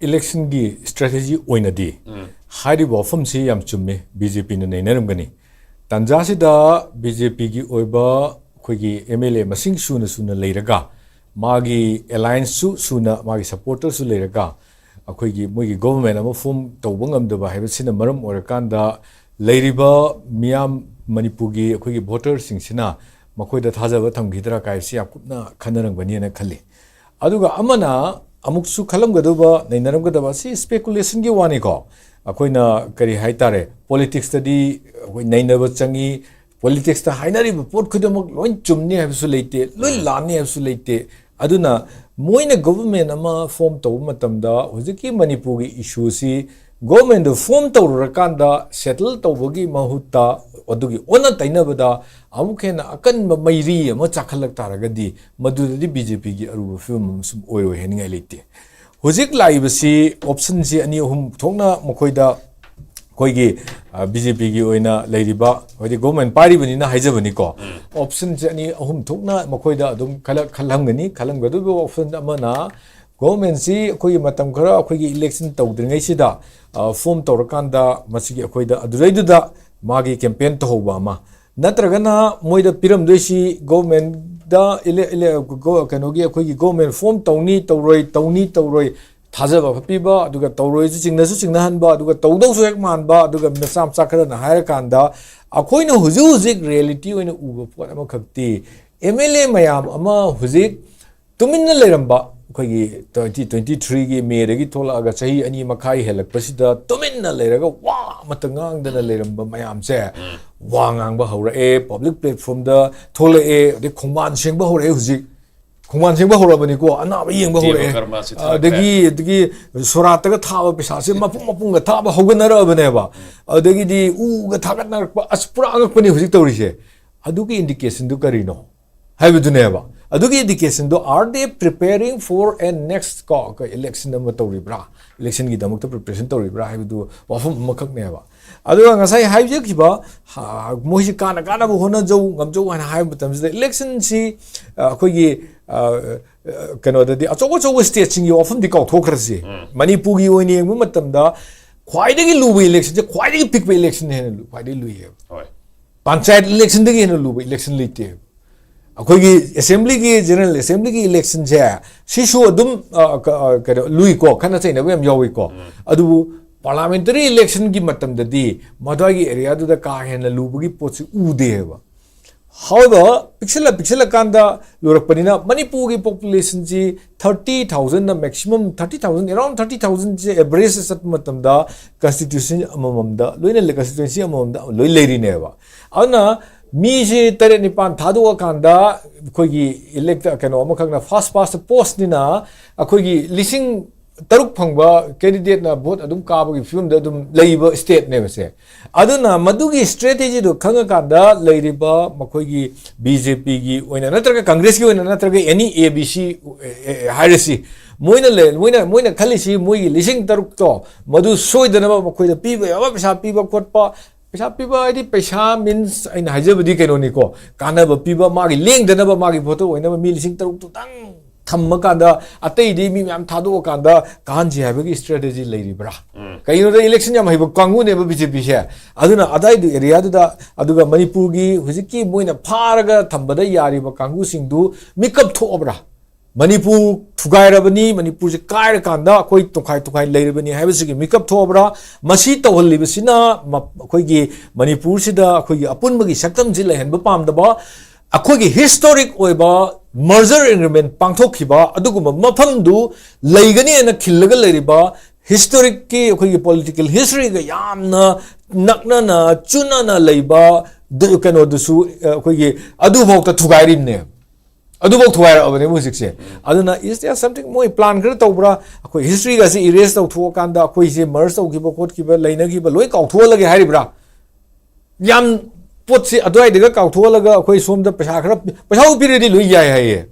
electionꯒꯤ strategy ꯑꯣꯏꯅꯗꯤ ꯎꯝ꯫ ꯍꯥꯏꯔꯤꯕ ꯋꯥꯐꯝꯁꯤ ꯌꯥꯝ ꯆꯨꯝꯃꯤ, ꯕꯤ ꯖꯦ ꯄꯤꯅ ꯅꯩꯅꯔꯝꯒꯅꯤ꯫ ꯇꯥꯟꯖꯥꯁꯤꯗ ꯕꯤ ꯖꯦ ꯄꯤꯒꯤ ꯑꯣꯏꯕ ꯑꯩꯈꯣꯏꯒꯤ ꯑꯦꯝ ꯑꯦꯜ ꯑꯦ ꯃꯁꯤꯡ ꯁꯨꯅ ꯁꯨꯅ ꯂꯩꯔꯒ, ꯃꯥꯒꯤ allianceꯁꯨ ꯁꯨꯅ, ꯃꯥꯒꯤ supporterꯁꯨ ꯂꯩꯔꯒ, ꯑꯩꯈꯣꯏꯒꯤ ꯃꯣꯏꯒꯤ government ꯑꯃ form ꯇꯧꯕ ꯉꯝꯗꯕ ꯍꯥꯏꯕꯁꯤꯅ ꯃꯔꯝ ꯑꯣꯏꯔꯀꯥꯟꯗ, ꯂꯩꯔꯤꯕ ꯃꯤꯌꯥꯝ, ꯃꯅꯤꯄꯨꯔꯒꯤ ꯑꯩꯈꯣꯏꯒꯤ voterꯁꯤꯡꯁꯤꯅ ꯃꯈꯣꯏꯗ ꯊꯥꯖꯕ ꯊꯝꯈꯤꯗ꯭ꯔꯥ ꯀꯥꯏꯕꯁꯤ ꯌꯥꯝ ꯀꯨꯞꯅ ꯈꯟꯅꯔꯝꯒꯅꯤꯅ ꯈꯜꯂꯤ꯫ ꯑꯗꯨꯒ ꯑꯃꯅ ꯑꯃꯨꯛꯁꯨ ꯈꯜꯂꯝꯒꯗꯧꯕ, ꯅꯩꯅꯔꯝꯒꯗꯕ, ꯁꯤ speculationꯒꯤ ꯋꯥꯅꯤꯀꯣ꯫ ꯑꯩꯈꯣꯏꯅ ꯀꯔꯤ ꯍꯥꯏꯇꯥꯔꯦ, politicsꯇꯗꯤ ꯑꯩꯈꯣꯏ ꯅꯩꯅꯕ ꯆꯪꯉꯤ, politicsꯇ ꯍꯥꯏꯅꯔꯤꯕ ꯄꯣꯠ ꯈꯨꯗꯤꯡꯃꯛ ꯂꯣꯏ ꯆꯨꯝꯅꯤ ꯍꯥꯏꯕꯁꯨ ꯂꯩꯇꯦ, ꯂꯣꯏ ꯂꯥꯟꯅꯤ ꯍꯥꯏꯕꯁꯨ ꯂꯩꯇꯦ꯫ ꯑꯗꯨꯅ ꯃꯣꯏꯅ government ꯑꯃ form ꯇꯧꯕ ꯃꯇꯝꯗ ꯍꯧꯖꯤꯛꯀꯤ ꯃꯅꯤꯄꯨꯔꯒꯤ issueꯁꯤ governmentꯗꯨ form ꯇꯧꯔꯨꯔꯀꯥꯟꯗ settle ꯇꯧꯕꯒꯤ ꯃꯍꯨꯠꯇ ꯑꯗꯨꯒꯤ ꯑꯣꯟꯅ ꯇꯩꯅꯕꯗ ꯑꯃꯨꯛ ꯍꯦꯟꯅ ꯑꯀꯟꯕ ꯃꯩꯔꯤ ꯑꯃ ꯆꯥꯛꯈꯠꯂꯛ ꯇꯥꯔꯒꯗꯤ ꯃꯗꯨꯗꯗꯤ ꯕꯤ ꯖꯦ ꯄꯤꯒꯤ ꯑꯔꯨꯕ ꯐꯤꯕꯝ ꯑꯃ ꯁꯨꯝ ꯑꯣꯏꯔꯣꯏ ꯍꯥꯏꯅꯤꯡꯉꯥꯏ ꯂꯩꯇꯦ꯫ ꯍꯧꯖꯤꯛ ꯂꯥꯛꯏꯕꯁꯤ optionꯁꯤ ꯑꯅꯤ ꯑꯍꯨꯝ ꯊꯣꯛꯅ ꯃꯈꯣꯏꯗ ꯑꯩꯈꯣꯏꯒꯤ, ꯑ, ꯕꯤ ꯖꯦ ꯄꯤꯒꯤ ꯑꯣꯏꯅ ꯂꯩꯔꯤꯕ, ꯍꯥꯏꯗꯤ government ꯄꯥꯏꯔꯤꯕꯅꯤꯅ ꯍꯥꯏꯖꯕꯅꯤꯀꯣ, optionꯁꯤ ꯑꯅꯤ ꯑꯍꯨꯝ ꯊꯣꯛꯅ ꯃꯈꯣꯏꯗ ꯑꯗꯨꯝ ꯈꯜꯂ-, ꯈꯜꯂꯝꯒꯅꯤ꯫ ꯈꯜꯂꯝꯒꯗꯧꯔꯤꯕ option ꯑꯃꯅ governmentꯁꯤ ꯑꯩꯈꯣꯏꯒꯤ ꯃꯇꯝ ꯈꯔ ꯑꯩꯈꯣꯏꯒꯤ election ꯇꯧꯗ꯭ꯔꯤꯉꯩꯁꯤꯗ, ꯑ, form ꯇꯧꯔꯀꯥꯟꯗ ꯃꯁꯤꯒꯤ ꯑꯩꯈꯣꯏꯗ ꯑꯗꯨꯗꯩꯗꯨꯗ ꯃꯥꯒꯤ campaign ꯇꯧꯍꯧꯕ ꯑꯃ, ꯅꯠꯇ꯭ꯔꯒꯅ ꯃꯣꯏꯗ ꯄꯤꯔꯝꯗꯣꯏꯁꯤ governmentꯗ ele-, ele-, go-, ꯀꯩꯅꯣꯒꯤ ꯑꯩꯈꯣꯏꯒꯤ government form ꯇꯧꯅꯤ ꯇꯧꯔꯣꯏ, ꯇꯧꯅꯤ ꯇꯧꯔꯣꯏ, ꯊꯥꯖꯕ ꯄꯤꯕ, ꯑꯗꯨꯒ ꯇꯧꯔꯣꯏꯁꯨ ꯆꯤꯡꯅꯁꯨ ꯆꯤꯡꯅꯍꯟꯕ, ꯑꯗꯨꯒ ꯇꯧꯗꯧꯁꯨ ꯍꯦꯛ ꯃꯥꯟꯕ, ꯑꯗꯨꯒ ꯃꯆꯥ ꯃꯆꯥ ꯈꯔꯅ ꯍꯥꯏꯔꯀꯥꯟꯗ ꯑꯩꯈꯣꯏꯅ ꯍꯧꯖꯤꯛ ꯍꯧꯖꯤꯛ ꯔꯤꯌꯦꯂꯤꯇꯤ ꯑꯣꯏꯅ ꯎꯕ ꯄꯣꯠ ꯑꯃꯈꯛꯇꯤ, ꯑꯦꯝ ꯑꯦꯜ ꯑꯦ ꯃꯌꯥꯝ ꯑꯃ ꯍꯧꯖꯤꯛ ꯇꯨꯃꯤꯟꯅ ꯂꯩꯔꯝꯕ, ꯑꯩꯈꯣꯏꯒꯤ ꯇ꯭ꯋꯦꯟꯇꯤ ꯇ꯭ꯋꯦꯟꯇꯤ ꯊ꯭ꯔꯤꯒꯤ ꯃꯦꯗꯒꯤ ꯊꯣꯛꯂꯛꯑꯒ ꯆꯍꯤ ꯑꯅꯤ ꯃꯈꯥꯏ ꯍꯦꯜꯂꯛꯄꯁꯤꯗ ꯇꯨꯃꯤꯟꯅ ꯂꯩꯔꯒ ꯋꯥ ꯑꯃꯠꯇ ꯉꯥꯡꯗꯅ ꯂꯩꯔꯝꯕ ꯃꯌꯥꯝꯁꯦ ꯋꯥ ꯉꯥꯡꯕ ꯍꯧꯔꯛꯑꯦ, ꯄꯕ꯭ꯂꯤꯛ ꯄ꯭ꯂꯦꯠꯐꯣꯝꯗ ꯊꯣꯛꯂꯛꯑꯦ, ꯑꯗꯩ ꯈꯣꯡꯕꯥꯟ ꯁꯦꯡꯕ ꯍꯧꯔꯛꯑꯦ ꯍꯧꯖꯤꯛ꯫ ꯈꯣꯡꯕꯥꯟ ꯁꯦꯡꯕ ꯍꯧꯔꯕꯅꯤꯀꯣ, ꯑꯅꯥꯕ ꯌꯦꯡꯕ ꯗꯦꯕ ꯍꯧꯔꯛꯑꯦ꯫ ꯀꯔꯃꯁꯤ ꯊꯥꯔꯛꯈ꯭ꯔꯦ꯫ ꯑꯗꯒꯤ ꯑꯗꯒꯤ ꯁꯣꯔꯥꯠꯇꯒ ꯊꯥꯕ ꯄꯩꯁꯥꯁꯦ ꯃꯄꯨꯡ ꯃꯄꯨꯡꯒ ꯊꯥꯕ ꯍꯧꯒꯠꯅꯔꯛꯑꯕꯅꯦꯕ꯫ ꯑꯗꯒꯤꯗꯤ ꯎꯒ ꯊꯥꯒꯠꯅꯔꯛꯄ, ꯑꯁ, ꯄꯨꯔꯥ ꯑꯉꯛꯄꯅꯤ ꯍꯧꯖꯤꯛ ꯇꯧꯔꯤꯁꯦ꯫ ꯑꯗꯨꯒꯤ ꯏꯟꯗꯤꯀꯦꯁꯟꯗꯨ ꯀꯔꯤꯅꯣ ꯍꯥꯏꯕꯗꯨꯅꯦꯕ꯫ ꯑꯗꯨꯒꯤ ꯏꯟꯗꯤꯀꯦꯁꯟꯗꯣ, are they preparing for a next ꯀꯣ, ꯏꯂꯦꯛꯁꯟ ꯑꯃ ꯇꯧꯔꯤꯕ꯭ꯔꯥ, ꯏꯂꯦꯛꯁꯟꯒꯤꯗꯃꯛꯇ ꯄ꯭ꯔꯤꯄꯦꯔꯦꯁꯟ ꯇꯧꯔꯤꯕ꯭ꯔꯥ ꯍꯥꯏꯕꯗꯨ ꯋꯥꯐꯝ ꯑꯃꯈꯛꯅꯦꯕ꯫ ꯑꯗꯨꯒ ꯉꯁꯥꯏ ꯍꯥꯏꯖꯈꯤꯕ, ꯍꯥ, ꯃꯣꯏꯁꯤ ꯀꯥꯟꯅ ꯀꯥꯟꯅꯕ ꯍꯣꯠꯅꯖꯧ, ꯉꯝꯖꯧ ꯍꯥꯏꯅ ꯍꯥꯏꯕ ꯃꯇꯝꯁꯤꯗ, ꯏꯂꯦꯛꯁꯟꯁꯤ, ꯑ, ꯑꯩꯈꯣꯏꯒꯤ, ꯑ, ꯑ, ꯀꯩꯅꯣꯗꯗꯤ ꯑꯆꯧ ꯑꯆꯧꯕ ꯁ꯭ꯇꯦꯠꯁꯤꯡꯒꯤ ꯋꯥꯐꯝꯗꯤ ꯀꯥꯎꯊꯣꯛꯈ꯭ꯔꯁꯤ꯫ ꯃꯅꯤꯄꯨꯔꯒꯤ ꯑꯣꯏꯅ ꯌꯦꯡꯕ ꯃꯇꯝꯗ ꯈ꯭ꯋꯥꯏꯗꯒꯤ ꯂꯨꯕ ꯏꯂꯦꯛꯁꯟꯁꯦ ꯈ꯭ꯋꯥꯏꯗꯒꯤ ꯄꯤꯛꯄ ꯏꯂꯦꯛꯁꯟꯅ ꯍꯦꯟꯅ ꯂꯨ-, ꯈ꯭ꯋꯥꯏꯗꯒꯤ ꯂꯨꯏꯌꯦꯕ꯫ ꯍꯣꯏ꯫ ꯄꯟꯆꯥꯌꯠ ꯏꯂꯦꯛꯁꯟꯗꯒꯤ ꯍꯦꯟꯅ ꯂꯨꯕ ꯏꯂꯦꯛꯁꯟ ꯂꯩꯇꯦꯕ꯫ ꯑꯩꯈꯣꯏꯒꯤ ꯑꯦꯁꯦꯝꯕ꯭ꯂꯤꯒꯤ, ꯖꯦꯅꯔꯦꯜ ꯑꯦꯁꯦꯝꯕ꯭ꯂꯤꯒꯤ ꯏꯂꯦꯛꯁꯟꯁꯦ, ꯁꯤꯁꯨ ꯑꯗꯨꯝ, ꯑ, ꯀ-, ꯑ, ꯀꯩꯅꯣ, ꯂꯨꯏꯀꯣ, ꯈꯠꯅ ꯆꯩꯅꯕ ꯌꯥꯝ ꯌꯥꯎꯏꯀꯣ꯫ ꯑꯗꯨꯕꯨ ꯄꯥꯔꯂꯥꯃꯦꯟꯇꯔꯤ ꯏꯂꯦꯛꯁꯟꯒꯤ ꯃꯇꯝꯗꯗꯤ ꯃꯗꯨꯒꯤ ꯑꯦꯔꯤꯌꯥꯗꯨꯗ ꯀꯥ ꯍꯦꯟꯅ ꯂꯨꯕꯒꯤ ꯄꯣꯠꯁꯤ ꯎꯗꯦꯕ꯫ However, ꯄꯤꯛꯁꯤꯜꯂ ꯄꯤꯛꯁꯤꯜꯂꯀꯥꯟꯗ ꯂꯨꯔꯛꯄꯅꯤꯅ, ꯃꯅꯤꯄꯨꯔꯒꯤ ꯄꯣꯄꯨꯂꯦꯁꯟꯁꯤ ꯊꯥꯔꯇꯤ ꯊꯥꯎꯖꯟꯅ maximum, thirty thousand, around thirty ꯊꯥꯎꯖꯟꯁꯦ ꯑꯦꯚꯔꯦꯖꯇ ꯆꯠꯄ ꯃꯇꯝꯗ, ꯀꯟꯁꯇꯤꯇ꯭ꯌꯨꯁꯟ ꯑꯃꯃꯝꯗ ꯂꯣꯏꯅ ꯂꯩ, ꯀꯟꯁꯇꯤꯇ꯭ꯋꯦꯟꯁꯤ ꯑꯃꯃꯝꯗ ꯂꯣꯏ ꯂꯩꯔꯤꯅꯦꯕ꯫ ꯑꯗꯨꯅ ꯃꯤꯁꯦ ꯇꯔꯦꯠ ꯅꯤꯄꯥꯟ ꯊꯥꯗꯣꯛꯑꯀꯥꯟꯗ ꯑꯩꯈꯣꯏꯒꯤ ꯏꯂꯦꯛꯇ-, ꯀꯩꯅꯣ ꯑꯃꯈꯛꯅ, ꯐꯥꯔꯁ ꯄꯥꯁ ꯄꯣꯁꯅꯤꯅ ꯑꯩꯈꯣꯏꯒꯤ ꯂꯤꯁꯤꯡ ꯇꯔꯨꯛ ꯐꯪꯕ ꯀꯦꯟꯗꯤꯗꯦꯠꯅ ꯚꯣꯠ ꯑꯗꯨꯝ ꯀꯥꯕꯒꯤ ꯐꯤꯕꯝꯗ ꯑꯗꯨꯝ ꯂꯩꯕ ꯁ꯭ꯇꯦꯠꯅꯦꯕ ꯁꯦ꯫ ꯑꯗꯨꯅ ꯃꯗꯨꯒꯤ ꯁ꯭ꯇ꯭ꯔꯦꯇꯦꯖꯤꯗꯣ ꯈꯪꯉꯀꯥꯟꯗ ꯂꯩꯔꯤꯕ ꯃꯈꯣꯏꯒꯤ ꯕꯤ ꯖꯦ ꯄꯤꯒꯤ ꯑꯣꯏꯅ ꯅꯠꯇ꯭ꯔꯒ ꯀꯪꯒ꯭ꯔꯦꯁꯀꯤ ꯑꯣꯏꯅ ꯅꯠꯇ꯭ꯔꯒ ꯑꯦꯅꯤ ꯑꯦ ꯕꯤ ꯁꯤ, ꯑꯦ, ꯑꯦ, ꯍꯥꯏꯔꯁꯤ, ꯃꯣꯏꯅ ꯂꯩ-, ꯃꯣꯏꯅ, ꯃꯣꯏꯅ ꯈꯜꯂꯤꯁꯤ ꯃꯣꯏꯒꯤ ꯂꯤꯁꯤꯡ ꯇꯔꯨꯛꯇꯣ ꯃꯗꯨ ꯁꯣꯏꯗꯅꯕ ꯃꯈꯣꯏꯗ ꯄꯤꯕ ꯌꯥꯕ ꯄꯩꯁꯥ ꯄꯤꯕ ꯈꯣꯠꯄ, ꯄꯩꯁꯥ ꯄꯤꯕ ꯍꯥꯏꯗꯤ ꯄꯩꯁꯥ ꯃꯤꯟꯁ ꯑꯩꯅ ꯍꯥꯏꯖꯕꯗꯤ ꯀꯩꯅꯣꯅꯤꯀꯣ, ꯀꯥꯟꯅꯕ ꯄꯤꯕ, ꯃꯥꯒꯤ ꯂꯦꯡꯗꯅꯕ, ꯃꯥꯒꯤ ꯚꯣꯇꯔ ꯑꯣꯏꯅꯕ ꯃꯤ ꯂꯤꯁꯤꯡ ꯇꯔꯨꯛꯇꯨꯇꯪ ꯊꯝꯃꯀꯥꯟꯗ ꯑꯇꯩꯗꯤ ꯃꯤ ꯃꯌꯥꯝ ꯊꯥꯗꯣꯛꯑꯀꯥꯟꯗ ꯀꯥꯍꯟꯁꯤ ꯍꯥꯏꯕꯒꯤ ꯁ꯭ꯇ꯭ꯔꯦꯇꯦꯖꯤ ꯂꯩꯔꯤꯕ꯭ꯔꯥ? ꯀꯩꯒꯤꯅꯣꯗ ꯏꯂꯦꯛꯁꯟ ꯌꯥꯝ ꯍꯩꯕ ꯀꯥꯡꯕꯨꯅꯦꯕ ꯕꯤ ꯖꯦ ꯄꯤꯁꯦ꯫ ꯑꯗꯨꯅ ꯑꯗꯥꯏꯗꯨ ꯑꯦꯔꯤꯌꯥꯗꯨꯗ, ꯑꯗꯨꯒ ꯃꯅꯤꯄꯨꯔꯒꯤ ꯍꯧꯖꯤꯛꯀꯤ ꯃꯣꯏꯅ ꯐꯥꯔꯒ ꯊꯝꯕꯗ ꯌꯥꯔꯤꯕ ꯀꯥꯡꯕꯨꯁꯤꯡꯗꯨ ꯃꯤꯀꯞ ꯊꯣꯛꯑꯕ꯭ꯔꯥ? ꯃꯅꯤꯄꯨꯔ ꯊꯨꯒꯥꯏꯔꯕꯅꯤ, ꯃꯅꯤꯄꯨꯔꯁꯦ ꯀꯥꯏꯔꯀꯥꯟꯗ ꯑꯩꯈꯣꯏ ꯇꯣꯈꯥꯏ ꯇꯣꯈꯥꯏ ꯂꯩꯔꯕꯅꯤ ꯍꯥꯏꯕꯁꯤꯒꯤ ꯃꯤꯀꯞ ꯊꯣꯛꯑꯕ꯭ꯔꯥ? ꯃꯁꯤ ꯇꯧꯍꯜꯂꯤꯕꯁꯤꯅ ꯃ-, ꯑꯩꯈꯣꯏꯒꯤ ꯃꯅꯤꯄꯨꯔꯁꯤꯗ ꯑꯩꯈꯣꯏꯒꯤ ꯑꯄꯨꯟꯕꯒꯤ ꯁꯛꯇꯝꯁꯤ ꯂꯩꯍꯟꯕ ꯄꯥꯝꯗꯕ, ꯑꯩꯈꯣꯏꯒꯤ ꯍꯤꯁꯇꯣꯔꯤꯛ ꯑꯣꯏꯕ ꯃꯔꯖꯔ ꯑꯦꯒ꯭ꯔꯤꯃꯦꯟ ꯄꯥꯡꯊꯣꯛꯈꯤꯕ ꯑꯗꯨꯒꯨꯝꯕ ꯃꯐꯝꯗꯨ ꯂꯩꯒꯅꯤ ꯍꯥꯏꯅ ꯈꯤꯜꯂꯒ ꯂꯩꯔꯤꯕ ꯍꯤꯁꯇꯣꯔꯤꯛꯀꯤ ꯑꯩꯈꯣꯏꯒꯤ ꯄꯣꯂꯤꯇꯤꯀꯦꯜ ꯍꯤꯁꯇ꯭ꯔꯤꯒ ꯌꯥꯝꯅ ꯅꯛꯅꯅ ꯆꯨꯅꯅ ꯂꯩꯕ ꯗꯨ-, ꯀꯩꯅꯣꯗꯨꯁꯨ, ꯑ, ꯑꯩꯈꯣꯏꯒꯤ ꯑꯗꯨꯐꯥꯎꯗ ꯊꯨꯒꯥꯏꯔꯤꯕꯅꯦ꯫ ꯑꯗꯨꯐꯥꯎ ꯊꯨꯒꯥꯏꯔꯛꯑꯕꯅꯦꯕ ꯍꯧꯖꯤꯛꯁꯦ꯫ ꯑꯗꯨꯅ is there something, ꯃꯣꯏ ꯄ꯭ꯂꯥꯟ ꯈꯔ ꯇꯧꯕ꯭ꯔꯥ? ꯑꯩꯈꯣꯏ ꯍꯤꯁꯇ꯭ꯔꯤꯒꯁꯦ ꯏꯔꯦꯁ ꯇꯧꯊꯣꯛꯑꯀꯥꯟꯗ ꯑꯩꯈꯣꯏꯁꯦ ꯃꯔꯖ ꯇꯧꯈꯤꯕ ꯈꯣꯠꯈꯤꯕ ꯂꯩꯅꯈꯤꯕ ꯂꯣꯏ ꯀꯥꯎꯊꯣꯛꯍꯜꯂꯒꯦ ꯍꯥꯏꯔꯤꯕ꯭ꯔꯥ? ꯌꯥꯝ ꯄꯣꯠꯁꯦ ꯑꯗꯨꯋꯥꯏꯗꯒ ꯀꯥꯎꯊꯣꯛꯍꯜꯂꯒ ꯑꯩꯈꯣꯏ ꯁꯣꯝꯗ ꯄꯩꯁꯥ ꯈꯔ, ꯄꯩꯁꯥꯕꯨ ꯄꯤꯔꯗꯤ ꯂꯣꯏ ꯌꯥꯏ ꯍꯥꯏꯌꯦ꯫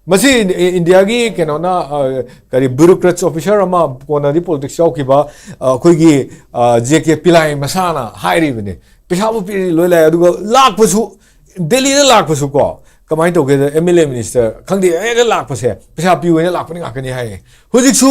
ꯃꯁꯤ ꯏ-, ꯏꯟꯗꯤꯌꯥꯒꯤ ꯀꯩꯅꯣꯅ, ꯑ, ꯀꯔꯤ, ꯕ꯭ꯌꯨꯔꯣꯀ꯭ꯔꯦꯠꯁ ꯑꯣꯐꯤꯁꯔ ꯑꯃ ꯀꯣꯟꯅꯗꯤ ꯄꯣꯂꯤꯇꯤꯛꯁ ꯌꯥꯎꯈꯤꯕ, ꯑ, ꯑꯩꯈꯣꯏꯒꯤ, ꯑ, ꯖꯦ ꯀꯦ ꯄꯤꯂꯥꯏ ꯃꯁꯥꯅ ꯍꯥꯏꯔꯤꯕꯅꯤ꯫ ꯄꯩꯁꯥꯕꯨ ꯄꯤꯔꯗꯤ ꯂꯣꯏ ꯂꯥꯛꯑꯦ꯫ ꯑꯗꯨꯒ ꯂꯥꯛꯄꯁꯨ, ꯗꯦꯜꯂꯤꯗ ꯂꯥꯛꯄꯁꯨ ꯀꯣ, ꯀꯃꯥꯏꯅ ꯇꯧꯒꯦꯗ, ꯑꯦꯝ ꯑꯦꯜ ꯑꯦ ꯃꯤꯅꯤꯁꯇꯔ ꯈꯪꯗꯦ, ꯍꯦꯛꯇ ꯂꯥꯛꯄꯁꯦ ꯄꯩꯁꯥ ꯄꯤꯌꯨ ꯍꯥꯏꯅ ꯂꯥꯛꯄꯅꯤ ꯉꯥꯛꯇꯅꯤ ꯍꯥꯏꯌꯦ꯫ ꯍꯧꯖꯤꯛꯁꯨ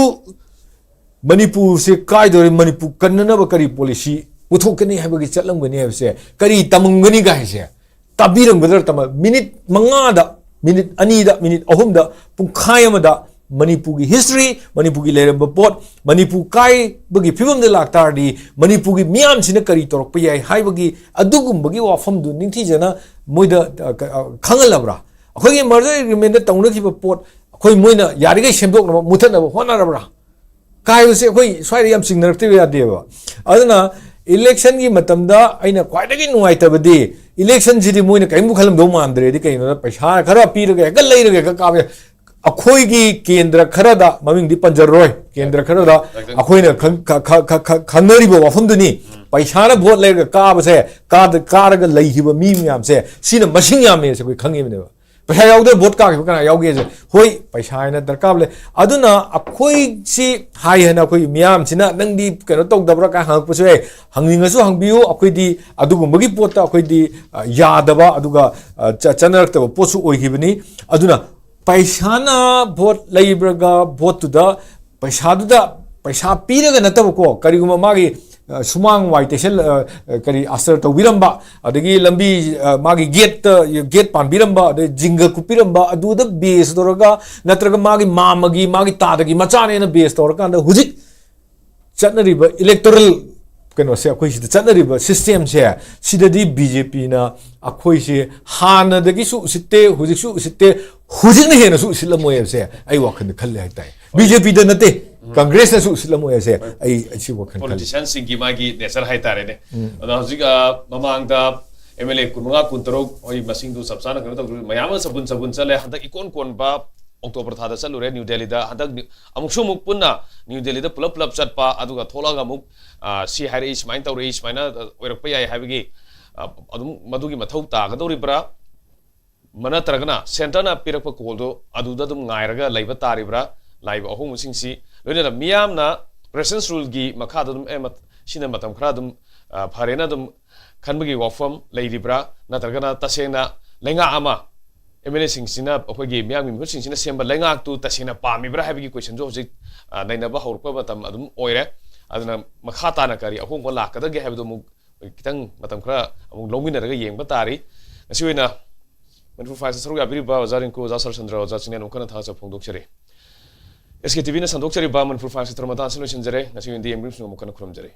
ꯃꯅꯤꯄꯨꯔꯁꯦ ꯀꯥꯏꯗꯧꯔꯦ, ꯃꯅꯤꯄꯨꯔ ꯀꯟꯅꯅꯕ ꯀꯔꯤ ꯄꯣꯂꯤꯁꯤ ꯄꯨꯊꯣꯛꯀꯅꯤ ꯍꯥꯏꯕꯒꯤ ꯆꯠꯂꯝꯒꯅꯤ ꯍꯥꯏꯕꯁꯦ, ꯀꯔꯤ ꯇꯝꯃꯝꯒꯅꯤ ꯀꯥꯏꯁꯦ ꯇꯥꯕꯤꯔꯝꯒꯗ꯭ꯔꯥ? ꯇꯝꯃ-, ꯃꯤꯅꯤꯠ ꯃꯉꯥꯗ, ꯃꯤꯅꯤꯠ ꯑꯅꯤꯗ, ꯃꯤꯅꯤꯠ ꯑꯍꯨꯝꯗ, ꯄꯨꯡꯈꯥꯏ ꯑꯃꯗ ꯃꯅꯤꯄꯨꯔꯒꯤ ꯍꯤꯁꯇ꯭ꯔꯤ, ꯃꯅꯤꯄꯨꯔꯒꯤ ꯂꯩꯔꯝꯕ ꯄꯣꯠ, ꯃꯅꯤꯄꯨꯔ ꯀꯥꯏꯕꯒꯤ ꯐꯤꯕꯝꯗ ꯂꯥꯛꯇꯥꯔꯗꯤ ꯃꯅꯤꯄꯨꯔꯒꯤ ꯃꯤꯌꯥꯝꯁꯤꯅ ꯀꯔꯤ ꯇꯧꯔꯛꯄ ꯌꯥꯏ ꯍꯥꯏꯕꯒꯤ ꯑꯗꯨꯒꯨꯝꯕꯒꯤ ꯋꯥꯐꯝꯗꯨ ꯅꯤꯡꯊꯤꯖꯅ ꯃꯣꯏꯗ, ꯑ, ꯀ-, ꯑ, ꯈꯪꯍꯜꯂꯕ꯭ꯔꯥ? ꯑꯩꯈꯣꯏꯒꯤ ꯃꯔꯖꯔ ꯑꯦꯒ꯭ꯔꯤꯃꯦꯟꯗ ꯇꯧꯅꯈꯤꯕ ꯄꯣꯠ ꯑꯩꯈꯣꯏ ꯃꯣꯏꯅ ꯌꯥꯔꯤꯈꯩ ꯁꯦꯝꯗꯣꯛꯅꯕ, ꯃꯨꯊꯠꯅꯕ ꯍꯣꯠꯅꯔꯕ꯭ꯔꯥ? ꯀꯥꯏꯕꯁꯦ ꯑꯩꯈꯣꯏ ꯁ꯭ꯋꯥꯏꯗ ꯌꯥꯝ ꯆꯤꯡꯅꯔꯛꯇꯕ ꯌꯥꯗꯦꯕ꯫ ꯑꯗꯨꯅ ꯏꯂꯦꯛꯁꯟꯒꯤ ꯃꯇꯝꯗ ꯑꯩꯅ ꯈ꯭ꯋꯥꯏꯗꯒꯤ ꯅꯨꯡꯉꯥꯏꯇꯕꯗꯤ, ꯏꯂꯦꯛꯁꯟꯁꯤꯗꯤ ꯃꯣꯏꯅ ꯀꯔꯤꯝꯕꯨ ꯈꯜꯂꯝꯗꯧ ꯃꯥꯟꯗ꯭ꯔꯦꯗꯤ꯫ ꯀꯩꯅꯣꯗ ꯄꯩꯁꯥ ꯈꯔ ꯄꯤꯔꯒ ꯍꯦꯛꯇ ꯂꯩꯔꯒ ꯍꯦꯛꯇ ꯀꯥꯕ ꯌꯥꯏ꯫ ꯑꯩꯈꯣꯏꯒꯤ ꯀꯦꯟꯗ꯭ꯔ ꯈꯔꯗ, ꯃꯃꯤꯡꯗꯤ ꯄꯟꯖꯔꯔꯣꯏ, ꯀꯦꯟꯗ꯭ꯔ ꯈꯔꯗ ꯑꯩꯈꯣꯏꯅ ꯈꯪ-, ꯈ-, ꯈ-, ꯈ-, ꯈ-, ꯈꯪꯅꯔꯤꯕ ꯋꯥꯐꯝꯗꯨꯅꯤ꯫ ꯄꯩꯁꯥꯅ ꯚꯣꯠ ꯂꯩꯔꯒ ꯀꯥꯕꯁꯦ, ꯀꯥꯗ-, ꯀꯥꯔꯒ ꯂꯩꯈꯤꯕ ꯃꯤ ꯃꯌꯥꯝꯁꯦ, ꯁꯤꯅ ꯃꯁꯤꯡ ꯌꯥꯝꯃꯦꯁꯦ ꯑꯩꯈꯣꯏ ꯈꯪꯉꯤꯕꯅꯦꯕ꯫ ꯄꯩꯁꯥ ꯌꯥꯎꯗꯅ ꯚꯣꯠ ꯀꯥꯈꯤꯕ ꯀꯅꯥ ꯌꯥꯎꯒꯦꯁꯦ? ꯍꯣꯏ, ꯄꯩꯁꯥ ꯍꯥꯏꯅ ꯗꯔꯀꯥꯔ ꯂꯩ꯫ ꯑꯗꯨꯅ ꯑꯩꯈꯣꯏꯁꯤ ꯍꯥꯏ ꯍꯥꯏꯅ ꯑꯩꯈꯣꯏ ꯃꯤꯌꯥꯝꯁꯤꯅ "ꯅꯪꯗꯤ ꯀꯩꯅꯣ ꯇꯧꯗꯕ꯭ꯔꯥ?" ꯀꯥꯏ ꯍꯪꯉꯛꯄꯁꯨ ꯌꯥꯏ꯫ ꯍꯪꯅꯤꯡꯉꯁꯨ ꯍꯪꯕꯤꯌꯨ, ꯑꯩꯈꯣꯏꯗꯤ ꯑꯗꯨꯒꯨꯝꯕꯒꯤ ꯄꯣꯠꯇ ꯑꯩꯈꯣꯏꯗꯤ, ꯑ, ꯌꯥꯗꯕ, ꯑꯗꯨꯒ, ꯑ, ꯆ-, ꯆꯠꯅꯔꯛꯇꯕ ꯄꯣꯠꯁꯨ ꯑꯣꯏꯈꯤꯕꯅꯤ꯫ ꯑꯗꯨꯅ ꯄꯩꯁꯥꯅ ꯚꯣꯠ ꯂꯩꯕ꯭ꯔꯒ ꯚꯣꯠꯇꯨꯗ ꯄꯩꯁꯥꯗꯨꯗ, ꯄꯩꯁꯥ ꯄꯤꯔꯒ ꯅꯠꯇꯕꯀꯣ, ꯀꯔꯤꯒꯨꯝꯕ ꯃꯥꯒꯤ ꯑ, ꯁꯨꯃꯥꯡ ꯋꯥꯏ ꯇꯩꯁꯜ-, ꯑ, ꯑ, ꯀꯔꯤ ꯑꯁꯇꯔ ꯇꯧꯕꯤꯔꯝꯕ, ꯑꯗꯒꯤ ꯂꯝꯕꯤ, ꯑ, ꯃꯥꯒꯤ ꯒꯦꯠꯇ, ꯒꯦꯠ ꯄꯥꯟꯕꯤꯔꯝꯕ, ꯑꯗꯩ ꯖꯤꯡꯒ ꯀꯨꯞꯄꯤꯔꯝꯕ, ꯑꯗꯨꯗ ꯕꯦꯁ ꯇꯧꯔꯒ, ꯅꯠꯇ꯭ꯔꯒ ꯃꯥꯒꯤ ꯃꯥꯝꯃꯒꯤ, ꯃꯥꯒꯤ ꯇꯥꯗꯒꯤ ꯃꯆꯥꯅꯦꯅ ꯕꯦꯁ ꯇꯧꯔꯀꯥꯟꯗ ꯍꯧꯖꯤꯛ ꯆꯠꯅꯔꯤꯕ ꯏꯂꯦꯛꯇꯣꯔꯦꯜ ꯀꯩꯅꯣꯁꯦ, ꯑꯩꯈꯣꯏ ꯁꯤꯗ ꯆꯠꯅꯔꯤꯕ ꯁꯤꯁꯇꯦꯝꯁꯦ, ꯁꯤꯗꯗꯤ ꯕꯤ ꯖꯦ ꯄꯤꯅ ꯑꯩꯈꯣꯏꯁꯦ ꯍꯥꯟꯅꯗꯒꯤꯁꯨ ꯎꯁꯤꯠꯇꯦ, ꯍꯧꯖꯤꯛꯁꯨ ꯎꯁꯤꯠꯇꯦ, ꯍꯧꯖꯤꯛꯅ ꯍꯦꯟꯅꯁꯨ ꯎꯁꯤꯠꯂꯝꯃꯣꯏ ꯍꯥꯏꯕꯁꯦ ꯑꯩ ꯋꯥꯈꯜꯗ ꯈꯜꯂꯦ ꯍꯥꯏꯇꯥꯔꯦ꯫ ꯕꯤ ꯖꯦ ꯄꯤꯗ ꯅꯠꯇꯦ, ꯀꯪꯒ꯭ꯔꯦꯁꯅꯁꯨ ꯎꯁꯤꯠꯂꯝꯃꯣꯏ ꯍꯥꯏꯁꯦ ꯑꯩ ꯑꯁꯤ ꯋꯥꯈꯜ ꯈꯜꯂꯤ꯫ ꯄꯣꯂꯤꯇꯤꯁꯤꯌꯥꯟꯁꯤꯡꯒꯤ ꯃꯥꯒꯤ ꯅꯦꯆꯔ ꯍꯥꯏꯇꯥꯔꯦꯅꯦ꯫ ꯑꯗꯣ ꯍꯧꯖꯤꯛ, ꯑ, ꯃꯃꯥꯡꯗ ꯑꯦꯝ ꯑꯦꯜ ꯑꯦ ꯀꯨꯟꯃꯉꯥ, ꯀꯨꯟꯇꯔꯨꯛ, ꯍꯣꯏ, ꯃꯁꯤꯡꯗꯨ ꯆꯞ ꯆꯥꯅ ꯀꯩꯅꯣ ꯇꯧꯗ꯭ꯔꯤ, ꯃꯌꯥꯝ ꯑꯃ ꯆꯕꯨꯟ ꯆꯕꯨꯟ ꯆꯠꯂꯦ꯫ ꯍꯟꯗꯛ ꯏꯀꯣꯟ ꯀꯣꯟꯕ ꯑꯣꯛꯇꯣꯕꯔ ꯊꯥꯗ ꯆꯠꯂꯨꯔꯦ ꯅ꯭ꯌꯨ ꯗꯦꯜꯂꯤꯗ꯫ ꯍꯟꯗꯛ ꯅ꯭ꯌꯨ-, ꯑꯃꯨꯛꯁꯨ ꯑꯃꯨꯛ ꯄꯨꯟꯅ ꯅ꯭ꯌꯨ ꯗꯦꯜꯂꯤꯗ ꯄꯨꯂꯞ ꯄꯨꯂꯞ ꯆꯠꯄ, ꯑꯗꯨꯒ ꯊꯣꯛꯂꯛꯑꯒ ꯑꯃꯨꯛ, ꯑ, ꯁꯤ ꯍꯥꯏꯔꯛꯏ, ꯁꯨꯃꯥꯏꯅ ꯇꯧꯔꯛꯏ, ꯁꯨꯃꯥꯏꯅ, ꯑ, ꯑꯣꯏꯔꯛꯄ ꯌꯥꯏ ꯍꯥꯏꯕꯒꯤ, ꯑ, ꯑꯗꯨꯝ ꯃꯗꯨꯒꯤ ꯃꯊꯧ ꯇꯥꯒꯗꯧꯔꯤꯕ꯭ꯔꯥ? ꯃ-, ꯅꯠꯇ꯭ꯔꯒꯅ ꯁꯦꯟꯇꯔꯅ ꯄꯤꯔꯛꯄ ꯀꯣꯜꯗꯣ ꯑꯗꯨꯗ ꯑꯗꯨꯝ ꯉꯥꯏꯔꯒ ꯂꯩꯕ ꯇꯥꯔꯤꯕ꯭ꯔꯥ? ꯂꯥꯛꯏꯕ ꯑꯍꯣꯡꯕꯁꯤꯡꯁꯤ ꯂꯣꯏꯅꯅ ꯃꯤꯌꯥꯝꯅ ꯄ꯭ꯔꯦꯁꯤꯗꯦꯟꯁ ꯔꯨꯜꯒꯤ ꯃꯈꯥꯗ ꯑꯗꯨꯝ, "ꯑꯦ, ꯃꯠ-, ꯁꯤꯅ ꯃꯇꯝ ꯈꯔ ꯑꯗꯨꯝ, ꯑ, ꯐꯔꯦꯅ ꯑꯗꯨꯝ ꯈꯟꯕꯒꯤ ꯋꯥꯐꯝ ꯂꯩꯔꯤꯕ꯭ꯔꯥ? ꯅꯠꯇ꯭ꯔꯒꯅ ꯇꯁꯦꯡꯅ ꯂꯩꯉꯥꯛ ꯑꯃ, ꯑꯦꯝ ꯑꯦꯜ ꯑꯦꯁꯤꯡꯁꯤꯅ, ꯑꯩꯈꯣꯏꯒꯤ ꯃꯤꯌꯥꯝꯒꯤ ꯃꯤꯍꯨꯠꯁꯤꯡꯁꯤꯅ ꯁꯦꯝꯕ ꯂꯩꯉꯥꯛꯇꯨ ꯇꯁꯦꯡꯅ ꯄꯥꯝꯃꯤꯕ꯭ꯔꯥ?" ꯍꯥꯏꯕꯒꯤ ꯀꯣꯏꯁꯟꯁꯨ ꯍꯧꯖꯤꯛ, ꯑ, ꯅꯩꯅꯕ ꯍꯧꯔꯛꯄ ꯃꯇꯝ ꯑꯗꯨꯝ ꯑꯣꯏꯔꯦ꯫ ꯑꯗꯨꯅ ꯃꯈꯥ ꯇꯥꯅ ꯀꯔꯤ ꯑꯍꯣꯡꯕ ꯂꯥꯛꯀꯗꯒꯦ ꯍꯥꯏꯕꯗꯨ ꯑꯃꯨꯛ ꯈꯤꯇꯪ ꯃꯇꯝ ꯈꯔ ꯑꯃꯨꯛ ꯂꯧꯃꯤꯟꯅꯔꯒ ꯌꯦꯡꯕ ꯇꯥꯔꯤ꯫ ꯉꯁꯤ ꯑꯣꯏꯅ ꯃꯅꯤꯄꯨꯔ ꯐꯥꯏꯜꯁꯇ ꯁꯔꯨꯛ ꯌꯥꯕꯤꯔꯤꯕ ꯑꯣꯖꯥ ꯔꯤꯡꯀꯨ, ꯑꯣꯖꯥ ꯁꯔꯆꯟꯗ꯭ꯔ, ꯑꯣꯖꯥ ꯆꯤꯡꯂꯦꯟ ꯑꯃꯨꯛ ꯍꯟꯅ ꯊꯥꯒꯠꯆꯕ ꯐꯣꯡꯗꯣꯛꯆꯔꯤ꯫ ꯑꯦꯁ ꯀꯦ ꯇꯤ ꯚꯤꯅ ꯁꯟꯗꯣꯛꯆꯔꯤꯕ ꯃꯅꯤꯄꯨꯔ ꯐꯥꯏꯜꯁꯀꯤ ꯊꯧꯔꯝ ꯃꯇꯥꯡ ꯑꯁꯤꯗ ꯂꯣꯏꯁꯤꯟꯖꯔꯦ꯫ ꯉꯁꯤ ꯑꯣꯏꯅꯗꯤ ꯑꯦꯝ ꯒ꯭ꯔꯤꯝꯁꯅ ꯑꯃꯨꯛ ꯍꯟꯅ ꯈꯨꯔꯨꯝꯖꯔꯤ꯫